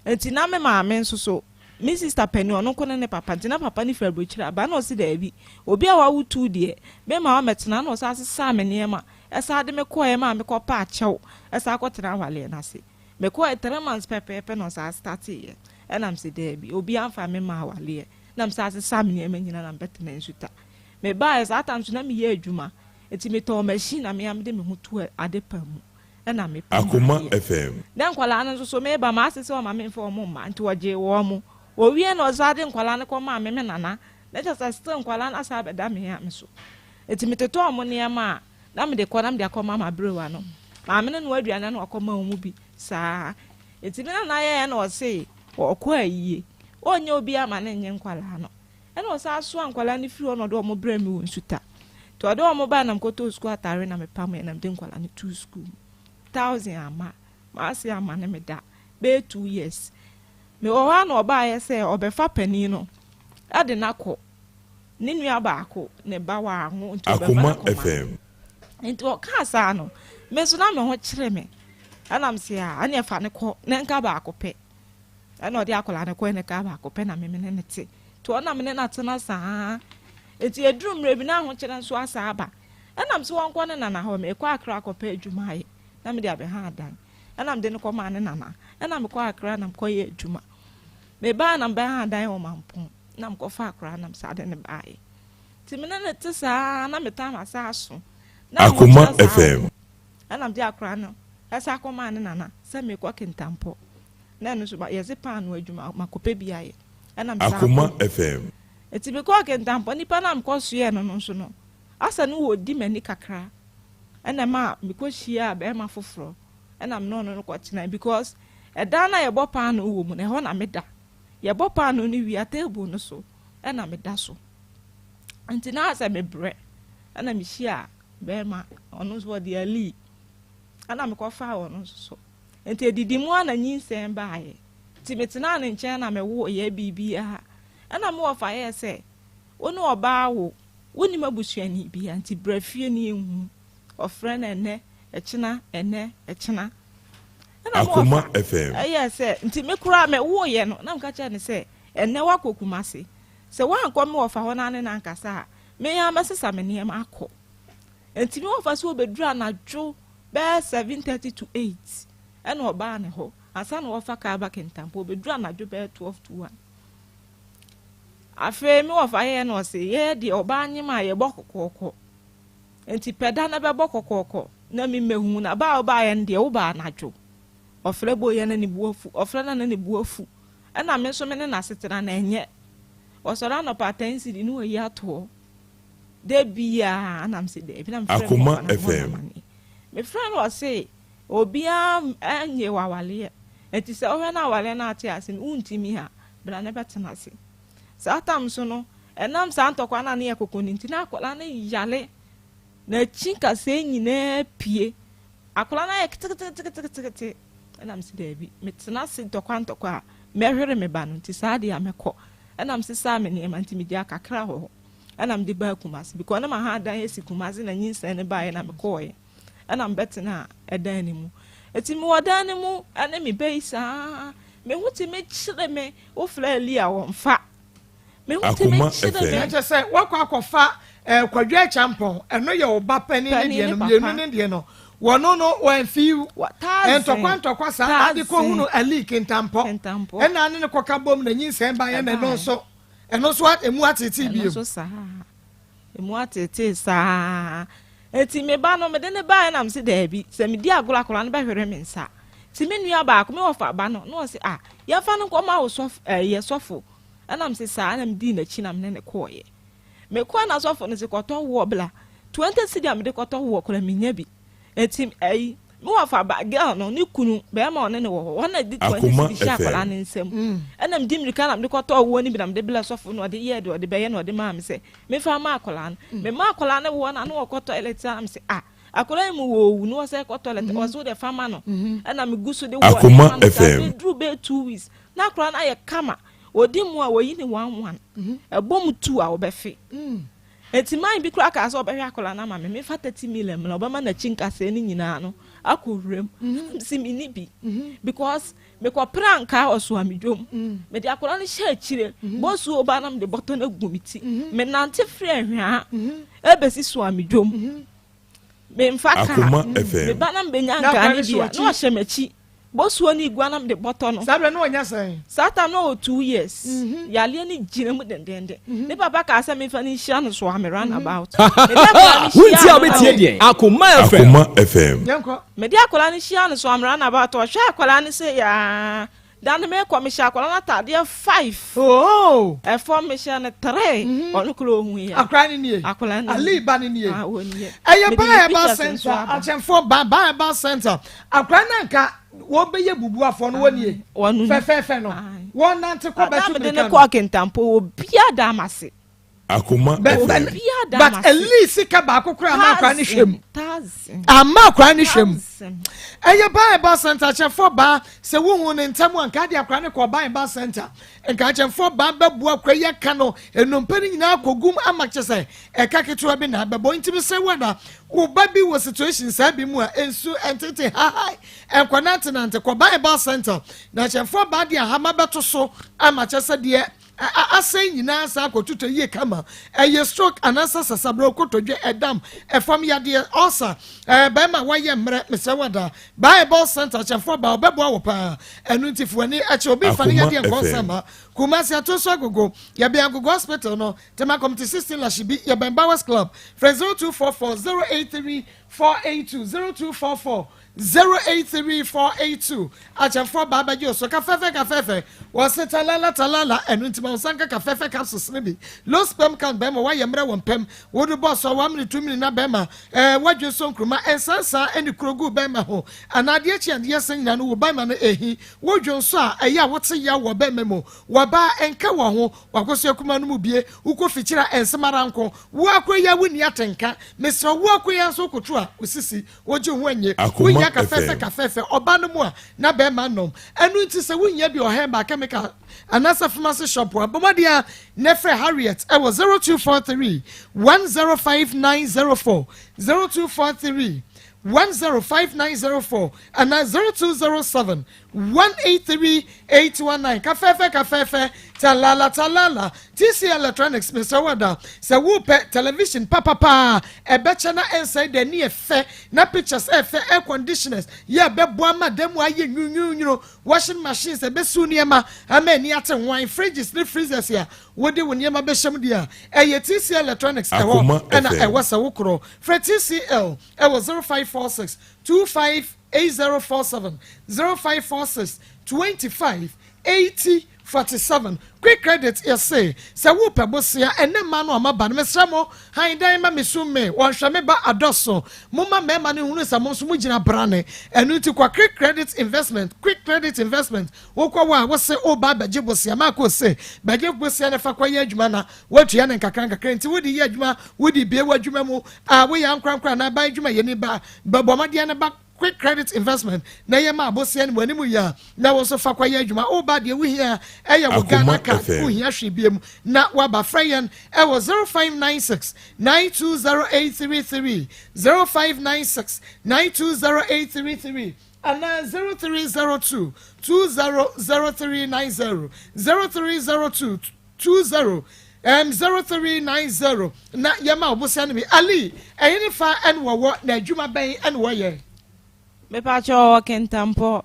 D: Nti na me maame nso so, me sister panin, ɔno nko ne ne papa, nti na papa no firi aburokyire aba, na ɔse daabi, obi a wawo tu deɛ, me ma wamɛtena, na ɔsan sesaa me nneɛma, ɛsan de me kɔɛ maa me kɔ paa kyɛw, ɛsan kɔtena awaleɛ no ase. Mekɔɛ 3 months pɛpɛɛpɛ na ɔsan starteeɛ, ɛna mese daabi, obi amfa me ma awaleɛ, na mesan sesaa me nneɛma nyinaa na mebɛtena Nsuta. Mebaeɛ saa time so na meyɛ adwuma, nti metɔɔ machine na mea mede me ho to ade pa mu, ɛna mepam
C: Akoma
D: adeɛ.
C: FM.
D: Na nkwadaa no nso so meba maase sɛ ɔma memfa wɔn mma, nti wɔgyee wɔn mo. Owie na ɔsan de nkwadaa no kɔmaa me me nana, na kyerɛ sɛ still nkwadaa no asan abɛda me a me so. Nti metotɔ wɔn nneɛma a na mede kɔ na mede akɔma m'aberewa no. Maame no noa aduane na wakɔma wɔn mu bi saa. Nti me nana yɛɛ na ɔse ɔkɔ ayie, ɔnyɛ obiara ma ne nye nkwadaa no. Ɛna ɔsan soa nkwadaa no firi hɔ na ɔde wɔn brɛɛ me wɔ Nsuta. Nti ɔde wɔn bae na mekɔtɔɔ sukuu atare na mepameɛ na mede nkwadaa no too sukuu mu. Thousand amma, m'ase amma ne me da bɛyɛ 2 years. Mewɔ hɔ a na ɔbaeɛ sɛ ɔbɛfa panin no de no akɔ ne nua baako ne ba wanwo nti ɔbɛfa no
C: Akoma
D: akɔma.
C: FM.
D: Nti ɔkaa saa no, me nso na me ho kyere me. Ɛna mese a ɛneɛ fa no kɔ na nka baako pɛ. Ɛna ɔde akwadaa no kɔɛ ne kaa baako pɛ na me ne no te. Nti ɔna me ne no atena saa. Nti ɛduru mmerɛ bi na ahokyerɛ nso asa aba. Ɛna mese wɔnkɔ ne nana hɔ, mekɔ Accra akɔpɛ adwuma ayɛ na mede abɛha adan. Ɛna mede no kɔmaa ne nana. Ɛna mekɔ Accra na mekɔyɛ adwuma. Mebaa na mebɛha adan wɔ Mampong na mekɔfa akwadaa na mesa de no baeɛ. Nti me ne no te saa na me time asa aso. Na
C: Akoma
D: ahokyerɛ saa
C: FM.
D: akɔ. Ɛna mede akwadaa no ɛsa kɔmaa ne nana sɛ mekɔ Kintampo. Na ɛno nso yɛdze paano adwuma makɔpɛ bi ayɛ. Ɛna mesa
C: Akoma
D: akɔ.
C: FM.
D: Nti mekɔɔ Kintampo, nipa no a mekɔsoɛɛ no no nso no, asa no wɔdi m'ani kakra. Ɛna ma mekɔhyiaa bɛrima foforɔ. Ɛna me ne ɔno no kɔtena because ɛdan no a yɛbɔ paano wɔ mu no, ɛhɔ na meda. Yɛbɔ paano no wie a, table no so ɛna meda so. Nti na asɛ mebrɛ. Ɛna mehyia bɛrima, ɔno nso ɔde ali. Ɛna mekɔfaa ɔno nso so. Nti edidi mu a na nyinsɛn baeɛ. Nti metenaa ne nkyɛn na mewoo yɛ biribiara. Ɛna me wɔfa yɛɛ sɛ, wo ne ɔbaa wo, wonim abusuani bia, nti bra fie ne yɛnhu. Ɔfrɛ no ɛnɛ, ɛkyena, ɛnɛ, ɛkyena. Ɛna me
C: Akoma
D: wɔfa
C: FM.
D: ɛyɛɛ sɛ, nti me koraa mewooyɛ no, na meka kyerɛ no sɛ, ɛnɛ woakɔ Kumase. Sɛ woankɔ me wɔfa hɔ na ne no ankasa a, me ara mɛsesa me nneɛma akɔ. Nti me wɔfa so ɔbɛduru anadwo bɛyɛ 7:30 to 8 ɛna ɔbaa ne hɔ ansa na wɔfa kaa ba Kintampo. Ɔbɛduru anadwo bɛyɛ 12 to 1. Afei me wɔfa yɛɛ na ɔse yɛɛ deɛ ɔbaa nyem a yɛbɔ kɔkɔɔkɔ. Nti pɛ da na bɛbɔ kɔkɔɔkɔ na me mmɛhu na ba a wobaeɛ no deɛ wobaa anadwo. Ɔfrɛ boyɛ na ne bo afu, ɔfrɛ no a na ne bo afu. Ɛna me nso me ne no asetena no ɛnyɛ. Ɔsɔre anɔpa ten cedi na wayi ato hɔ. Da biara na mese daabi na mefrɛ me
C: Akoma
D: wɔfa no mebɔ no
C: FM.
D: amaneɛ. Mefrɛ no ɔse obiara nyee wo awaleɛ nti sɛ wohwɛ na awaleɛ no ate ase no wontumi a bra na bɛtena ase. Saa tam so no ɛnam saa ntɔkwa no a ne yɛ koko no nti na akwadaa no yare n'akyi nkasɛɛ nyinaa pue. Akwadaa no ayɛ keteketeketekete ɛna mese daabi metena ase ntɔkwa ntɔkwa a mɛhwere me ba no nti saa deɛ a mɛkɔ. Ɛna mesesaa me nneɛma nti megyaa kakra wɔ hɔ ɛna mede baa Kumasi because na maha dan asi Kumasi na nyinsɛn no baeɛ na mekɔɔeɛ ɛna mebɛtenaa ɛdan no mu. Nti mewɔ dan no mu ɛne me ba yi saa me ho tumi kyere me wofrɛ Ali a wɔmfa me ho tumi
C: Akoma
D: kyere me.
C: FM.
B: Kyerɛ sɛ woakɔ akɔfa eh, Kwadwo Acheampong, ɛno yɛ wo ba panin ne
D: Panin
B: deɛ
D: ne
B: no,
D: papa.
B: mmienu ne deɛ no, wɔno no wɔamfi
D: Thousand,
B: ntɔkwa ntɔkwa saa na ade kɔhunu
D: thousand.
B: Ali Kintampɔ,
D: Kintampɔ.
B: ɛna ne no kɔka bom na nyinsɛn baeɛ na ɛno
D: Ɛbaeɛ.
B: nso, ɛno nso a- emu ateetee
D: Ɛno
B: bio.
D: nso saa. Emu ateetee saa. Enti me ba no, mede no baeɛ na mese daabi, sɛ medi agorɔ a akwadaa no bɛhwere me nsa. Nti me nua baako, me wɔfa ba no, na ɔse ah, yɛmfa no nkɔma wo sɔfo, ɛɛ, yɛ sɔfo. Ɛna mese saa, ɛna medii n'akyi na mene no kɔeɛ. Mekɔɛ na sɔfo no se kɔtɔ woɔ bla. 20 cedi a mede kɔtɔ woɔ koraa mennya bi. Enti ɛyi, me wɔfa ba girl no, ne kunu, bɛrima a ɔne no wɔ hɔ, wɔn na de 20
C: Akoma
D: cedi hyɛ akwadaa
C: FM.
D: no nsam. Ɛna mede mmirika na mede kɔtɔɔ woɔ no bi na mede brɛɛ sɔfo no, ɔde yɛɛ deɛ ɔde bɛyɛ na ɔde maa me sɛ memfa mma akwadaa no. Memaa akwadaa no woɔ no a, na ɔkɔ toilet a, na mese ah, akwadaa yi mu wɔ owu na ɔsɛ kɔ toilet, ɔse wo deɛ fa ma no. Ɛna megu so de woɔ no
C: Akoma
D: ma no saa,
C: FM.
D: bɛduru bɛyɛ 2 weeks, na akwadaa no ayɛ kama. Ɔdi mu a, wɔyi ne one one. Ɛbɔ mu two a, wɔbɛfe. Enti man bi koraa kaa sɛ ɔbɛhwɛ akwadaa no ama me, memfa 30 million mmra, ɔbɛma n'akyi nkasɛɛ no nyinaa no akɔ wuram. Mese menni bi because mekɔpere ankaa wɔ Soamidwom. Mede akwadaa no hyɛ akyire, bosuo ba na mede bɔtɔ no agu me ti. Menante firi Ahwea ɛbɛsi Soamidwom. Memfa kaa.
C: Akoma FM.
D: Meba na mebɛnya
B: Na
D: nkaa
B: akwadaa
D: no
B: no
D: bi
B: hyɛ
D: a, na
B: w'akyi.
D: ɔhyɛ m'akyi. Bosuo no igua na mede bɔtɔ no.
B: Saa berɛ no ɔnya sɛn?
D: Saa time no ɔwɔ 2 years. Yareɛ no gyina mu dendenden. Ne papa kaa sɛ memfa no nhyia no so a me run about. Mede akwadaa no
M: Wontie
D: hyia
M: a
D: no
M: wobɛtie deɛn? Akoma FM.
C: Akoma FM.
B: Yɛnkɔ.
D: Mede akwadaa no hyia no so a me run about. Ɔhwɛ akwadaa no sɛ yaa. Da no mekɔ mehyɛ akwadaa no ataadeɛ five.
B: Oh.
D: Ɛfam mehyɛ no three. Ɔno kura ohun yɛ.
B: Akwadaa no nie.
D: Akwadaa no nie.
B: Ali ba no nie.
D: Ah, wɔn nie.
B: Ɛyɛ
D: Mede
B: Ban
D: ne
B: Herbal
D: pictures
B: Center
D: nso aba.
B: akyɛnfoɔ ba Ban Herbal Center. Akwadaa no anka wɔbɛyɛ bubuafoɔ no wɔn nie.
D: Wɔn nie.
B: Fɛfɛɛfɛ no.
D: Aye.
B: Wɔn nante kɔ
D: Ada
B: bɛto
D: mede
B: mirika
D: ne
B: no.
D: kɔɔ Kintampo obiara da ama ase.
C: Akoma
B: But
C: FM.
D: Obiara da
B: but
D: ama
B: at
D: ase.
B: least sika baako koraa ama akwadaa no hwɛ mu.
D: Thousand.
B: Ama akwadaa no hwɛ mu.
D: Thousand.
B: Ɛyɛ Ban Herbal Center akyɛnfoɔ baa sɛ wohu ne ntam a nka de akwadaa no kɔ Ban Herbal Center. Nka akyɛnfoɔ baa bɛboa akwadaa yi aka no nnompe no nyinaa kɔgum ama kyɛ sɛ ɛka ketewa bi na abɛbɔ. Nti mesrɛ wo ada wo ba bi wɔ situation saa bi mu a nsu ɛntete hahae ɛnkɔnantenante kɔ Ban Herbal Center na akyɛnfoɔ baa de ahama bɛto so ama kyɛ sɛ deɛ asɛe nyinaa saa akɔtotɔ yie kama. Ɛyɛ stroke anaasɛ sasabrɛ, kotodwe, ɛdam, ɛfam yadeɛ, ulcer, ɛɛ bɛrima wayɛ mmerɛ, mesrɛ wo ada Bible Center akyɛnfoɔ baa ɔbɛboa wo paa. Ɛno nti fo w'ani ɛkyɛ obi nfa ne
C: Akoma
B: yadeɛ nkɔ
C: FM.
B: nsɛmma. Kumasi Atoso Agogo, yɛbɛn Agogo Hospital no, Tema Committee 16 Lashibi, yɛbɛn Bowers Club. Frɛ 0244 083 482, 0244 083 482. Akyɛnfoɔ baa bɛgye wo so kafɛɛfɛ kafɛɛfɛ. Wɔse talala talala, ɛno nti ma wo nsa nka kafɛɛfɛ capsules no bi. Low sperm count, bɛrima woayɛ mmerɛ wɔ mpam, wode bɔ so a 1 minute 2 minute na bɛrima ɛɛ wadwe so nkuruma nsansan ɛne kuro gu bɛrima ho anaa adeɛ kyi adeɛ sɛ nyina no wo bɛrima no ɛhi wodwo nso a ɛyɛ a wote yaw wɔ bɛrima mu wɔbaa ɛnka wɔ ho wakɔso akuma no mu bie wokɔ fikyiri a ɛnsɛm ara nko wo akɔ yi a wonni atenka. Mesrɛ wo akɔ yi nso koto a osisi wogye ho anye.
C: Akoma
B: wonya kafɛɛfɛ
C: FM.
B: Kafɛɛfɛ ɔba no mu a na bɛrima nom. Ɛno nti sɛ wonya bi wɔ herbal chemical anaasɛ pharmacy shop a, bɔmmɔden a na frɛ Harriet ɛwɔ 0243 105904, 0243 105904 anaa 0207. 183 819 Kafɛɛfɛ kafɛɛfɛ Talala talala TC Electronics mesrɛ wo ada sɛ wopɛ television papapa a ɛbɛkyɛ na ɛnsɛe da ani ɛfɛ na pictures ɛfɛ air conditioners yɛ ɛbɛboa ma dan mu ayɛ nwunwunwunu washing machines ɛbɛsiw nneɛma ama ani ate nwan fridges ne freezers a wode wo nneɛma bɛhyɛ mu deɛ a ɛyɛ TC Electronics ɛhɔ ɛna ɛwɔ sɛ wokorɔ frɛ TCL ɛwɔ 0546 25 8047 0546 25 80 47 Quick credit yɛse sɛ wopɛ bosea ɛnɛ mmaa no a moaba no mesrɛ mo han dan ma me sum me wɔnhwɛ me ba adɔso momma mmarima no nhunu sɛ mo nso mogyina brane ɛno nti kɔ quick credit investment quick credit investment wokɔ hɔ a wose woba abɛgye bosea maako se bɛgye bosea no fa kɔyɛ adwuma na woatua no nkakra nkakra nti wode yɛ adwuma wode bie w'adwuma mu a woyɛ ankorankora anaa ban adwumayɛni ba bɛbɔ mmɔden no ba Quick Credit Investment na ɛyɛ ma abosea no mu anim yɛ a na wo nso fa kɔyɛ adwuma. Woba deɛ wohia ɛyɛ wo Ghana card, wohia hwee biam na waba. Frɛ yɛn ɛwɔ 0596 920833, 0596 920833 anaa 0302 200390, 0302 20 um, 0390 na yɛma ɔbosea no bi. Ali, ɛhe ne fa ɛne wɔwɔ na adwuma bɛn ɛne wɔyɛ?
N: Mepakyɛ ɔwɔ kentampɔ.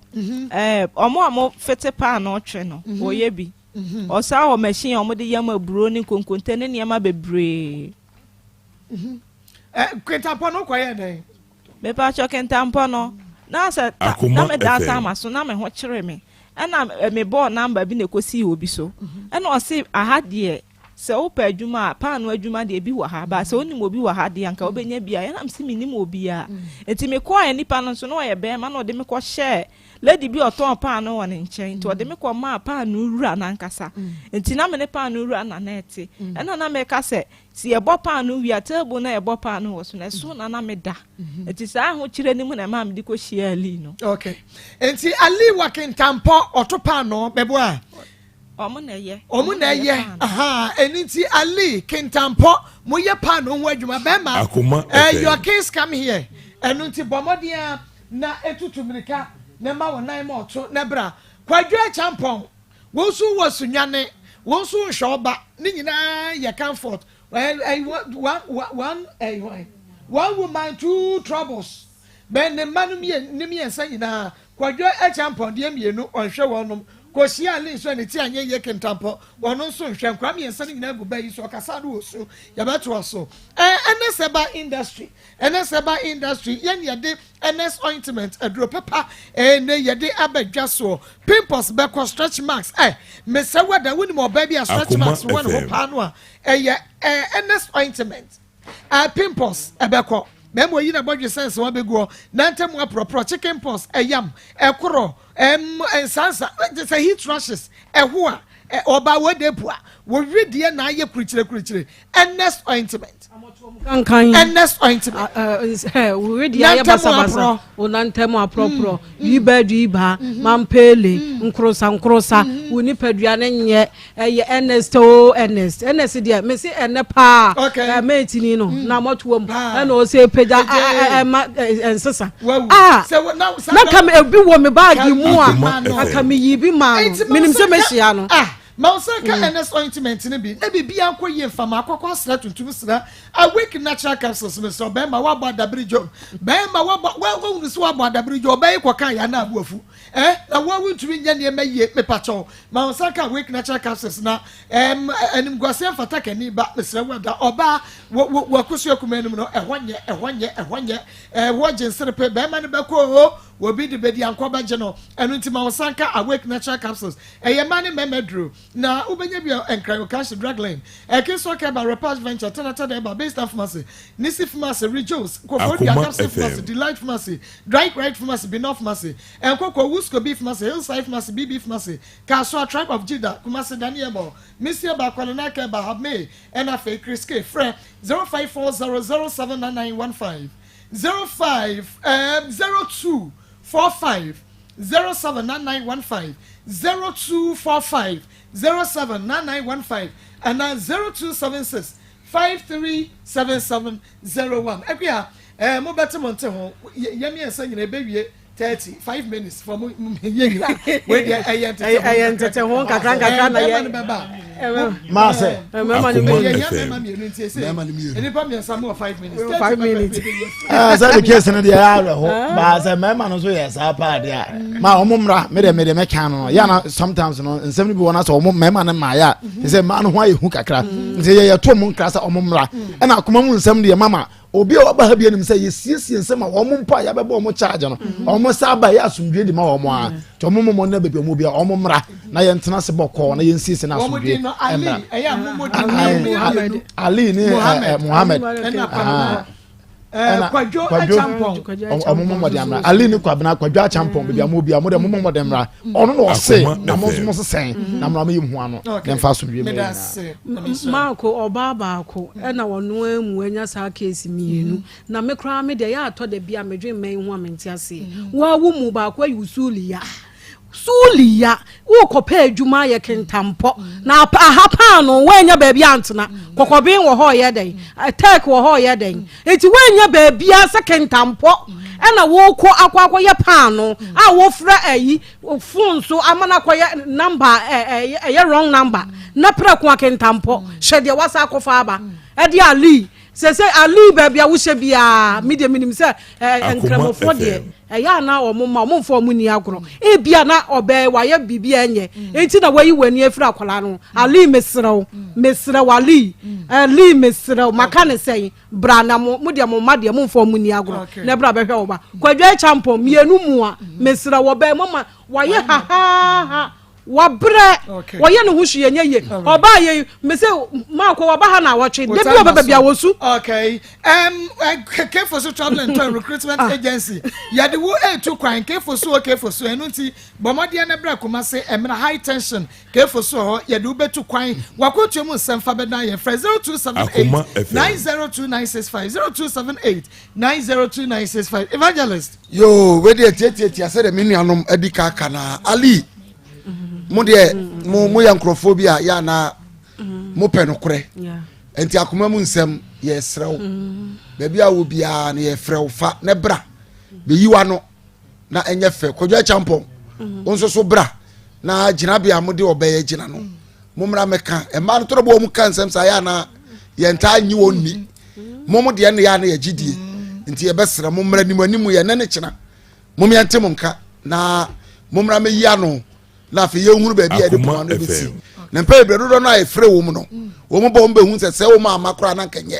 N: Ɛɛ ɔmo a ɔmo fete paanoo twe no wɔyɛ bi. Ɔsan wɔ machine a ɔmo de yam aburo ne nkonkonte ne nneɛma bebree.
B: Ɛ kentampɔ no wokɔyɛɛ dɛn?
N: Mepakyɛ kentampɔ no na sɛ ta na meda asa ama so na me ho kyere me ɛna mebɔɔ number bi na ɛkɔsii obi so ɛna ɔse aha deɛ Sɛ wopɛ adwuma a, paanoo adwuma deɛ ebi wɔ ha, but sɛ wonim obi wɔ ha deɛ anka wobɛnya bi a, ɛna mese mennim obiara. Nti mekɔɔɛ nipa no nso na ɔyɛ bɛɛma na ɔde me kɔhyɛɛ lady bi a ɔtɔn paanoo wɔ ne nkyɛn, nti ɔde me kɔmaa paanoo wura no ankasa. Nti na me ne paanoo wura na na ɛte. Ɛna na meka sɛ, sɛ yɛbɔ paanoo wie a, table no a yɛbɔ paanoo wɔ so no, ɛso na na meda. Nti saa ahokyerɛ no mu na ɛmaa mede kɔhyiaa Ali no.
B: Okay. Nti Ali wɔ Kintampo, ɔto paanoo, bɛboa?
N: Ɔmo na ɛyɛ.
B: Ɔmo na ɛyɛ ahaa ɛno nti Ali Kintampɔ mo yɛ paanoo ho adwuma bɛɛma
C: Akoma
B: eh,
C: FM.
B: your case come here ɛno nti bɔ mmɔden ara na etutu mirika na ma wo nan ma ɔto na bra Kwadwo Acheampong wo nso wɔ Sunyani wo nso nhwɛ ɔba ne nyinaa yɛ comfort eh, eh, one, one, eh, one woman two troubles bɛn ne mma no mmienu ne mmiɛnsa nyinaa Kwadwo Acheampong deɛ mmienu ɔnhwɛ wɔnom. Kɔhyiaa Lee nso a ne ti anyɛ yie Kintampɔ ɔno nso nhwɛ. Nkwadaa mmiɛnsa no nyinaa gu bɛ yi so ɔkasa no wɔ su. Yɛbɛtoa so. Ɛɛ Ernest Herbal Industry Ernest Herbal Industry yɛn yɛde Ernest Ointment aduro papa ɛɛ yɛde aba dwa soɔ. Pimples bɛkɔ stretch marks ɛ mesɛ wada wonim ɔbaa bi a stretch marks wɔ ne ho paa no a ɛyɛ ɛɛ Ernest Ointment. Ah pimples ɛbɛkɔ mɛma oyi na bɔdwe sɛ nsewa bɛgu hɔ na ntamu aporɔporɔ chicken pox ɛyam ɛkorɔ ɛm nsansa te sɛ heat rashes ɛho a ɔbaa wɔ de pua wɔwi deɛ na ayɛ kurukyire kurukyire Ernest ointment
H: kankan
B: Ernest ointment
H: wɔwi deɛ ayɛ basabasa wɔnantamu aporɔporɔ yiba duiba mampele nkorosa nkorosa wo nipadua no nyɛ Ɛyɛ Ernest oo Ernest Ernest deɛ mese ɛnɛ paa
B: Okay.
H: eh, mate ni no
B: mm.
H: na mɔtoa mu
B: Paa.
H: ɛna ɔsɛ pagya
B: Ɛgye.
H: ɛma ɛnsesa
B: Wawu.
H: ah
B: Sɛ wo- na- saa
H: na ka me ebi wɔ me baagi mu a
C: Akoma
B: no.
H: aka
C: FM.
H: me yi bi maa no
B: Enti ma
H: menim
B: wo
H: sɛ
B: nsa ka-
H: mɛhyia no
B: Ah, ma wo nsa ka Ernest ointment no bi na biribiara nkɔ yie mfa ma akɔkɔ asra tuntum sra awake natural capsules mesrɛ bɛrima woabɔ adabere dwom bɛrima woabɔ woahunu sɛ woabɔ adabere dwom ɔbɛyi kɔka yɛ ana aboafu Eh, na wo a wontumi nyɛ nneɛma yie, mepakyɛw, ma wo nsa nka Awake Natural Capsules na ɛm, animguaseɛ mfata kani ba, mesrɛ wo ada, ɔbaa, wɔ, wɔ, wɔ akosua kumaa no mu no, ɛhɔ nyɛ, ɛhɔ nyɛ, ɛhɔ nyɛ, ɛɛ, wɔ gye nserepe, bɛrima no bɛkɔ oo, obi de bɛdi ankɔ bɛgye no, ɛno nti ma wo nsa nka Awake Natural Capsules, ɛyɛ mmaa ne mmarima aduro, na wobɛnya bi wɔ Nkran, Okashi, Drug Lane, Ɛkesoɔ Kɛba, Repash Venture, Tanata Dɛba, Baystar Pharmacy, Nisi Pharmacy, Rejoice, Koforidua,
C: Akoma
B: Gapsy Pharmacy,
C: FM.
B: Delight Pharmacy, Dry Right Pharmacy, Binoff Pharmacy, Nkoko, Wuskobi Pharmacy, Hillside Pharmacy, BB Pharmacy, Kasoa, Tribe of Judah, Kumasi, Daniel, Misia Bakwanana Keba, Habme, ɛna afei Chris K. Frɛ 0540079915, 05 um, 0245 079915, 0245 079915 anaa 0276 537701. Akua, eh, mobɛte mo nte ho, yɛ mmiɛnsa nyina ɛbɛwie. 35 minutes for mo yɛ nyina wei deɛ ɛyɛ ntete ho
H: ɛyɛ ntete ho nkakra nkakra na yɛ
B: mmarima no bɛba
J: maa sɛ
H: mmarima no
B: mmienu yɛ mmarima mmienu nti ese nnipa mmiɛnsa mo wɔ 5 minutes
H: 5 minutes
J: ɛɛ sɛ de case no deɛ ɛyɛ awerɛho baa sɛ mmarima no nso yɛ saa paa deɛ a maa wɔn mmra me deɛ me deɛ mɛka no yɛ na sometimes no nsɛm no bi wɔ na sɛ wɔn mmarima no maa yɛ a te sɛ mmaa no ho ayɛ hu kakra nti yɛ yɛ to wɔn nkra sɛ wɔn mmra ɛna akoma mu nsɛm deɛ mama obi a waba ha bi anim sɛ yɛsiesie nsɛm a wɔn mpo a yɛabɛbɔ wɔn charge no wɔn sa aba yɛ asomdwe de ma wɔn a nti wɔn mmɔ na baabi wɔn bi a wɔn mmra na yɛntena ase bɔkɔɔ na yɛnsiesie na asomdwe mmra Ali ne Muhammad
B: ɛna kwadwo achampɔn
J: ɔmo mɔ mɔden amra Ali ne kwabena kwadwo achampɔn baabi a mo bi a mo de mo mɔ mɔden mmra ɔno na ɔse na mo nso mo sesɛn na mmra mo yi mo ho ano na mfa asomdwe mmra
H: nyinaa. Maako ɔbaa baako ɛna ɔno ara mu anya saa case mmienu na me koraa me deɛ yɛ atɔ da bi a medwen mmɛn ho a mente aseɛ waa wo mu baako ayi wo suuliya suuliya wokɔpɛ adwuma ayɛ kentampɔ na aha paano woanya baabi antena kɔkɔben wɔ hɔ ɔyɛ dɛn tɛk wɔ hɔ ɔyɛ dɛn enti woanya baabi a sɛ kentampɔ ɛna wokɔ akɔ akɔyɛ paano a wofrɛ ayi phone so ama no akɔyɛ number ɛyɛ wrong number na prɛko akentampɔ hyɛ deɛ wasa akɔfa aba ɛde ali sɛ ali baabi a wohyɛ biara me deɛ menim sɛ nkramofoɔ deɛ ɛyɛ ana wɔn ma wɔn mfa wɔn ni agorɔ ebia na ɔbɛɛ wayɛ biribi a ɛnyɛ enti na wayi w'ani afiri akwadaa no ali mesrɛw mesrɛw ali ali mesrɛw maka ne sɛn bra na mo mo deɛ mo mma deɛ mo mfa wɔn ni agorɔ na bra bɛhwɛ wo ba kwadwo akyampɔn mmienu mu a mesrɛ wɔ bɛn mo ma wɔayɛ hahaha wabrɛ wɔyɛ ne ho hwee nyɛ yie ɔbaa yɛ mese maakɔ wɔba ha na awɔtwe da bi ɔbɛba bia wɔsu.
B: okay um, kefo so travel and tour recruitment ah. agency yɛde wo etu kwan kefo so o kefo so ɛno nti bɔmmɔdeɛ no brɛ koma se ɛmena high tension Kefo so hɔ yɛde wo bɛtu kwan w'akwantuo mu nsɛm fa bɛdan yɛn frɛ 0278 902965 0278 902965 Evangelist.
K: Yoo wei deɛ tiatiatia sɛdeɛ me nuanom adi ka aka na Ali mo deɛ mo mo yɛ nkurɔfoɔ bi a yɛ anaa mo pɛ nokorɛ nti akoma mu nsɛm yɛsrɛ wo baabi a wɔ biara no yɛfrɛ wo fa ne bra bɛyi w'ano na ɛnyɛ fɛ kwadwo akyampɔn mm. wo nso so bra na gyinabea mo de ɔbɛyɛ gyina no mo mmra mɛka mmaa no tɔrɔ bɔ wɔn ka nsɛm saa yɛ anaa yɛn taa nyi wɔn ni mo mo deɛ no yɛ ana yɛgye die nti yɛbɛsrɛ mo mmra anim anim yɛ ne ne kyena mo yɛnte mo nka na mo mmra mɛyi ano na afei yɛnhunu baabi a yɛde poma no bɛsi na mpɛ bebree dodoɔ no a yɛfrɛ wɔ mu no wɔn bɔ wɔn bɛhu sɛ sɛ wɔn ama koraa na nkɛnyɛ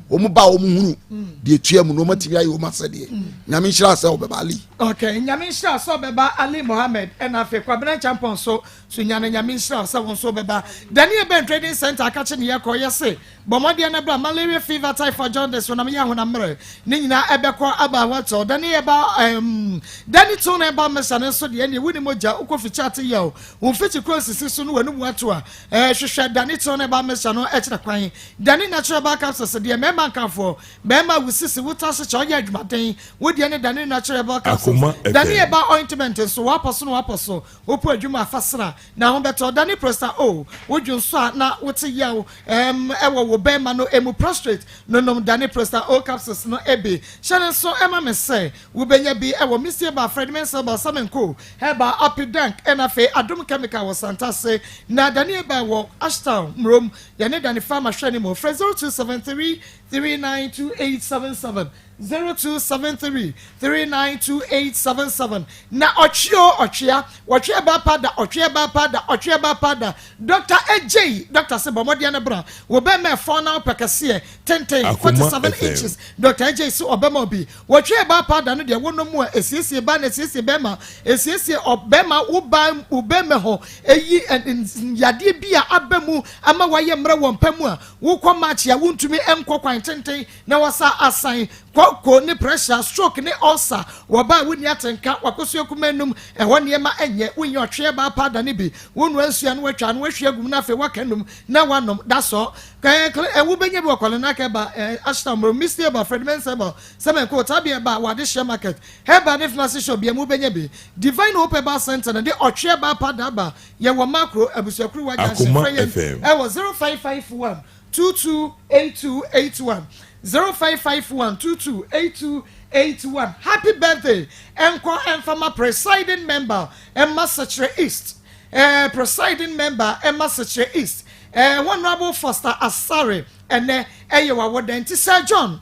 K: wɔn ba wɔn hunu deɛ tua mu na wɔn atumi ayɛ wɔn asɛdeɛ nyame nhyira sɛ ɔbɛba ali.
B: ok nyame nhyira sɛ ɔbɛba ali mohammed ɛna afei kwabena champɔn so so nyane nyame nhyira sɛ wɔn nso bɛba daniel ben trading center akakye ne yɛkɔ yɛse Bɔ mmɔden na bra Malaria, fever, typhoid, jaundice, honam yɛ honam mmerɛ ne nyinaa ɛbɛkɔ aba ahotɔ. Dane ɛba ɛɛm Dane to na ɛba mmesa no nso deɛ ɛneɛ wonni mogya wokɔ fikyi ate yaw wo mfikyi kuro nsisi so no w'anum ato a ɛɛ hwehwɛ Dane to na ɛba mmesa no ɛkyerɛ kwan Dane natural herbal capsules deɛ mmarima nkafoɔ bɛrima wo sisi wo tase kyɛ ɔyɛ adwumaden wo deɛ ne Dane natural herbal capsules Dane ɛba ointment nso wapɔ so na wapɔ so wopɔ adwuma afa sra Na ho bɛtɔ da ne prosta o wo dwonsɔ a na wote yaw ɛɛm ɛwɔ wo bɛɛma no emu prostrate no nom da ne prosta o capsules no bi hyɛ no nso ɛma me sɛ wo bɛnya bi ɛwɔ Mistie bar Fred Mensah bar Samenko herbal Apidank ɛna afei Adom chemical wɔ Santase na Danie bar wɔ Ashtown Mmrom yɛne Dane Pharma hwɛ ne mu frɛ 0273 392877 0273 392877 Na ɔtwe o ɔtwea, wɔtwe ɛbaa pa da, ɔtwe ɛbaa pa da, ɔtwe ɛbaa pa da. Doctor Adjei, doctor se bɔ mmɔden na bra, wo bɛɛma ɛfɔn na wopɛ kɛseɛ, tenten, 47 inches. Doctor Adjei se ɔbɛma wo bi. Wɔtwe ɛbaa pa da no deɛ wonom mu a, ɛsiesie baa na ɛsiesie bɛɛma, ɛsiesie ɔbɛɛma, wo baa, wo bɛɛma hɔ, ɛyi yadeɛ bi a aba mu ama wayɛ mmerɛ wɔ mpa mu a, wokɔ match a wontumi nkɔ kwan tenten na wɔsa asan kɔkɔ ne pressure, stroke ne ulcer wɔ ba a wonni atenka, wakosua kumaa num, ɛhɔ nneɛma nyɛ, wonyɛ ɔtweɛ baa powder no bi, wonoa nsuo a na watwa ano ahwie agu mu na afei waka num na wanom, that's all. Kɛɛ kle wobɛnya bi wɔ Kɔlenak Herbal, eh, Ashtown, Moro, Misty Herbal, Fred Mensah Herbal, Semenko, Tabia Herbal, wɔ Adehyeɛ Market, Herbal ne Pharmacy Shop biara mu wobɛnya bi. Divine Hope Herbal Center na de ɔtweɛ baa powder aba, yɛwɔ Makro, Abusuakuruwa Junction,
C: Akoma
B: frɛ yɛn
C: FM.
B: ɛwɔ 0551 228281 0551 228281. 81. Happy birthday ɛnkɔ ɛmfa ma presiding member ɛma Sekyerɛ East eh, presiding member ɛma Sekyerɛ East eh, Honourable Foster Asare ɛnɛ ɛyɛ w'awoda nti Sir John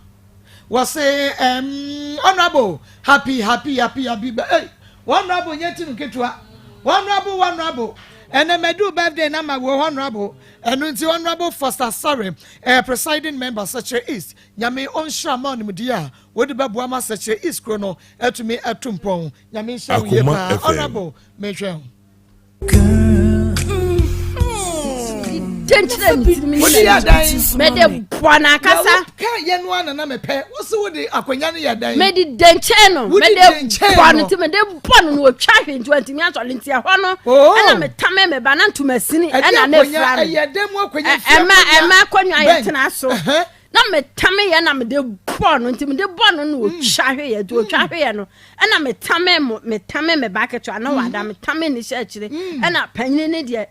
B: Wɔse ehm honourable happy happy happy happy bɛ ei honourable nyɛ team ketewa honourable honourable ɛnɛ madu birthday na ma wo honourable ɛno nti honourable Foster Sare eh, presiding member Sɛkyerɛ East nyame ɔnhyira ma ɔnimdeɛ a wode bɛboa ma Sɛkyerɛ East kuro no atumi atu mpɔn nyame nhyira wo yie paa honourable mehwɛ ho.
H: Mede bɔ n'ankasa.
B: Yɛ no ana na mepɛ wosi wo de akonnwa no yɛ dɛn.
H: Mede dɛnkyɛn no mede bɔ no nti mede bɔ no na otwa hwɛ nti wantumi asɔre nti ɛhɔ no oh. ɛna metame me ba na ntoma sini ɛna ne fira no ɛma ɛma akonnwa yɛ tena so na metame yɛ na mede bɔ no nti mede bɔ no na otwa hwɛ yɛ nti otwa hwɛ yɛ no ɛna metame mo metame me ba ketewa na wada mm. metame ne hyɛ akyire mm. ɛna panyini ne deɛ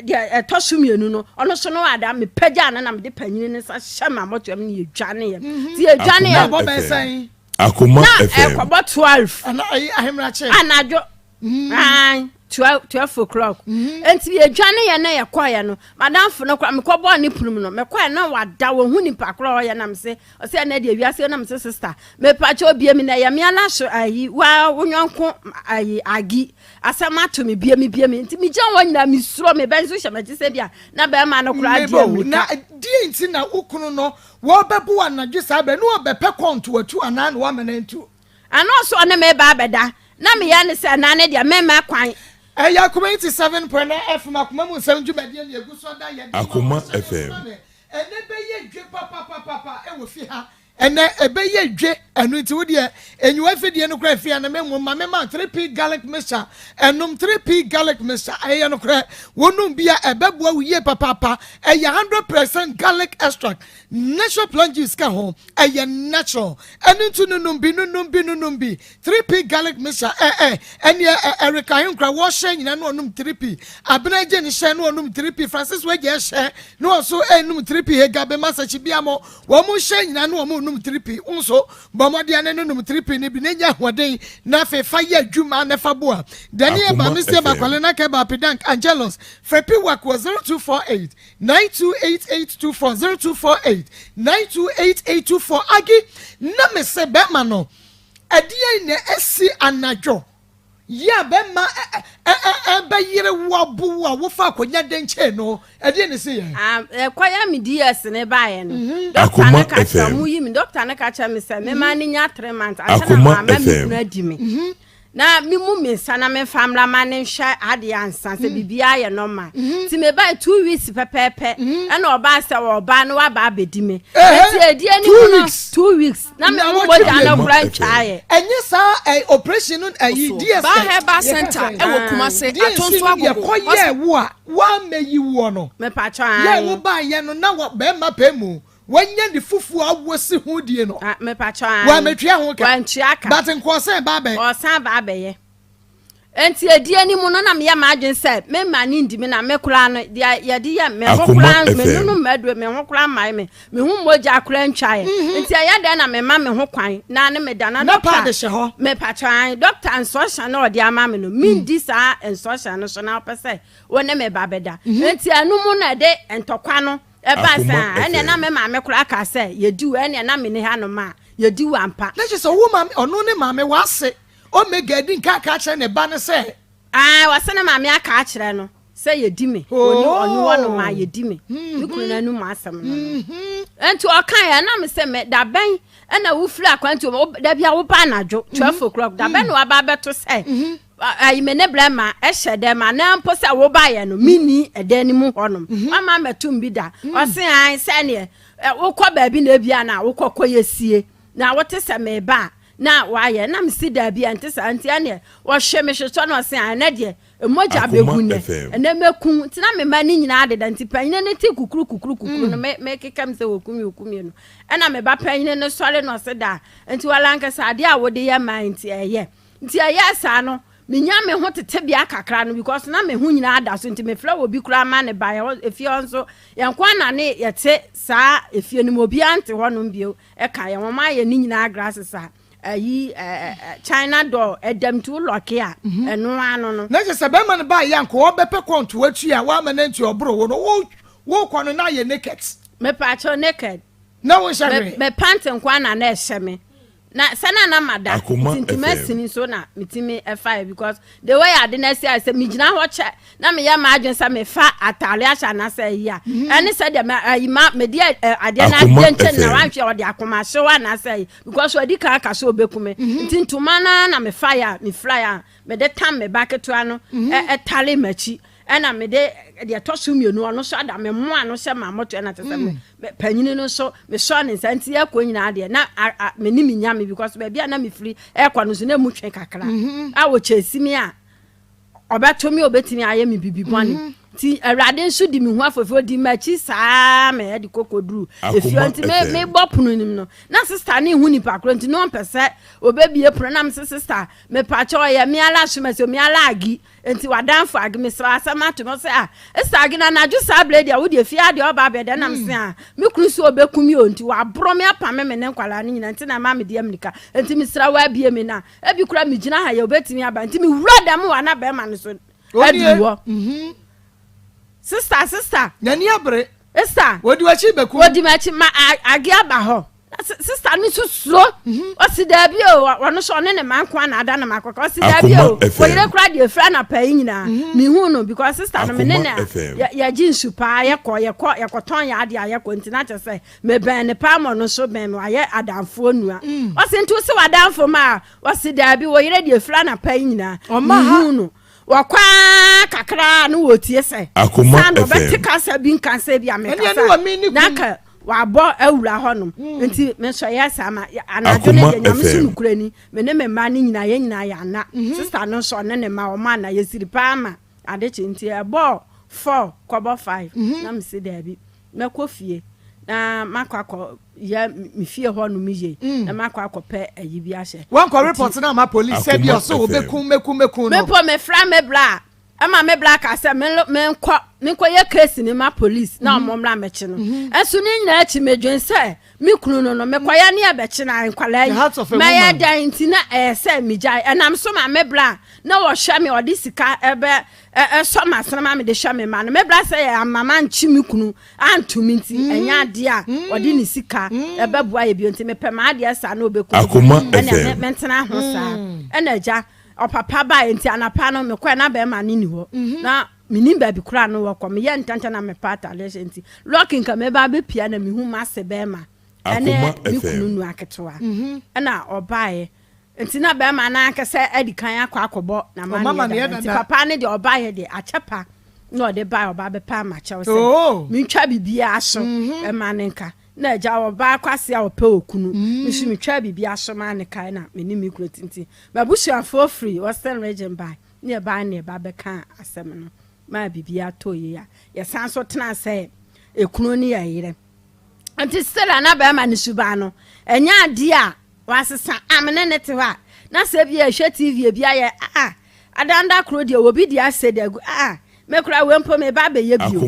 H: deɛ ɛtɔ so mmienu no ɔno so no wada mepagya no na mede panyini ne nsa hyɛ ma mɔtoa mu ne yɛdwane yɛ mm-hmm. nti yɛdwane
B: yɛ
C: akoma
H: na ɛkɔbɔ 12 anadwo mm. 12 o'clock mm-hmm. nti yɛdwane yɛ na yɛkɔɛ no madamfo no kora mekɔbɔɔ ne pono mu no mekɔɛ na wada wɔhu nipa korɔ ɔyɛ nam se Ɔsɛ ɛnɛ deɛ wiase nam sɛ sista mepakyɛ obie mi na ɛyɛ me ala so ayi wa wo nyɔnko ayi agi asɛm ato me bie mi bie mi nti me gyina hɔ nyinaa me suro me bɛn so hyɛ m'akyi sɛ bia na bɛrima no koraa di amirika.
B: Na deɛ nti na wo kunu no wɔbɛbo anadwo saa bɛ ne wɔbɛpɛ kɔnto atu anaa na wɔamena ntu.
H: Ano ɔso ɔne me ba abɛda na meyɛ ne sɛ naa ne deɛ mɛma kwan.
B: Ɛyɛ Akoma 87.9 FM Akoma mu nsɛm dwumadie na ɛgu so da yɛde ma
C: Akoma
B: wo sɛ
C: FM.
B: yɛsoma me Ɛnɛ bɛyɛ dwe papapapapa wɔ fi ha. Ɛnɛ ɛbɛyɛ dwe ɛno nti wo deɛ enyiwa afidie no koraa fi a na me mmom ma me ma 3P garlic mixture ɛnom 3P garlic mixture ɛyɛ no korɛ wonom bi a ɛbɛboa wo yie papaapa ɛyɛ 100% garlic extract natural plant juice ka ho ɛyɛ natural ɛno nti no nom bi no nom bi no nom bi 3P garlic mixture ɛ ɛ ɛneɛ ɛ Erica Ahenkura wɔhyɛ nyina na ɔnom 3P Abena Jane hyɛ na ɔnom 3P Francis Wagye hyɛ na ɔso ɛnum 3P Hega Bema Sakyi Biamo wɔn hyɛ nyina na wɔn num 3P wo nso bɔ mmɔden ne no nom 3P no bi na nya ahoɔden na afei fa yɛ adwuma na fa boa Dani Eba
C: Akoma
B: Misty Eba
C: FM.
B: Kwale Naka Eba Apidank Angelus Frɛ Piwak wɔ 0248 928824 0248 928824 Agi na mese bɛma no Ɛdeɛn na asi anadwo yi a bɛma ɛbɛyere wo abo wo a wofa akonnwa dɛnkyɛn no? Ɛdeɛn na ɛsi yɛ?
H: Ɛkɔyɛ me DS ne baeɛ no, mhm. dɔkta no ka kyerɛ mo yi me dɔkta no ka kyerɛ me sɛ mema no nya three months ansa na mama me kunu adi me. Mhm. Na memu me nsa na memfa mmra ma ne nhwɛ adeɛ ansa sɛ mm. biribiara yɛ normal. Mhm. Nti mebae 2 weeks pɛpɛɛpɛ ɛna ɔbaa sɛ ɔbaa no waba abɛdi me. Nti ɛdi anim no 2 weeks na me ho mogya no kora ntwaeɛ.
B: Ɛnyɛ saa ɛ operation no ɛyi DS.
A: Ba Herbal Center ɛwɔ Kumase Atonso Agogo.
B: Yɛkɔ yɛ wo a wɔamɛyi woɔ no.
H: Mepatwa ayi.
B: Yɛ wo ba yɛ no na wɔ bɛrima pɛ mu wɔnyɛ ne fufuo awo si ho die no.
H: Mepatwa ayi.
B: Wɔamɛtua ho ka.
H: Wɔantua ka.
B: But nkɔsɛn ba abɛyɛ.
H: Ɔsan ba abɛyɛ. Enti edi anim no na meyɛ m'adwene sɛ memma no ndi me na me koraa no deɛ yɛde yɛ me ho koraa menonom m'aduro me ho koraa mmae me me ho mogya koraa ntwaeɛ mhm. nti ɛyɛ dɛn na mema me ho kwan na ne meda na dɔkta mepatwa an dɔkta nsɔhyɛ na ɔde ama me no mendi saa nsɔhyɛ no so na ɔpɛ sɛ wo ne me ba bɛda mhm. nti ɛno mu na ɛde ntɔkwa no ɛbaa sɛ ɛnneɛ na me maame koraa kaa sɛ yɛdi wo ɛnneɛ na mene ha no ma yɛdi wo ampa
B: na kyerɛ sɛ wo maame ɔno ne maame w'ase Omega adi nka aka akyerɛ ne ba no sɛ.
H: Ae, ɔse ne maame aka akyerɛ no sɛ yɛdi me. Ɔni ɔni hɔ nom a yɛdi me. Ne kunu no anum asɛm no no. Nti ɔkaeɛ na me sɛ me da bɛn ɛna wofiri akwantuo mu da bi a woba anadwo 12 o'clock da bɛn na waba abɛto sɛ ayi me ne brɛma ɛhyɛ dɛm anaa mpo sɛ wobaeɛ no menni ɛdan no mu hɔnom wama mɛtom bi da ɔse ae sɛneɛ wokɔ baabi na ebia na wokɔ kɔyɛ sie na wote sɛ meba a na wayɛ na mesi daabi ɛnte saa nti ɛneɛ wɔhwe me hwetɔ na ɔse ɛnɛ deɛ mogya bɛgu nnɛ ɛnɛ mɛku nti na mema ne nyinaa deda nti panyini no te kukuru kukuru kukuru no mm. mekeka m sɛ wɔkum wɔkum no ɛna meba panyini no sɔre na ɔse daa nti wala nkasa adeɛ a wode yɛ maa nti ɛyɛ nti ɛyɛ saa no menya me ho tetebea kakra no because na me ho nyinaa da so nti mefrɛ wɔ bi koraa ma ne ba efie hɔ nso yɛn ko ana ne yɛte saa efie no mu obiara nte hɔnom bio ɛka yɛn wɔn ayɛ ne nyinaa grasses a. ayi ɛ China door ɛdam nti wo lɔke a mhm. ɛno ano no.
B: Na kyerɛ sɛ bɛrima no baa yɛ anka ɔbɛpɛ kɔnto atua a wama no nti ɔboro wo no wo wokɔ no na ayɛ naked.
H: Mepaakyɛw naked.
B: Na wo nhyɛ hwee.
H: Me pant nko na na ɛhyɛ me. Na sɛ na na mada nti ntoma sini nso na metumi ɛfa yɛ because the way ade na asi ayɛ sɛ megyina hɔ kyɛ na meyɛ m'adwene sɛ mefa ataare ahyɛ anaasɛ ayi a mhm. ɛne sɛ deɛ ayi ma mede adeɛ no adeɛ nkyɛn na wanhwɛ ɔde akoma hyew anaasɛ ayi because ɔdi kan aka sɛ ɔbɛku me mhm. nti ntoma no na mefa yɛ a mefira yɛ a mede tam me ba ketewa no mhm. ɛtare m'akyi ɛna mede deɛ ɛtɔ so mmienu ɔno nso ada me mmoa no hyɛ ma moto ɛna te sɛ me mm. panyini no nso mesɔɔ ne nsa nti ɛkɔ nyinaa deɛ na me ne me nya me because baabi a na mefiri ɛkɔ no nso na emu twe kakra a wɔkyɛ si me a ɔbɛto me ɔbɛtumi ayɛ me bibi bɔne mhm. nti awurade nso di me ho afɔfo di m'akyi saa ma ɛde kɔkɔduru efie nti mebɔ pono nim no na sista ne hu nipa korɔ nti na ɔmpɛ sɛ ɔbɛbie pono na mese sista mepakyɛ ɔyɛ me ala soma sɛ me ala agi nti wadanfo agi mesrɛ asɛm ato no sɛ a sista agi na anadwo saa berɛ deɛ wode efie adeɛ ɔba abɛdɛ na mese a me kunu so ɔbɛku me o nti waborɔ me apame me ne nkwadaa no nyina nti na ɛma mede amirika nti mesrɛ woabie me na Ebi koraa megyina ha yɛ obetumi aba nti mewura dɛm wɔ na bɛrima no so aduru hɔ. Mhm. Sista sista.
B: N'ani abere.
H: Sista.
B: Wɔdi w'akyi bɛkum.
H: Wɔdi m'akyi ma age aba hɔ. Sista no nso suro. Mhm. Ɔsi daabi o ɔno so ɔne ne ma nko na ada na ma kɔkɔ. Ɔsi daabi o oyere koraa deɛ efura na pɛɛ nyinaa. Mhm. Mihu no because sista no me ne na yɛgye nsu paa yɛkɔ yɛkɔ yɛkɔtɔn yɛ adeɛ a yɛkɔ nti na kyɛ sɛ Mebɛn no paa ma ɔno nso bɛn me, wayɛ adamfoɔ nua. Mm. Ɔse nti wose w'adamfo ma a? Ɔse daabi, wo yere deɛ firi anapa yi nyinaa mehu no. Wɔkɔ ara kakra na wɔtie sɛ
C: Akoma
H: san
C: FM.
H: ɔbɛte kasa bi nka sɛ bi a mekasa na aka wabɔ awura hɔnom. Mm. Nti me nso ɛyɛ saa ma anadwo no deɛ nyame so nokorɛ ni me ne me mma no nyinaa yɛn nyinaa yɛ ana. Mm-hmm. Sista no nso ɔne ne mma wɔn ana yɛsiri paa ma ade kye nti ɛbɔɔ 4 kɔbɔ 5 mm-hmm. na mese daabi. Mɛkɔ fie na makɔ akɔ yɛ me fie hɔ nom yie mm. na makɔ akɔpɛ ayi bi ahyɛ.
B: Wankɔ report na ama police sɛ bi ɔsɛ obekum mekum mekum
H: no. Mepɔ mefra me bra ɛma me bra ka sɛ menkɔ menkɔ yɛ case ni ma police na ɔmo mmra mɛkye no. Mhm. Ɛnso ne nyinaa akyi medwen sɛ me kunu no no mekɔyɛ ne ɛbɛkye na nkwadaa yi mɛyɛ dɛn nti na ɛyɛ sɛ megyae ɛnam so ma me bra na wɔhwɛ me ɔde sika ɛbɛ ɛsɔ m'asene ma mede hwɛ me mma no. Me bra sɛ yɛ ama mankye me kunu anto me nti mm. ɛnyɛ adeɛ a mm. ɔde ne sika mm. ɛbɛboa yɛ bio nti mepɛ m'adeɛ saa na ɔbɛku ɛne mentena ho saa ɛna agya ɔpapa baeɛ nti anapa no mekɔɛ na bɛrima no ni hɔ mm-hmm. na menim baabi koraa no wɔkɔ meyɛ ntɛntɛn na mepa atadeɛ hyɛ nti lɔki nka meba bɛpia na mehu m'ase bɛrima ɛne me kunu nua ketewa mm-hmm. ɛna ɔbaeɛ Nti na bɛrima no ankasa adi kan akɔ akɔbɔ n'amanneɛ dada. Nti papa no deɛ ɔbaeɛ deɛ akyɛ pa na ɔde baeɛ ɔba bɛpɛ ama kyɛw sɛ oh. mentwa biribiara so mhm. ɛma ne nka na agya ɔbaa kwase a ɔpɛ okunu mm. nso metwa biribiara so ma ne kae na me ne me kunu tinti m'abusuafoɔ firi Western Region bae ne ɛbae ne ɛba bɛka asɛm no maa biribiara tɔ yie a yɛsan so tena sɛ ekunu ne yɛ yerɛ nti still a na bɛrima ne suban no ɛnyɛ adeɛ a wasesa a me ne ne te hɔ a na sɛ bi ɛhwɛ tv ebi ayɛ a adanda koro deɛ obi deɛ asɛ de agu a me kora wei mpo me ba abɛyɛ bio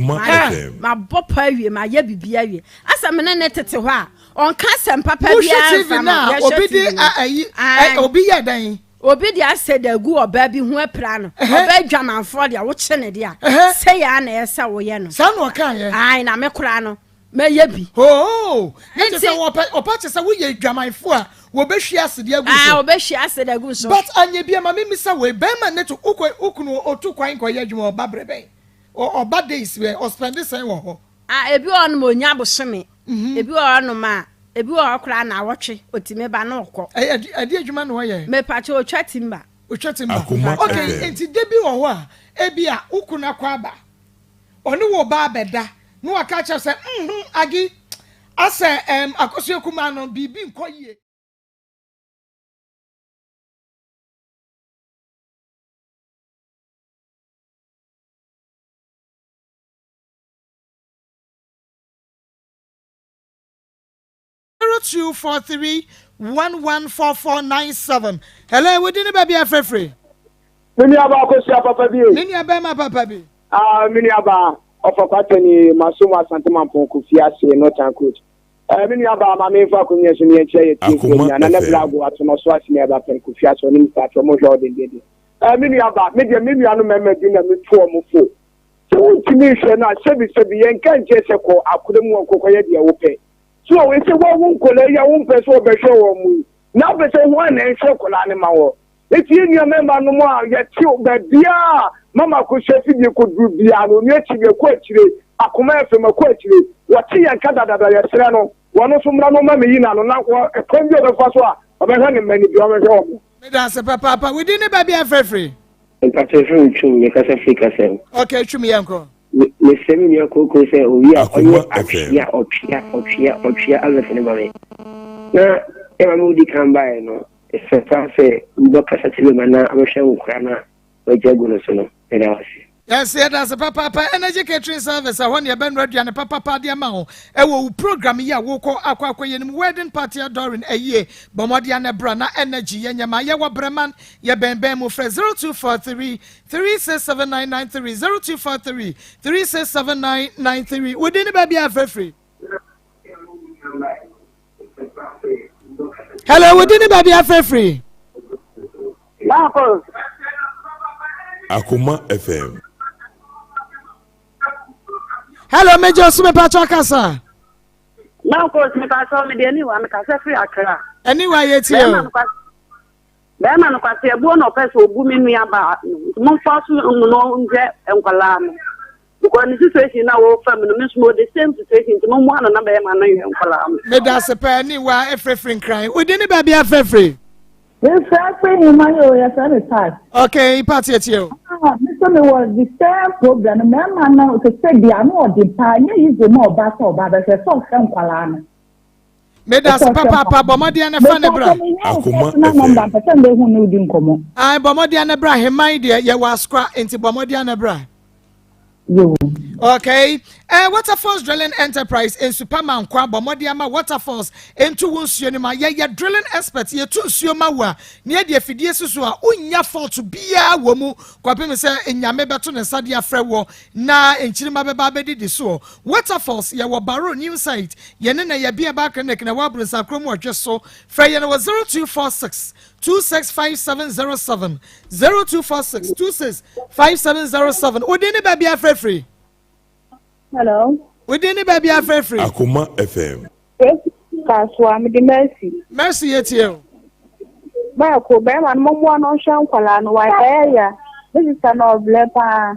H: mabɔ pa awie mayɛ bibi awie asɛ me ne ne tete hɔ a ɔnka asɛm papa biara mfa ma
B: yɛhwɛ tv no obi yɛ dɛn
H: Obi de asɛ de agu ɔbaa bi ho apira no. Ɔbaa dwamanfoɔ deɛ wokye ne deɛ a, sei ara na ɛyɛ sɛ woyɛ no.
B: Saa na ɔkaeɛ.
H: Ae, na me koraa no, mɛyɛ bi.
B: Oo, na kyerɛ sɛ ɔpɛ ɔpɛ kyerɛ sɛ woyɛ dwamanfoɔ a, wɔbɛhwie asede agu
H: so. Ae, wɔbɛhwie asede agu so.
B: But anyɛ bi a, ma memmisa wei, bɛrima ne to, wokɔ, wo kunu ɔtu kwan kɔyɛ adwuma, ɔba berɛ bɛn? Ɔba days bɛn? Ɔspɛnde sɛn wɔ hɔ?
H: Ah, ebi wɔ hɔnom a onya bosome. Ebi wɔ hɔnom a, ebi wɔ hɔ koraa naawɔtwe otumi ba na ɔkɔ.
B: Ɛyɛ ɛde adwuma na ɔyɛ?
H: Mepakyɛ otwa timba.
B: Otwa timba.
C: Akoma
B: Okay,
C: FM.
B: nti da bi wɔ hɔ a, ebi a wo kunu akɔ aba, ɔne wo ba abɛda, na waka akyerɛ wo sɛ, mhm, Agi, asɛ ɛm, Akosua kumaa no, biribi nkɔ yie. 0243114497 Hello, wo din ne baabi a frɛfrɛ?
O: Me nua baa Akosua papa bi.
B: Me nua bɛrima papa bi.
O: Ah, me nua baa ɔfa kwatani maso mu Asante Mampong Kofi ase Northern Coast. Eh, me nua baa ma memfa akonnwa so ne yɛnkyerɛ yɛ tiefoɔ nyinaa na na blago ato no so ase ne ɛba pɛn kofi ase ɔne mr ato ɔmo hwɛ ɔdendenden eh, me nua baa me deɛ me nua no mmarima bi na metu ɔmo fo sɛ wontumi nhwɛ no a sɛbisɛbi yɛnka nkyerɛ sɛ kɔ akora mu ɔnkɔkɔyɛ deɛ wopɛ so ɔwɔ sɛ woawo nkɔlaa yi a wompɛ sɛ wɔbɛhwɛ wɔn mu yi na wopɛ sɛ ho a na ɛnhwɛ nkɔlaa no ma wɔ Enti yɛn nua mmarima nom a yɛte baabiara a mama akosua fidie kɔduru biara no, onua Chibi ɛkɔ akyire, Akoma FM ɛkɔ akyire, wɔte yɛn nka dadada, yɛsrɛ no, wɔn nso mmra na ɔmma meyi n'ano na wɔ kwan bi a ɔbɛfa so a ɔbɛhwɛ ne mma no bi, ɔmmɛhwɛ wɔn.
B: Meda ase papaapa. Wo din ne baabi a ɛfrɛ firi?
P: Mpakyɛ yɛfrɛ me Twum, mekasa firi Kasɛm.
B: Ok Twum yɛnkɔ.
P: Me mesrɛ me nua Kooko sɛ owie a ɔnyɛ atwea ɔtwea ɔtwea ɔtwea advert no ma me. Na yɛ maame wodi kan baeɛ no Ɛsɛ paa sɛ wobɛkasa kyerɛ bɛma na abɛhwɛ nkora no a wagya agu no so no. Meda wo ase.
B: Yes, yɛda ase papaapa. Energy Catering Service, ɛhɔ ne yɛbɛnoa aduane papapa de ama wo ɛwɔ wo program yi a wokɔ akɔ akɔyɛ no mu. Wedding party adoring ayie, bɔ mmɔden ana bra na Energy yɛnyɛ ma. Yɛwɔ Breman, yɛbɛnbɛn mu. Frɛ 0243 367993, 0243 367993. Wo din ne baabi a afrɛ firi? Hello, wo din ne baabi afrɛ firi?
C: Akoma FM.
B: Hello, Major Osume Pacho Kasa.
Q: Marcos, mepatɔ me de aniwa mekasa firi Accra.
B: Aniwa yɛ tie o.
Q: Bɛrima no kwasi ɛbuo na ɔpɛ sɛ obu me nua baa no nti momfa so no nhwɛ nkwadaa no. Because ne situation na wɔfa mu no me nso mewɔ the same situation nti mommoa no na bɛrima no nhwɛ nkwadaa no.
B: Meda ase paa Aniwa efirefiri Nkran. Wo din ne baabi a frɛfiri?
R: Mefrɛfrɛ ni ma yɛ o yɛfrɛ me Pat.
B: Okay, Pat yɛtie o.
R: Ah, me nso mewɔ the same problem no mmarima no te sɛ deɛ ano ɔden paa nyɛ easy ma ɔbaa sɛ ɔbaa bɛhwɛ sɛ ɔhwɛ nkwadaa no.
B: Meda ase papaapa bɔ mmɔden na fa ne bra.
C: Akoma FM.
R: Mpɛ sɛ mbɛhu ne wodi nkɔmmɔ.
B: Ae bɔ mmɔden na bra heman deɛ yɛwɔ asokwa nti bɔ mmɔden na bra.
R: Yo.
B: Okay. Eh, Waterfalls Drilling Enterprise nsupa ma nkwa bɔ mmɔden ama Waterfalls ntu wo nsuo no ma yɛyɛ drilling expert yɛtu nsuo ma wo a ne yɛde afidie si so a wonnya fault biara wɔ mu kɔpem sɛ nyame bɛto ne nsa de afrɛ wɔ na nkyirimma bɛba abɛdidi soɔ. Waterfalls, yɛwɔ Baro New Site, yɛne na yɛbea Herbal Clinic na ɛwɔ Abronsah kurom ɔdwe so. Frɛ yɛn wɔ 0246 265707, 0246 265707. Wo din ne baabi a frɛ firi?
S: Hello.
B: Wo din ne baabi a frɛ firi?
C: Akoma FM.
S: Kasoa, mede Mercy.
B: Mercy yɛ tie o.
S: Baako, bɛrima no mɔmmoa no ɔnhwɛ nkwadaa no, wayɛ ya. Me sista na ɔbrɛ paa.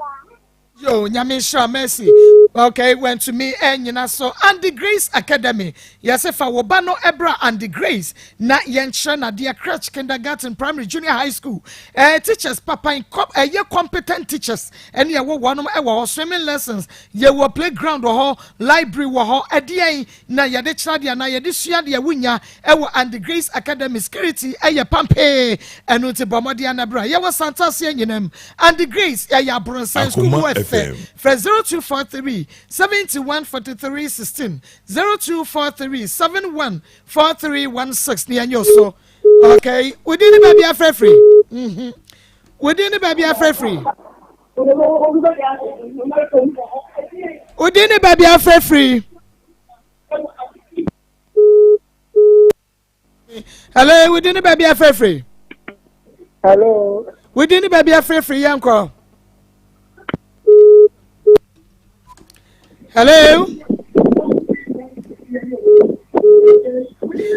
B: Yo, Nyame nhyira Mercy. Okay, wantumi anyina so. Andy Grace Academy. Yɛse fa wo ba no ɛbra Andy Grace na yɛnkyerɛ no adeɛ crèche, kindergarten, primary, junior high school. Eh, teachers papa ɛyɛ eh, competent teachers ɛne ɛwɔ wɔnom ɛwɔ hɔ swimming lessons, yɛwɔ playground wɔ hɔ, library wɔ hɔ. Ɛdeɛn na yɛde kyerɛ adeɛ anaa yɛde sua adeɛ wonya ɛwɔ Andy Grace Academy security ɛyɛ pampee ɛno nti bɔ mmɔden ana bra yɛwɔ Santaseɛ nyinam Andy Grace ɛyɛ abronsan school mu ɛfɛ frɛ 0243 71 43 16 0243 71 43 16 ne yɛnyɛ so okay wodi ne baabi afrɛfiri mhm wodi ne baabi afrɛfiri wodi ne baabi afrɛfiri Hello, wodi ne baabi afrɛfiri.
O: Hello.
B: Wodi ne baabi afrɛfiri yɛn kɔ. Hello.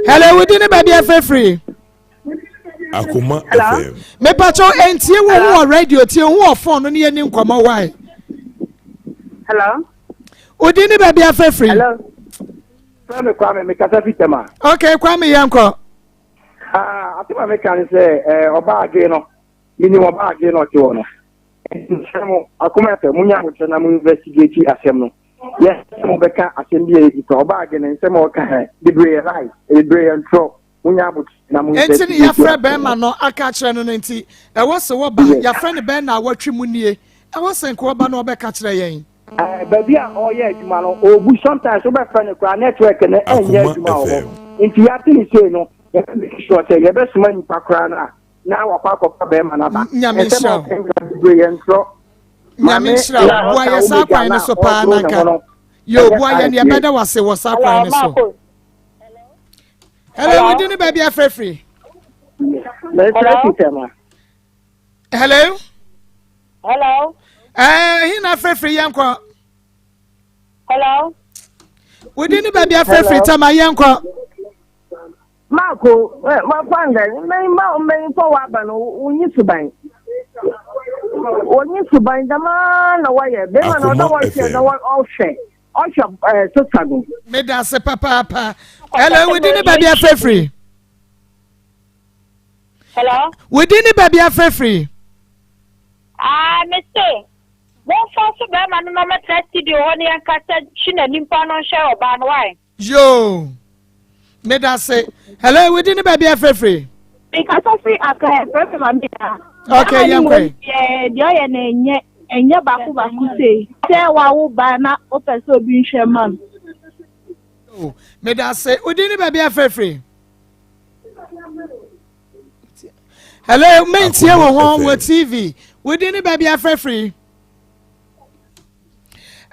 B: Hello, wodi ne baabi afrɛfiri.
C: Akoma FM.
B: Mepatro entie wo ho wɔ radio tie ho wɔ phone no ne yɛ ni nkɔmɔ why.
Q: Hello.
B: Wodi ne baabi afrɛfiri.
Q: Hello.
O: Fẹ́ mi Kwame, mi kasa fi Tema.
B: Ok, Kwame yɛn kɔ.
O: Ah, ase ma mi ka ne sɛ ɛɛ ɔbaa adwene no, mi nim ɔbaa adwene no ɔte hɔ no. Nsɛm mo akoma ɛfɛ mo nya ahokyerɛ na mo investigate asɛm no. Yɛ sɛ mo bɛka asɛm bi a yɛ di kɔ ɔbaa adwene nsɛm a ɔka hɛ bebree yɛ lies, bebree yɛ ntorɔ. Mo nya ahokyerɛ na mo
B: investigate. Enti ne yɛafrɛ bɛrima no aka akyerɛ no no nti ɛwɔ sɛ wɔba yɛafrɛ no bɛn na awɔtwe mu nie ɛwɔ sɛ nka wɔba na ɔbɛka kyerɛ yɛn.
O: Eh, baabi a ɔyɛ adwuma no ɔbu sometimes wobɛfrɛ no koraa network no ɛnyɛ adwuma wɔ hɔ nti yɛate ne sei no yɛbɛ make sure sɛ yɛbɛsoma nipa koraa no a na wakɔ akɔfa bɛrima no aba
B: Nyame
O: ɛsɛ
B: nhyira
O: ma
B: wo.
O: ɔka nyina bebree yɛ ntorɔ
B: Nyame
O: maame
B: nhyira wo.
O: na
B: Boa
O: ɔka
B: yɛ saa
O: omega
B: kwan
O: no
B: no
O: a
B: so paa
O: ɔdoro
B: na
O: ne
B: nka
O: ho no
B: yo
O: ɛnyɛ
B: boa
O: saa
B: yɛn
O: ɛteɛ
B: yɛbɛda wase wɔ saa kwan
Q: Hello,
B: no so.
Q: Marcos.
B: Hello, wodi ne baabi afrɛfiri. Hello.
S: Hello.
B: Ɛɛ eh, hin na afrɛfiri yɛn kɔ.
S: Hello.
B: Wodi ne baabi afrɛfiri tama yɛn kɔ.
T: Marko, wɔfa ndɛ, mbanyimba mbanyimfo a wɔaba no, wonnyi suban. Wonnyi suban, dɛm ara na wɔyɛ. Bɛrima no, ɔdɛ wɔhwɛ na ɔhwɛ, ɔhwɛ ɛɛ sesa no.
B: Meda ase papaapa. Hello, wodi ne baabi afrɛfiri.
S: Hello.
B: Wodi ne baabi afrɛfiri.
S: Ah, me se, momfa so bɛrima no na ɔmɛtena studio hɔ ne yɛnkasa twi n'anim pa no nhyɛ ɔbaa no, why?
B: Yoo. Medase. Hello, wodi ne baabi afrɛfrɛ.
S: Mekasa firi Accra, yɛfrɛ me Maame A.
B: Okay, yɛn kɔ.
S: Deɛ ɔyɛ no ɛnyɛ ɛnyɛ baako baako sei. Sɛ wawo ba na wopɛ sɛ obi nhwɛ ma no.
B: Oh, medase. Wodi ne baabi afrɛfrɛ. Hello, mentie wɔ ho wɔ TV. Wodi ne baabi afrɛfrɛ.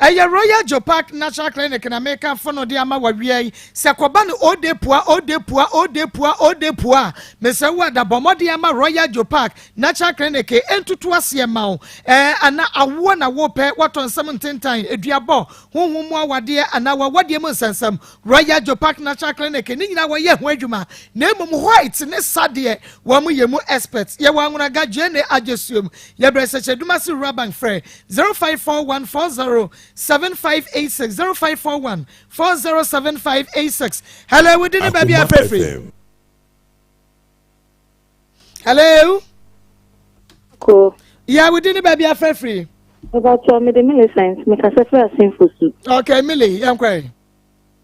B: Ɛyɛ Royal Jopak Natural Clinic na mekamfo no de ama wawia yi. Sɛ kɔba no ode pua, ode pua, ode pua, ode pua a, mesrɛ wo ada bɔ mmɔden ama Royal Jopak Natural Clinic ntutu aseɛ ma wo. Ɛɛ ana awoɔ na wopɛ, woatɔ nsɛm ntentan, aduabɔ, honhom mu awadeɛ anaa w'awadeɛ mu nsɛnsɛm, Royal Jopak Natural Clinic ne nyinaa wɔyɛ ho adwuma. Na mmom white ne sa deɛ wɔn yɛ mu experts. Yɛwɔ Anwonaga, Gyeene, Adjesuom, Yɛbrɛ Sɛkyɛ Dumasi Rural Bank frɛ 0541 40 7586 0541 40 7586. Hello, wodi ne baabi
C: Akoma
B: afrɛfiri.
C: FM.
B: Hello.
U: Ko.
B: Yeah, wodi ne baabi afrɛfiri.
U: Mepakyɛw mede Millicent mekasa firi Asenfo su.
B: Okay, Millie, yɛn kɔ yi.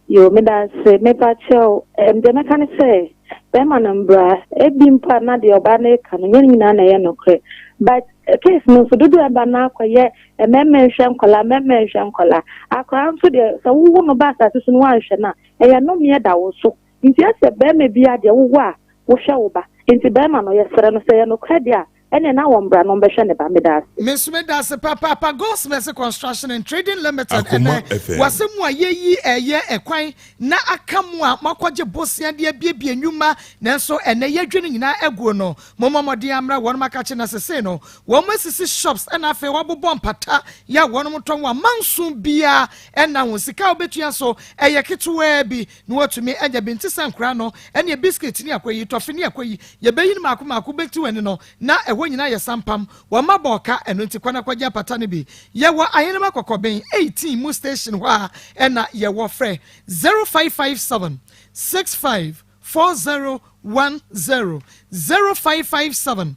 U: Yoo medase mepakyɛw ɛm deɛ mɛka ne sɛ bɛɛma no mbra ebi mpo a na deɛ ɔbaa no reka no nyɛ ne nyinaa na ɛyɛ nokorɛ but case no nso dodoɔ a ɛba no akɔyɛ mmarima nhwɛ nkwadaa mmarima nhwɛ nkwadaa akwadaa nso deɛ sɛ wowo no ba asase so no woanhwɛ no a ɛyɛ nomeɛ da wo so nti ɛsɛ bɛɛma biara deɛ wowɔ a wohwɛ wo ba nti bɛɛma no yɛsrɛ no sɛ ɛyɛ nokorɛ deɛ a Ɛneɛ na wɔn bra na wɔn bɛhwɛ ne ba. Meda ase.
B: Me nso meda ase papaapa Goldsmiths Construction and Trading Limited
C: Akoma
B: ɛnɛ
C: FM.
B: wɔ asɛm mu a yɛyi ɛyɛ ɛkwan na aka mo a moakɔgye bosea de abiebie nnwuma nanso ɛnɛ yɛadwi no nyinaa aguo no mommɔ mmɔden amra wɔnom akakye na sesei no wɔn asisi shops ɛna afei wɔabobɔ mpata yɛ a wɔnom tɔn wɔ amanso biara ɛna ho sika a wobɛtua so ɛyɛ ketewaa bi na watumi anya bi nte sɛ nkoraa no ɛneɛ biscuit ne akɔyi tɔfe ne akɔyi yɛbɛyi no maako maako bɛti w'ani no na ɛhɔ nyinaa yɛ sampam wɔn mma bɔɔ ka ɛno nti kɔ na kɔgye apata no bi yɛwɔ ahenema kɔkɔben 18 mu station hɔ a ɛna yɛwɔ frɛ 0557 65 4010 0557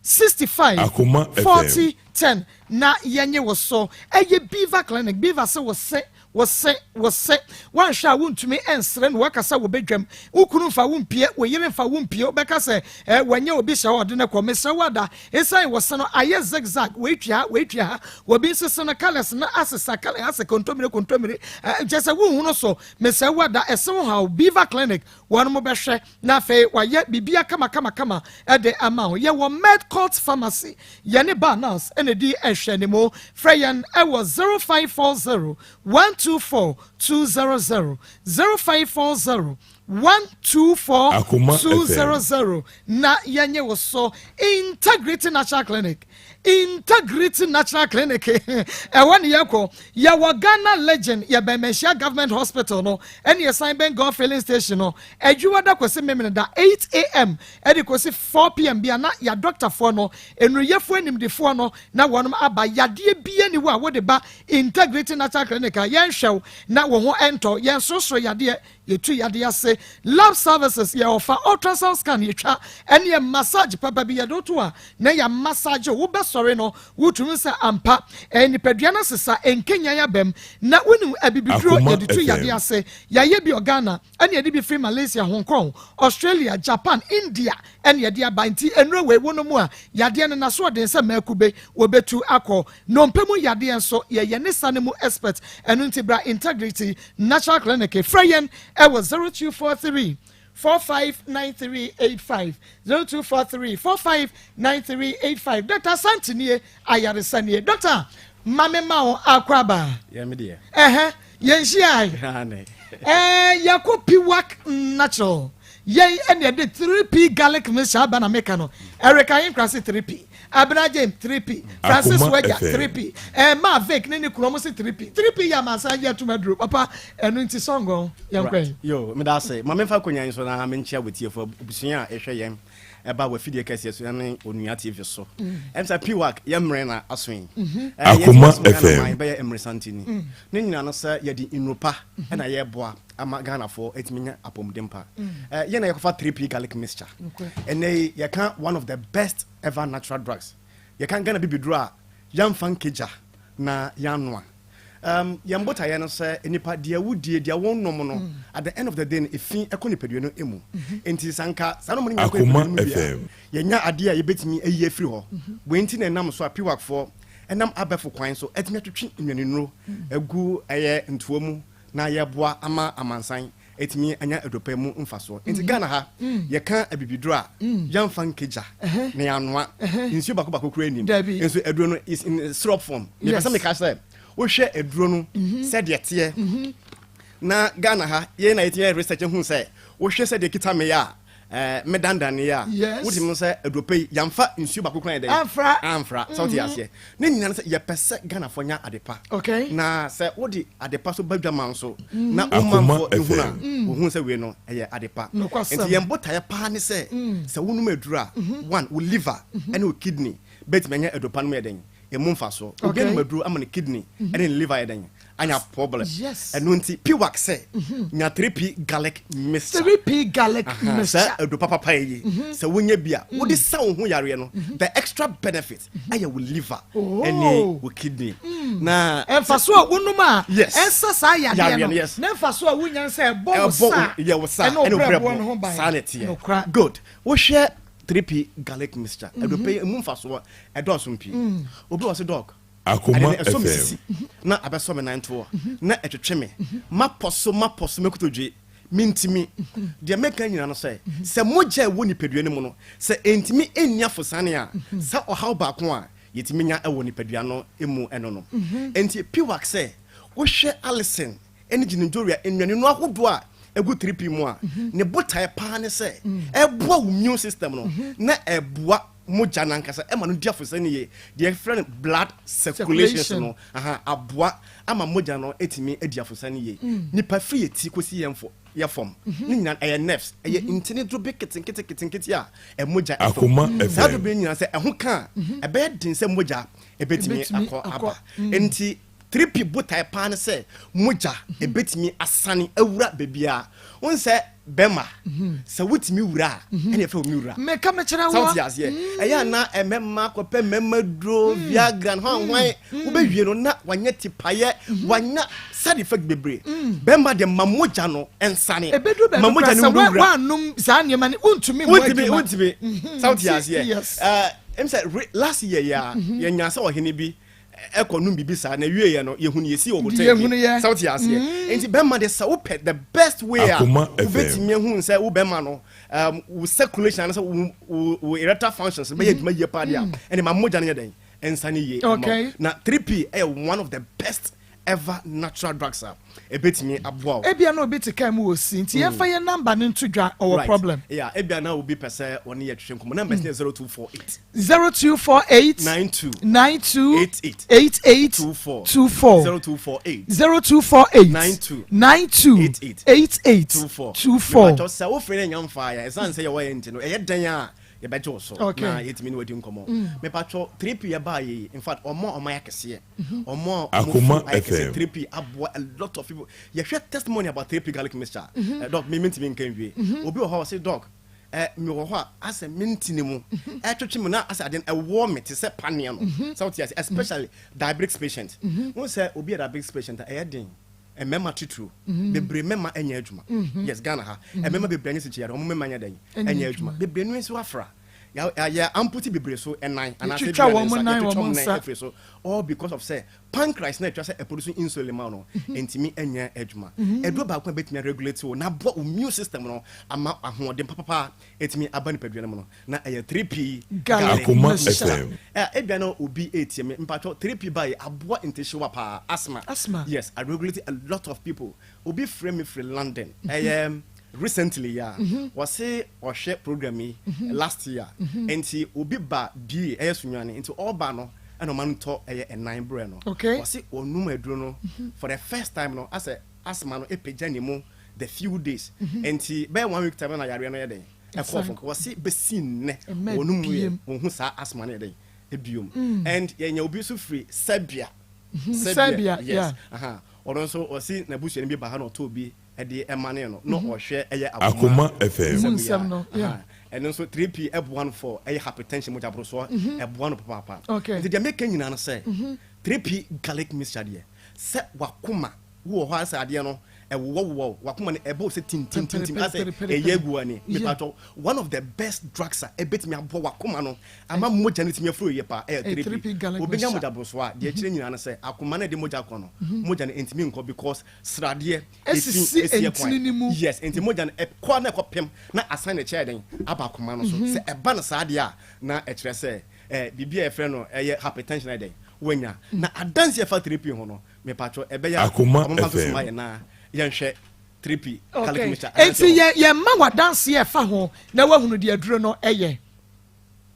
B: 65
C: Akoma FM.
B: 40 10 na yɛnye wo so ɛyɛ Beaver Clinic Beaver se wo se wo se wo se woanhwɛ a wontumi nsere no woakasa wɔ badwam wo kunu mfa wo mpie wo yere mfa wo mpie wobɛka sɛ eh, wanya obi hyɛ hɔ ɔde no kɔ mesrɛ wo ada ɛsiane wo se no ayɛ zigzag wei twa ha wei twa ha wɔbi nso se no colours no asesa colour asɛ kontomire kontomire eh, nkyɛ sɛ wonhunu so mesrɛ wo ada ɛse wo haw Beaver Clinic wɔn mo bɛhwɛ na afei wayɛ biribia kamakamakama de ama wo. Yɛwɔ Medcourt Pharmacy, yɛne Barnards na ɛdi nhwɛanimu. Frɛ yɛn wɔ 0540 124 200, 0540 124
C: Akoma FM.
B: 200 na yɛnye wo so. Integrity Natural Clinic, Integrity Natural Clinic, ɛhɔ ne yɛkɔ. Yɛwɔ Ghana Legend, yɛbɛn Manhyia Government Hospital no, ɛne yɛsan bɛn Gulf Filling Station no. Adwuada kɔsi Memeneda 8am de kɔsi 4pm bia na yɛ adɔktafoɔ no, nnuruyɛfoɔ animdefoɔ no na wɔnom aba. Yadeɛ bia ni hɔ a wode ba Integrity Natural Clinic a yɛnhwɛ wo na wo ho ntɔ. Yɛn sorosoro yadeɛ, yɛtu yadeɛ ase. Lab services, yɛ ɔfa ultrasound scan yɛtwa, ɛne massage papa bi yɛde woto a na yɛ massage wo bɛsɔre no wotumi sɛ ampa ɛyɛ nipadua no sesa nkenyan abam na wonim abibiduro
C: Akoma
B: yɛde tu
C: FM.
B: yadeɛ ase. Yɛayɛ bi wɔ Ghana ɛne yɛde bi firi Malaysia, Hong Kong, Australia, Japan, India ɛne yɛde aba nti nnuro wei wo no mu a yadeɛ no naso ɔden sɛ mmaakube wɔbɛtu akɔ nnompe mu yadeɛ nso yɛyɛ ne sa no mu expert ɛno nti bra Integrity Natural Clinic frɛ yɛn ɛwɔ 0243 459385 0243 459385 Dr. Asante nie ayaresa nie Dr. Mame ma wo akɔ aba
V: Yeah, me dear.
B: ɛhɛ yɛnhyia
V: Ane.
B: ɛɛ yɛkɔ Piwak Natural. Yɛn ɛna yɛde 3P garlic mixture aba na meka no. Eric Ahenkura se 3P, Abena James 3P, Francis
C: Akoma
B: Wagya
C: FM.
B: 3P, ɛɛ Maa Vic ne ne kunu ɔmo se 3P. 3P yɛ amansan agye atum aduro papa ɛno nti sɔngɔn yɛnkɔ
E: Right.
B: yi.
E: Yo, meda ase. Ma memfa akonnwa yi so na menkyia w'atiefo abusua a ɛhwɛ yɛn ɛba w'afidie kɛseɛ so ne Onua TV so. Ɛm sɛ PWAC yɛ mmerɛ na aso yi. Yɛn
C: Akoma
E: ti Ghana
C: FM.
E: man bɛyɛ mmeresantini. Ne nyinaa no sɛ yɛde nnuro pa ɛna yɛboa ama Ghanafoɔ atumi nya apɔmuden pa. Yɛn na yɛkɔfa 3P garlic mixture. Ɛnɛ yi yɛka one of the best ever natural drugs. Yɛka Ghana bibiduro a yɛmfa nkegya na yɛanoa. Yɛn botaeɛ no sɛ nipa deɛ wodie deɛ wɔnom no at the end of the day no efi ɛkɔ nipadua no emu. Nti sanka saa nom no nyinaa kɔ
C: Akoma
E: nipadua no mu bi a
C: FM.
E: yɛnya adeɛ a yɛbɛtumi ayi afiri hɔ. Wei nti na ɛnam so a piwakfoɔ ɛnam abɛfo kwan so ɛtumi atwitwi nnuanennuro agu ɛyɛ ntoa mu na yɛboa ama amansan ɛtumi anya aduropa mu mfasoɔ. Nti Ghana ha yɛka abibiduro a yɛmfa nkegya na yɛanoa nsuo baako baako kura anim
B: Dabi.
E: nso aduro no is in syrup form. Mepɛ sɛ meka sɛ wohwɛ aduro no sɛdeɛ teɛ na Ghana ha yɛn na yɛtumi yɛ research hu sɛ wohwɛ sɛdeɛ kita me yɛ a medandane yɛ a wotumi sɛ aduropa yi yɛmfa nsuo baako kora yɛ dɛn
B: Amfra.
E: amfra sɛ wote aseɛ ne nyinaa no sɛ yɛpɛ sɛ Ghanafoɔ nya adepa na sɛ wode adepa so ba dwama nso na
C: Akoma
E: womanfoɔ ehunu a
C: FM.
E: wohu sɛ wei no ɛyɛ adepa.
B: Nokwasɛm.
E: Nti yɛn botaeɛ paa ne sɛ sɛ wonom aduro a one wo liver ɛne wo kidney bɛtumi anya aduropa no mu yɛ dɛn ɛmu mfasoɔ. Obi anom aduro ama ne kidney ɛne ne liver yɛ dɛn anya problem. Ɛno nti piwak sɛ nya 3P garlic mixture.
B: 3P garlic mixture.
E: Sɛ aduro papapa yi sɛ wonya bi a wode sa wo ho yareɛ no, the extra benefit ɛyɛ wo liver ɛne wo kidney na
B: Ɛnfaso a wonom a ɛnsa saa yadeɛ
E: Yareɛ
B: no
E: no, yes.
B: na ɛnfaso a wonya sɛ ɛbɔ wo
E: ɛbɔ
B: sa
E: yɛ wo sa
B: ɛne wo
E: ɛne wo
B: brɛboɔ no ho
E: brɛboɔ
B: ban.
E: saa na ɛteɛ.
B: Nokora.
E: Good. Wohwɛ 3P garlic mixture aduropa yi emu mfasoɔ ɛdɔɔso pii. Obi wɔ se doc,
C: Akoma
E: ade no ɛsɔ me
C: FM.
E: sisi na abɛsɔ me nan toɔ na ɛtwetwe me mapɔ so mapɔ so mɛkotodwe mentimi. Deɛ mɛka nyina no sɛ sɛ mogya a ɛwɔ nipadua no mu no sɛ ɛntimi ɛnni afosane a sɛ ɔhaw baako a yɛtumi nya ɛwɔ nipadua no mu ɛno no. Enti piwak sɛ wohwɛ Allicin ɛne gingeria nnuane no ahodoɔ a ɛgu 3P mu a ne botaeɛ paa ne sɛ ɛboa wo immune system no na ɛboa mogya no ankasa ɛma no di afosane yie, deɛ yɛfrɛ no blood circulation
B: Circulation.
E: no. Aha, aboa ama mogya no ɛtumi adi afosane yie. Nipa firi yɛ ti kɔsi yɛn fo yɛ fam ne nyinaa ɛyɛ nerves, ɛyɛ ntini duro bi ketenkete ketenkete a ɛmogya ɛfam.
C: Akoma
E: Saa
C: FM.
E: duro bi nyinaa sɛ ɛho ka a ɛbɛyɛ den sɛ mogya ɛbɛtumi
B: Ɛbɛtumi
E: akɔ
B: akɔ.
E: aba. Nti 3P botae paa ne sɛ mogya ɛbɛtumi asane awura baabi a wɔn sɛ bɛma sɛ wotumi wura a ɛna ɛfɛ omi wura.
B: Meka mekyerɛ
E: Sɛ
B: wo.
E: wote aseɛ ɛyɛ ana ɛmɛma kɔpɛ mɛma duro Viagra no hwan hwan wobɛwie no na wanyɛ tipayɛ wanya side effect bebree. Bɛma de ma mogya no ɛnsane
B: Ebedu
E: ma
B: baabi
E: mogya
B: kora
E: no
B: sɛ
E: wura.
B: woanom saa nneɛma no wontumi mmɔ
E: Wontumi
B: adwuma.
E: wontumi sɛ wote aseɛ. Ɛm sɛ last year yɛ a yɛnya sɛ ɔhene bi ɛkɔ nom biribi saa na wieɛ no yɛhunu yɛsi wɔ hotel bi.
B: Yɛhunu yɛ.
E: Sɛ wote aseɛ nti bɛma de sɛ wopɛ the best way a
C: Akoma FM.
E: wobɛtumi ahu sɛ wo bɛma no wo circulation anasɛ wo erectile functions bɛyɛ adwuma yie paa deɛ a ɛne ma mogya no yɛ dɛn ɛnsane yie ama wo. Na 3P ɛyɛ one of the best ever natural drugs a ɛbɛtumi aboa wo.
B: Ebia na obi te kaa mu wɔ si nti yɛmfa yɛn number no nto dwa ɔwɔ problem.
E: Yeah, ebia na obi pɛ sɛ ɔne yɛ twetwe nkɔmmɔ, numbers ne yɛ 0248
B: 0248
E: 92
B: 92
E: 88
B: 88
E: 24
B: 24
E: 0248
B: 0248
E: 92
B: 92
E: 88
B: 88
E: 24
B: 24.
E: Mepatɔ sɛ wofrɛ no anya mfa yɛ ɛsiane sɛ yɛwɔ yɛ nti no ɛyɛ dɛn a yɛbɛgye wo so na yɛtumi ne wadi nkɔmmɔ. Mepatɔ 3P yɛbaa yɛ in fact ɔmo a ɔmo ayɛ kɛseɛ, ɔmo a ɔmo
C: Akoma
E: fu ayɛ kɛseɛ
C: FM.
E: 3P aboa a lot of people. Yɛhwɛ testimony about 3P garlic mixture doc, me mentumi nka nwie. Obi wɔ hɔ a ɔse doc, mewɔ hɔ a asɛ mentini mu ɛtwetwe mu na asɛ ade no ɛwɔ me te sɛ paneɛ no sɛ wote ase, especially diabetic patient. Wohu sɛ obi yɛ diabetic patient a ɛyɛ den mmarima titiro bebree mmarima ɛnyɛ adwuma. Yes, Ghana ha mmarima bebree anyɛ sikyi yare ɔmo mmarima nyɛ dɛn
B: Ɛnyɛ
E: ɛnyɛ adwuma bebree no nso afra yɛ amputate bebree so ɛnan anaasɛ
B: Yɛtwitwa
E: ebia ne
B: wɔn
E: nsa,
B: nan,
E: yɛtwitwa
B: wɔn
E: wɔn
B: nsa.
E: nan afiri so all because of sɛ pancreas na atwa sɛ ɛproduce insulin ma no ntumi ɛnyɛ adwuma. Ɛduro baako a bɛtumi regulate wo na aboa wo immune system no ama ahoɔden papapa ɛtumi aba nipadua no mu no na ɛyɛ 3P
B: Garlic
C: Akoma
B: mixture.
C: FM.
E: Ebia na obi etie me mpatwɔ 3P ba yi aboa ntehyewa paa, asthma.
B: Asthma.
E: Yes, I regulate a lot of people. Obi frɛ me firi London, ɛyɛ Recently yi a, wɔse ɔhwɛ program yi last year, nti obi ba bie ɛyɛ Sunyani, nti ɔba no ɛna ɔma no tɔ ɛyɛ ɛnan brɛ no. Wɔse ɔnum aduro no for the first time no, asɛ asthma no ɛpagya ne mu the few days, nti bɛyɛ one week time na yareɛ no yɛ dɛn ɛkɔɔ fam. Wɔse bɛsi nnɛ wɔnum yɛ wɔnhu saa asthma no yɛ dɛn ɛbiom. And yɛnya obi nso firi Serbia.
B: Serbia,
E: yes. Ɔno nso ɔse n'abusuani bi ba ha na ɔtɔɔ bi de manee no na ɔhwɛ ɛyɛ akoma
C: nsɛm
E: no ɛno nso 3P ɛboa no for ɛyɛ hypertension mogya borosoɔ ɛboa no papaapa. Nti deɛ meka nyinaa no sɛ 3P garlic mixture deɛ sɛ wakoma wowɔ hɔ a sɛ adeɛ no ɛwowɔ wowɔ wakoma no ɛbɔ sɛ tintintintim asɛ ɛyɛ agu ani mepatɔ one of the best drugs a ɛbɛtumi aboa wakoma no ama mogya no tumi afuro yie paa ɛyɛ 3P. Obɛnya mogya borosoɔ a deɛ ɛkyerɛ nyinaa no sɛ akoma no ɛde mogya kɔ no mogya no ɛntumi nkɔ because sradeɛ
B: Esisi
E: efi esie
B: ntini no mu.
E: Yes, nti mogya no ɛkɔ a na ɛkɔpem na asan na ɛkyɛ dɛn aba akoma no so.
B: Mhm.
E: Sɛ ɛba no saa deɛ a na ɛkyerɛ sɛ eh, biribi a yɛfrɛ no ɛyɛ hypertension ayɛ dɛn wanya. Na adansi a ɛfa 3P ho no, mepatwɔ ɛbɛyɛ a
C: Akoma
E: ɔmo mfa nso
C: FM.
E: soma yɛn na yɛnhwɛ 3P garlic
B: Okay.
E: mixture adansi
B: Enti
E: wɔ
B: yɛ yɛma w'adanseɛ ɛfa ho na woahunu deɛ aduro no yɛ.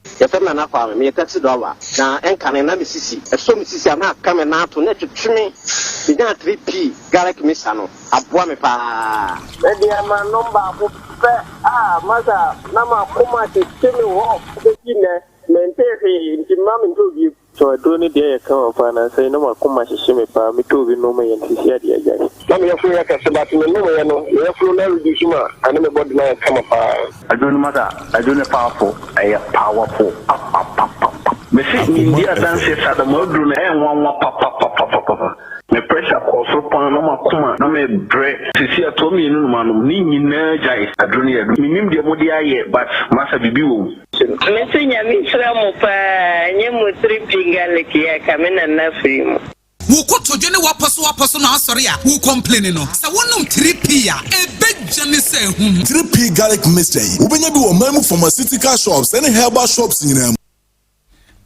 F: Yɛfrɛ me Nana Kwame, meyɛ taxi driver, na ɛnkane na me sisi, ɛsɔ me sisi a na aka me nan ato na ɛtwetwe me, menyaa 3P garlic mixture no, aboa me paa.
V: Me deɛ manom baako pɛ a masa na makoma hyehye me hɔ bɛsi nnɛ mentee hwee nti mma mentɔ bio.
W: So aduro no deɛ yɛ kama paa nansa yi na makoma hyehye me paa me tɔ obi nom yɛ no sisi adeɛ agyae.
V: Na me yafunu yɛ kɛse but me nom yɛ no me yafunu no areduce ma ɛne me body no ayɛ kama paa.
X: Aduro no masa aduro no powerful ɛyɛ powerful papapapapa. Mese
C: Akoma
X: mendi adanseɛ
C: FM.
X: saa da mo aduro no ɛyɛ nwanwa papapapapapa. Me pressure kɔɔ soro paa na makoma na me brɛ sisi atoa mienu no manom ne nyinaa gyae aduro no yɛ aduro menim deɛ mode ayɛ but masa biribi wɔ mu.
Y: Mese Nyame nhyira mo paa ɛnyɛ mo 3P garlic yi a ka me nana firi mu.
Z: Wo kotodwe ne w'apɔsowapɔso na asɔre a wo complaini no, sɛ wonom 3P a, ɛbɛgyane sɛ ahum.
C: 3P Garlic Mixture yi, wobɛnya bi wɔ ɔman mu pharmaceutical shops ne herbal shops nyinaa mu.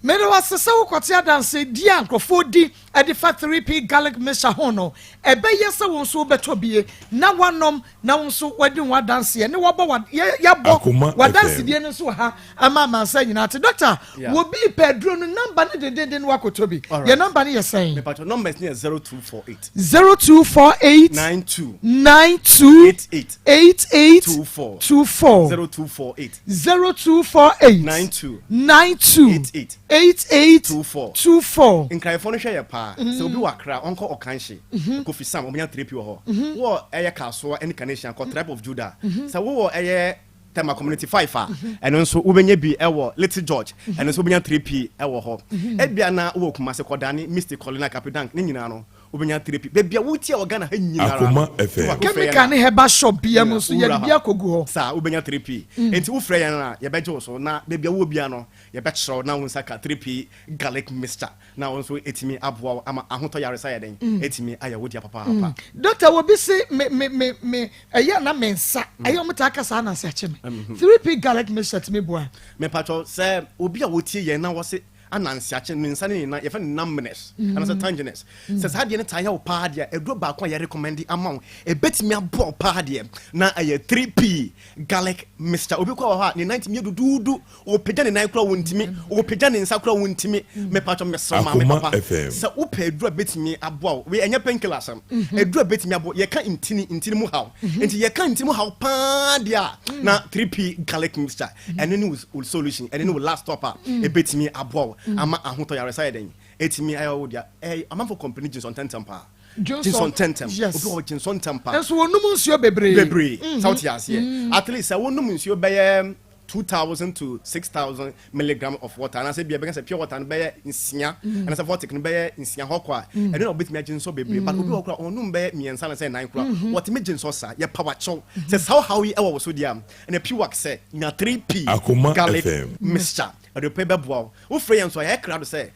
B: Meda wo ase sɛ wokɔte adansedie a nkurɔfoɔ di de fa 3P Garlic Mixture ho no. Ɛbɛyɛ sɛ wo nso wobɛtɔ bie na woanom na wo nso woadi ho adanseɛ ne woabɔ wa yɛ yɛabɔ
C: Akoma FM.
B: w'adansedie no nso wɔ ha ama amansan nyinaa ate. Dɔkta,
E: Yeah.
B: wɔ bi repɛ aduro no, namba no dendenden na woakɔtɔ bi.
E: Alright.
B: Yɛn namba no yɛ sɛn?
E: Mepatwɔ numbers no yɛ 0248.
B: 0248
E: 92.
B: 92
E: 88.
B: 88
E: 24.
B: 24.
E: 0248.
B: 0248
E: 92.
B: 92
E: 88.
B: 88
E: 24.
B: 24.
E: Nkraefoɔ no hwɛ yɛ paa. Sɛ obi wɔ Accra, ɔnkɔ Ɔkanhye, Kofi Sam, ɔbɛnya 3P wɔ hɔ. Wowɔ ɛyɛ Kasoa ɛne Kaneshie, kɔ Tribe of Judah. Sɛ wowɔ ɛyɛ Tema Community 5 a, ɛno nso wobɛnya bi ɛwɔ Little George, ɛno nso wobɛnya 3P ɛwɔ hɔ. Ebia na wowɔ Kumasi, Kɔdane, Misty, Colina, Kapidank, ne nyinaa no, Wobɛnya therapy baabi a wotie wɔ Ghana ha nyinara no.
C: Akoma FM.
B: Chemical ne herbal shop biara mu nso yɛde bi akɔgu hɔ.
E: Saa wobɛnya therapy. Enti wofrɛ yɛn a yɛbɛgye wo so na baabi a wowɔ biara no yɛbɛkyerɛ wo na wo nsa ka 3P garlic mixture na wo nso ɛtumi aboa wo ama ahotɔ yaresa ayɛ dɛn ɛtumi ayɛ wo dea papaapa.
B: Doctor obi se me me me me ɛyɛ a na me nsa ɛyɛ ɔmo taa ka saa ananse akye me 3P garlic mixture tumi boa.
E: Mepakyɛw sɛ obi a otie yɛn na wɔse Ananse akye ne nsa ne ne nan, yɛfrɛ no numbness anaasɛ tanginess. Sɛ saa adeɛ no taa yɛ wo paa deɛ a, aduro baako a yɛrecommend ama wo, ɛbɛtumi aboa wo paa deɛ, na ɛyɛ 3P garlic mixture. Obi koraa wɔ hɔ a, ne nan tumi yɛ duduudu, ɔpagya ne nan koraa ɔntumi, ɔpagya ne nsa koraa ɔntumi. Mepatwɔ mesrɛ wo maame
C: Akoma
E: papa,
C: FM.
E: sɛ wopɛ aduro a ɛbɛtumi aboa wo, wei ɛnyɛ painkiller asɛm, aduro a ɛbɛtumi aboa, yɛka ntini, ntini mu haw, nti yɛka ntini mu haw paa deɛ a, na 3P garlic mixture. Ɛno ne wo solution, ɛno ne wo last stop a ɛbɛtumi aboa wo ama ahotɔ yaresa yɛ dɛn ɛtumi ayɛ wo dea. Ɛɛ amanfo complain gye nsɔ ntɛntɛm paa. Gye nsɔ ntɛntɛm.
B: Yes.
E: Obi wɔ hɔ gye nsɔ ntɛm paa.
B: Nso wɔnum nsuo bebree.
E: Bebree. Sɛ wote aseɛ. At least sɛ wonom nsuo bɛyɛ 2000 to 6000 milligram of water anaasɛ bia bɛka sɛ pure water no bɛyɛ nsia anaasɛ vortic no bɛyɛ nsia hɔ kɔ a ɛno na wobɛtumi agye nsɔ bebree but obi wɔ hɔ koraa ɔnom bɛyɛ mmiɛnsa anaasɛ nnan koraa wɔtumi gye nsɔ saa. Yɛpa wo akyɛw sɛ saa ɔhaw yi ɛwɔ wo so deɛ a Ɛna piwak sɛ nya 3P
C: Akoma
E: garlic
C: FM.
E: mixture ɛde pɛ bɛboa wo. Wofrɛ yɛn nso a yɛayɛ krado sɛ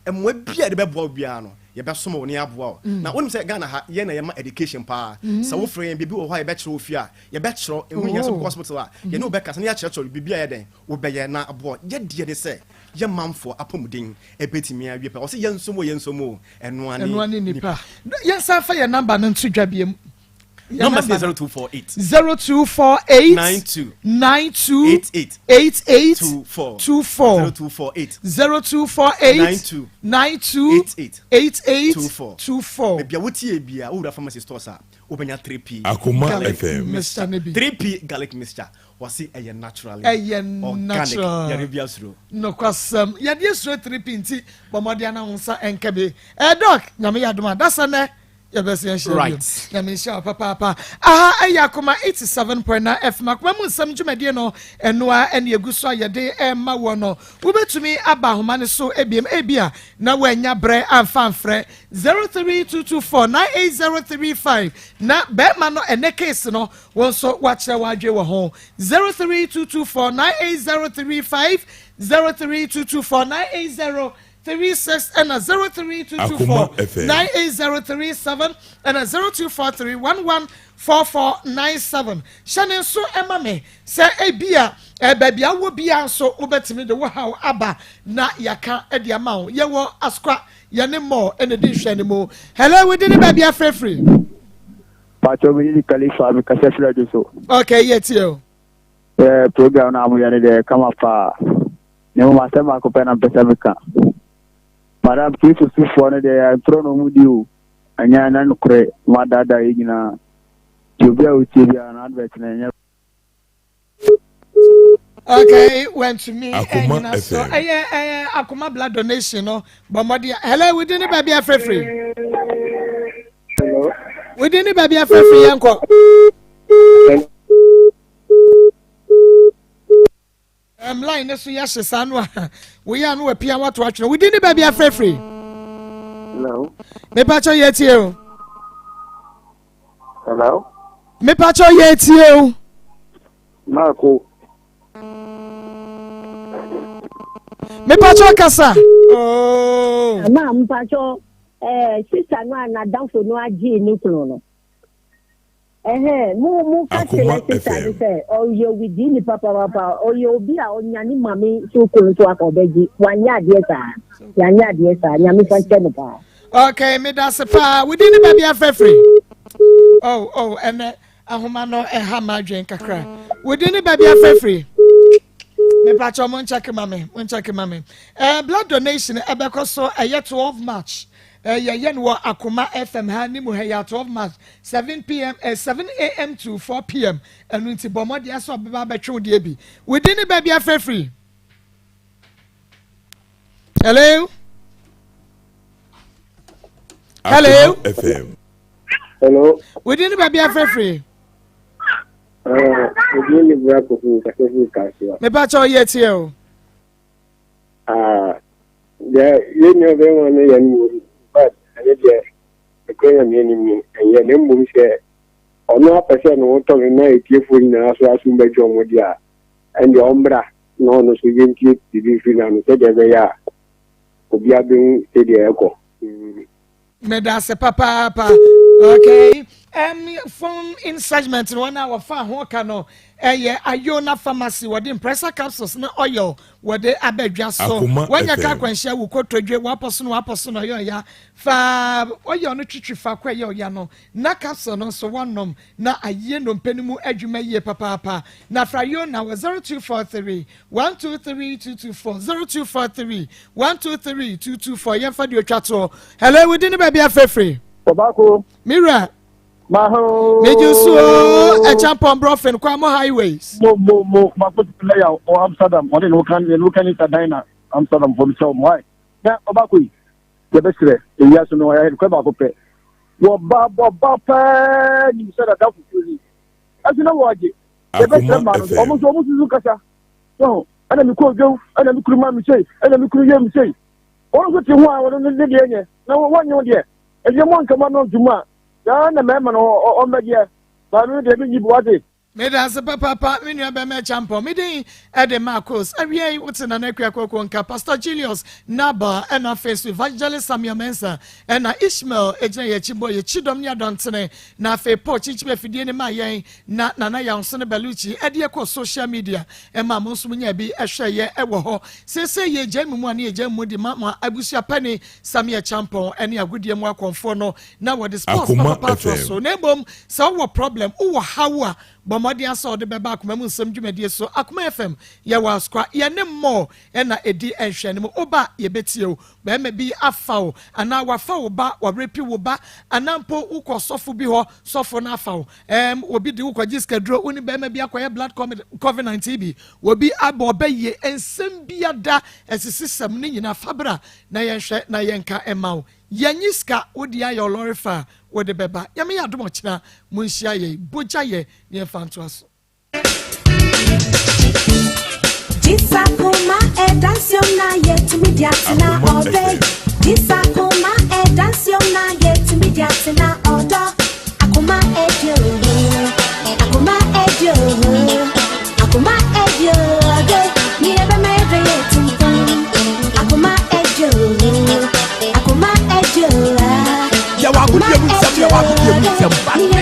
E: mmoa bi a yɛde bɛboa wo biara no yɛbɛsom wo na yɛaboa wo. Na wonim sɛ Ghana ha yɛn na yɛma education paa. Sɛ wofrɛ yɛn biribi wɔ hɔ a yɛbɛkyerɛ wo fie a yɛbɛkyerɛ wo. Ɛho nhia sɛ wokɔ hospital a yɛne wo bɛkasa na yɛakyerɛkyerɛ wo biribi a ɛyɛ dɛn wobɛyɛ na aboa wo. Yɛn deɛ ne sɛ yɛn manfoɔ apɔmuden ɛbɛtumi awie pɛ. Wɔse yɛnsom o yɛnsom o ɛno ara
B: Ɛno ara
E: ne
B: ne nipa. Yɛnsan fa yɛn number no nto dwa biom.
E: Number sɛ 0248.
B: 0248.
E: 92.
B: 92.
E: 88.
B: 88.
E: 24.
B: 24.
E: 0248.
B: 0248.
E: 92.
B: 92.
E: 88.
B: 88.
E: 24.
B: 24.
E: Baabi a wotie bia wowura pharmacy stores a wobɛnya 3P
C: Akoma
E: garlic
C: FM.
B: Mixture no bi.
E: 3P garlic mixture wɔse ɛyɛ naturally
B: Ɛyɛ
E: organic
B: natural.
E: yɛre bi asuro.
B: Nokwasɛm yɛde asuro 3P nti bɔ mmɔden ana wo nsa ɛnka bi. Eh doc nyame yɛ adom a dasa nɛ yɛbɛsi ahyia bio.
E: Right.
B: Nyame nhyira wo papaapa. Aha ɛyɛ Akoma 87.9 FM Akoma mu nsɛm dwumadie no ɛno ara ɛne egu so a yɛde ɛma wɔ no. Wobɛtumi aba ahoma no so ebiem ebia na woannya brɛ amfa amfrɛ 03224 98035 na bɛrima no ɛnɛ case no wo nso woakyerɛ w'adwe wɔ ho 03224 98035 03224 98036 ɛna 03224
C: Akoma FM.
B: 98037 ɛna 0243 114497 hyɛ ne nso ɛma me sɛ ebia eh, baabi awɔ bia nso wobɛtumi de wo haw aba na yɛaka de ama wo yɛwɔ asokwa yɛne mmɔ ɛna di nhwɛ no mu hello wodi ne baabi afrɛfiri
D: Pacho mi ni Khalifa mi kasa firi adu so.
B: ok yɛtie o
D: Yɛ program na mo yɛ no deɛ kama paa. Na mmom asɛm baako pɛ na mpɛ sɛ meka. Madam Kristo sufoɔ no deɛ ntorɔ na ɔmo di o. Ɛnyɛ na nokorɛ mo adaadaa yɛ nyinaa. Nti obi a otie biara no advert no ɛnyɛ
B: okay wantumi
C: Akoma
B: ɛnyina so
C: FM.
B: ɛyɛ ɛyɛ akoma blood donation no bɔ mmɔden hello wodi ne baabi afrɛfiri
O: Hello.
B: wodi ne baabi afrɛfiri yɛn kɔ line ne so yɛhye saa no a woyɛ a no wapia wato atwene wodi ne baabi afrɛfiri
O: Hello.
B: mepakyɛ yɛ tie o
O: Hello.
B: mepakyɛ yɛ tie o
O: Marco.
B: mepakyɛ kasa oh.
G: Ma mpakyɛ eh, sista no a n'adamfo no agye ne kunu no. Ɛhɛn, mo mo ka kyerɛ
C: Akoma
G: sista no
C: FM.
G: sɛ ɔyɛ owidi ni papapapa, ɔyɛ obi a ɔnya ne maame so kunu so aka ɔbɛgye. Wanyɛ adeɛ saa. Wanyɛ adeɛ saa. Nyame fa nkyɛ no paa.
B: okay medase paa wodi ne baabi afrɛfiri oh oh ɛnɛ ahoma no ɛha ma adwen kakra wodi ne baabi afrɛfiri mepakyɛ mo nkyɛke ma me mo nkyɛke ma me eh, blood donation ɛbɛkɔ so ɛyɛ 12 march eh, yɛyɛ no wɔ akoma fm ha ne mu ha yɛ 12 march 7 pm eh, 7 am to 4 pm ɛno nti bɔ mmɔden asɛ ɔbɛba abɛtwe wo deɛ bi wodi ne baabi afrɛfiri hello hello
C: Akoma FM.
O: Hello.
B: wodi ne baabi afrɛfiri
O: Obi ni bra kofi mi kasa firi Kasoa.
B: mepakyɛ ɔyɛ tie o
O: Ah, deɛ yɛn nua bɛrima no yɛ no wɔ but ɛne deɛ ɛkura nyame anim ni ɛnyɛ na mmom sɛ ɔno apɛ sɛ ne ho tɔ no na etiefoɔ nyinaa so asom bɛgye ɔmo deɛ a ɛndeɛ ɔmmra na ɔno so yɛntie biribi mfiri n'ano sɛdeɛ ɛbɛyɛ a obiara bɛhu sɛdeɛ ɛkɔ. Mm.
B: meda ase papaapa okay phone in segment no wɔn a wɔfa ho ka no ɛyɛ ayona pharmacy wɔde impressor capsules ne oil wɔde abɛdwa so
C: Akoma
B: wɔnyɛ ka
C: FM.
B: akwanhyia wò kotodwe wapɔ so no wapɔ so no ɔyɛ ɔya fa oil no twitwi fa kɔ ɛyɛ ɔya no na capsule no nso wɔnom na ayie ndompe no mu adwuma yie papaapa na fra ayona wɔ 0243 123 224 0243 123 224 yɛmfa deɛ otwa toɔ hello wodi ne baabi afɛfiri
D: Ɔbaako.
B: mira
D: Maho.
B: megye so o ɛkyampɔn brɔfin kwamo highways
D: Mo mo mo mako ti lɛ ya o Amsterdam ɔne ne wokan ne wokan ni sadan na Amsterdam fɔ mi sɛ ɔmo ayi. Na ɔbaako yi yɛbɛsrɛ ewia so no ɔyɛ kɔ baako pɛ. Wɔba wɔba pɛɛ nim sɛ dada fufuo ni. Ɛso na wɔagye. Yɛbɛsrɛ
C: Akoma
D: mmaa no
C: FM.
D: ɔmo nso ɔmo susu kasa. So ɛna mi kɔ odwom ɛna mi kuru ma mi sei ɛna mi kuru yɛ mi sei. Wɔn nso te ho a wɔn ne deɛ nyɛ na wɔn wɔnyɛ wɔn deɛ. Ɛdeɛ mo nkama no ntoma a saa na mmarima no ɔmmɛgyeɛ. Maame no deɛ mi nyi bi wate.
B: Meda ase papaapa me nua bɛma Acheampong. Me din de Marcos. Awia yi wote Nana Akua Koko nka, Pastor Julius Nabal ɛna afei nso Evangelist Samuel Mensah ɛna Ishmael gyina yɛn akyi bɔ yɛn kyidɔm ne adɔntene na afei Paul kyinkyim afidie no maa yɛn na Nana Yawnso ne Bellucci ɛde yɛ kɔ social media ɛma mo nso mo nyaa bi ɛhwɛ yɛ ɛwɔ hɔ. Seesei yɛgyae mo mu a ne yɛgyae mo mu de ma mo abusua panin Samuel Acheampong ɛne agodie mu akɔmfoɔ no na wɔde sports
C: Akoma
B: papapa atoa
C: FM.
B: so. Na mmom sɛ wowɔ problem, wowɔ haw a, bɔ mmɔden ara sɛ wode bɛba Akoma mu nsɛm dwumadie so. Akoma FM, yɛwɔ Asokwa, yɛne more na ɛdi nhwɛanim. Woba a, yɛbɛtie wo. Barima bi afa wo anaa wafa wo ba, warepi wo ba, anaa mpo wokɔ sɔfo bi hɔ, sɔfo no afa wo. Ɛɛm, obi de wo kɔgye sikaduro, wo ne barima bi akɔyɛ blood covenant yi bi, obi abɔ ɔbɛ yie, nsɛm bi ada, asisisɛm ne nyinaa, fa bra na yɛnhwɛ na yɛnka mma wo. Yɛnyi sika wode ayɛ ɔlɔre fa a wode bɛba. Nyame yɛ adom ɔkyena monhyia yɛn bogya yɛ ne yɛmfa ntoa so.
C: Akoma FM.
E: Yɛwɔ agodie mu nsɛm, yɛwɔ agodie mu nsɛm.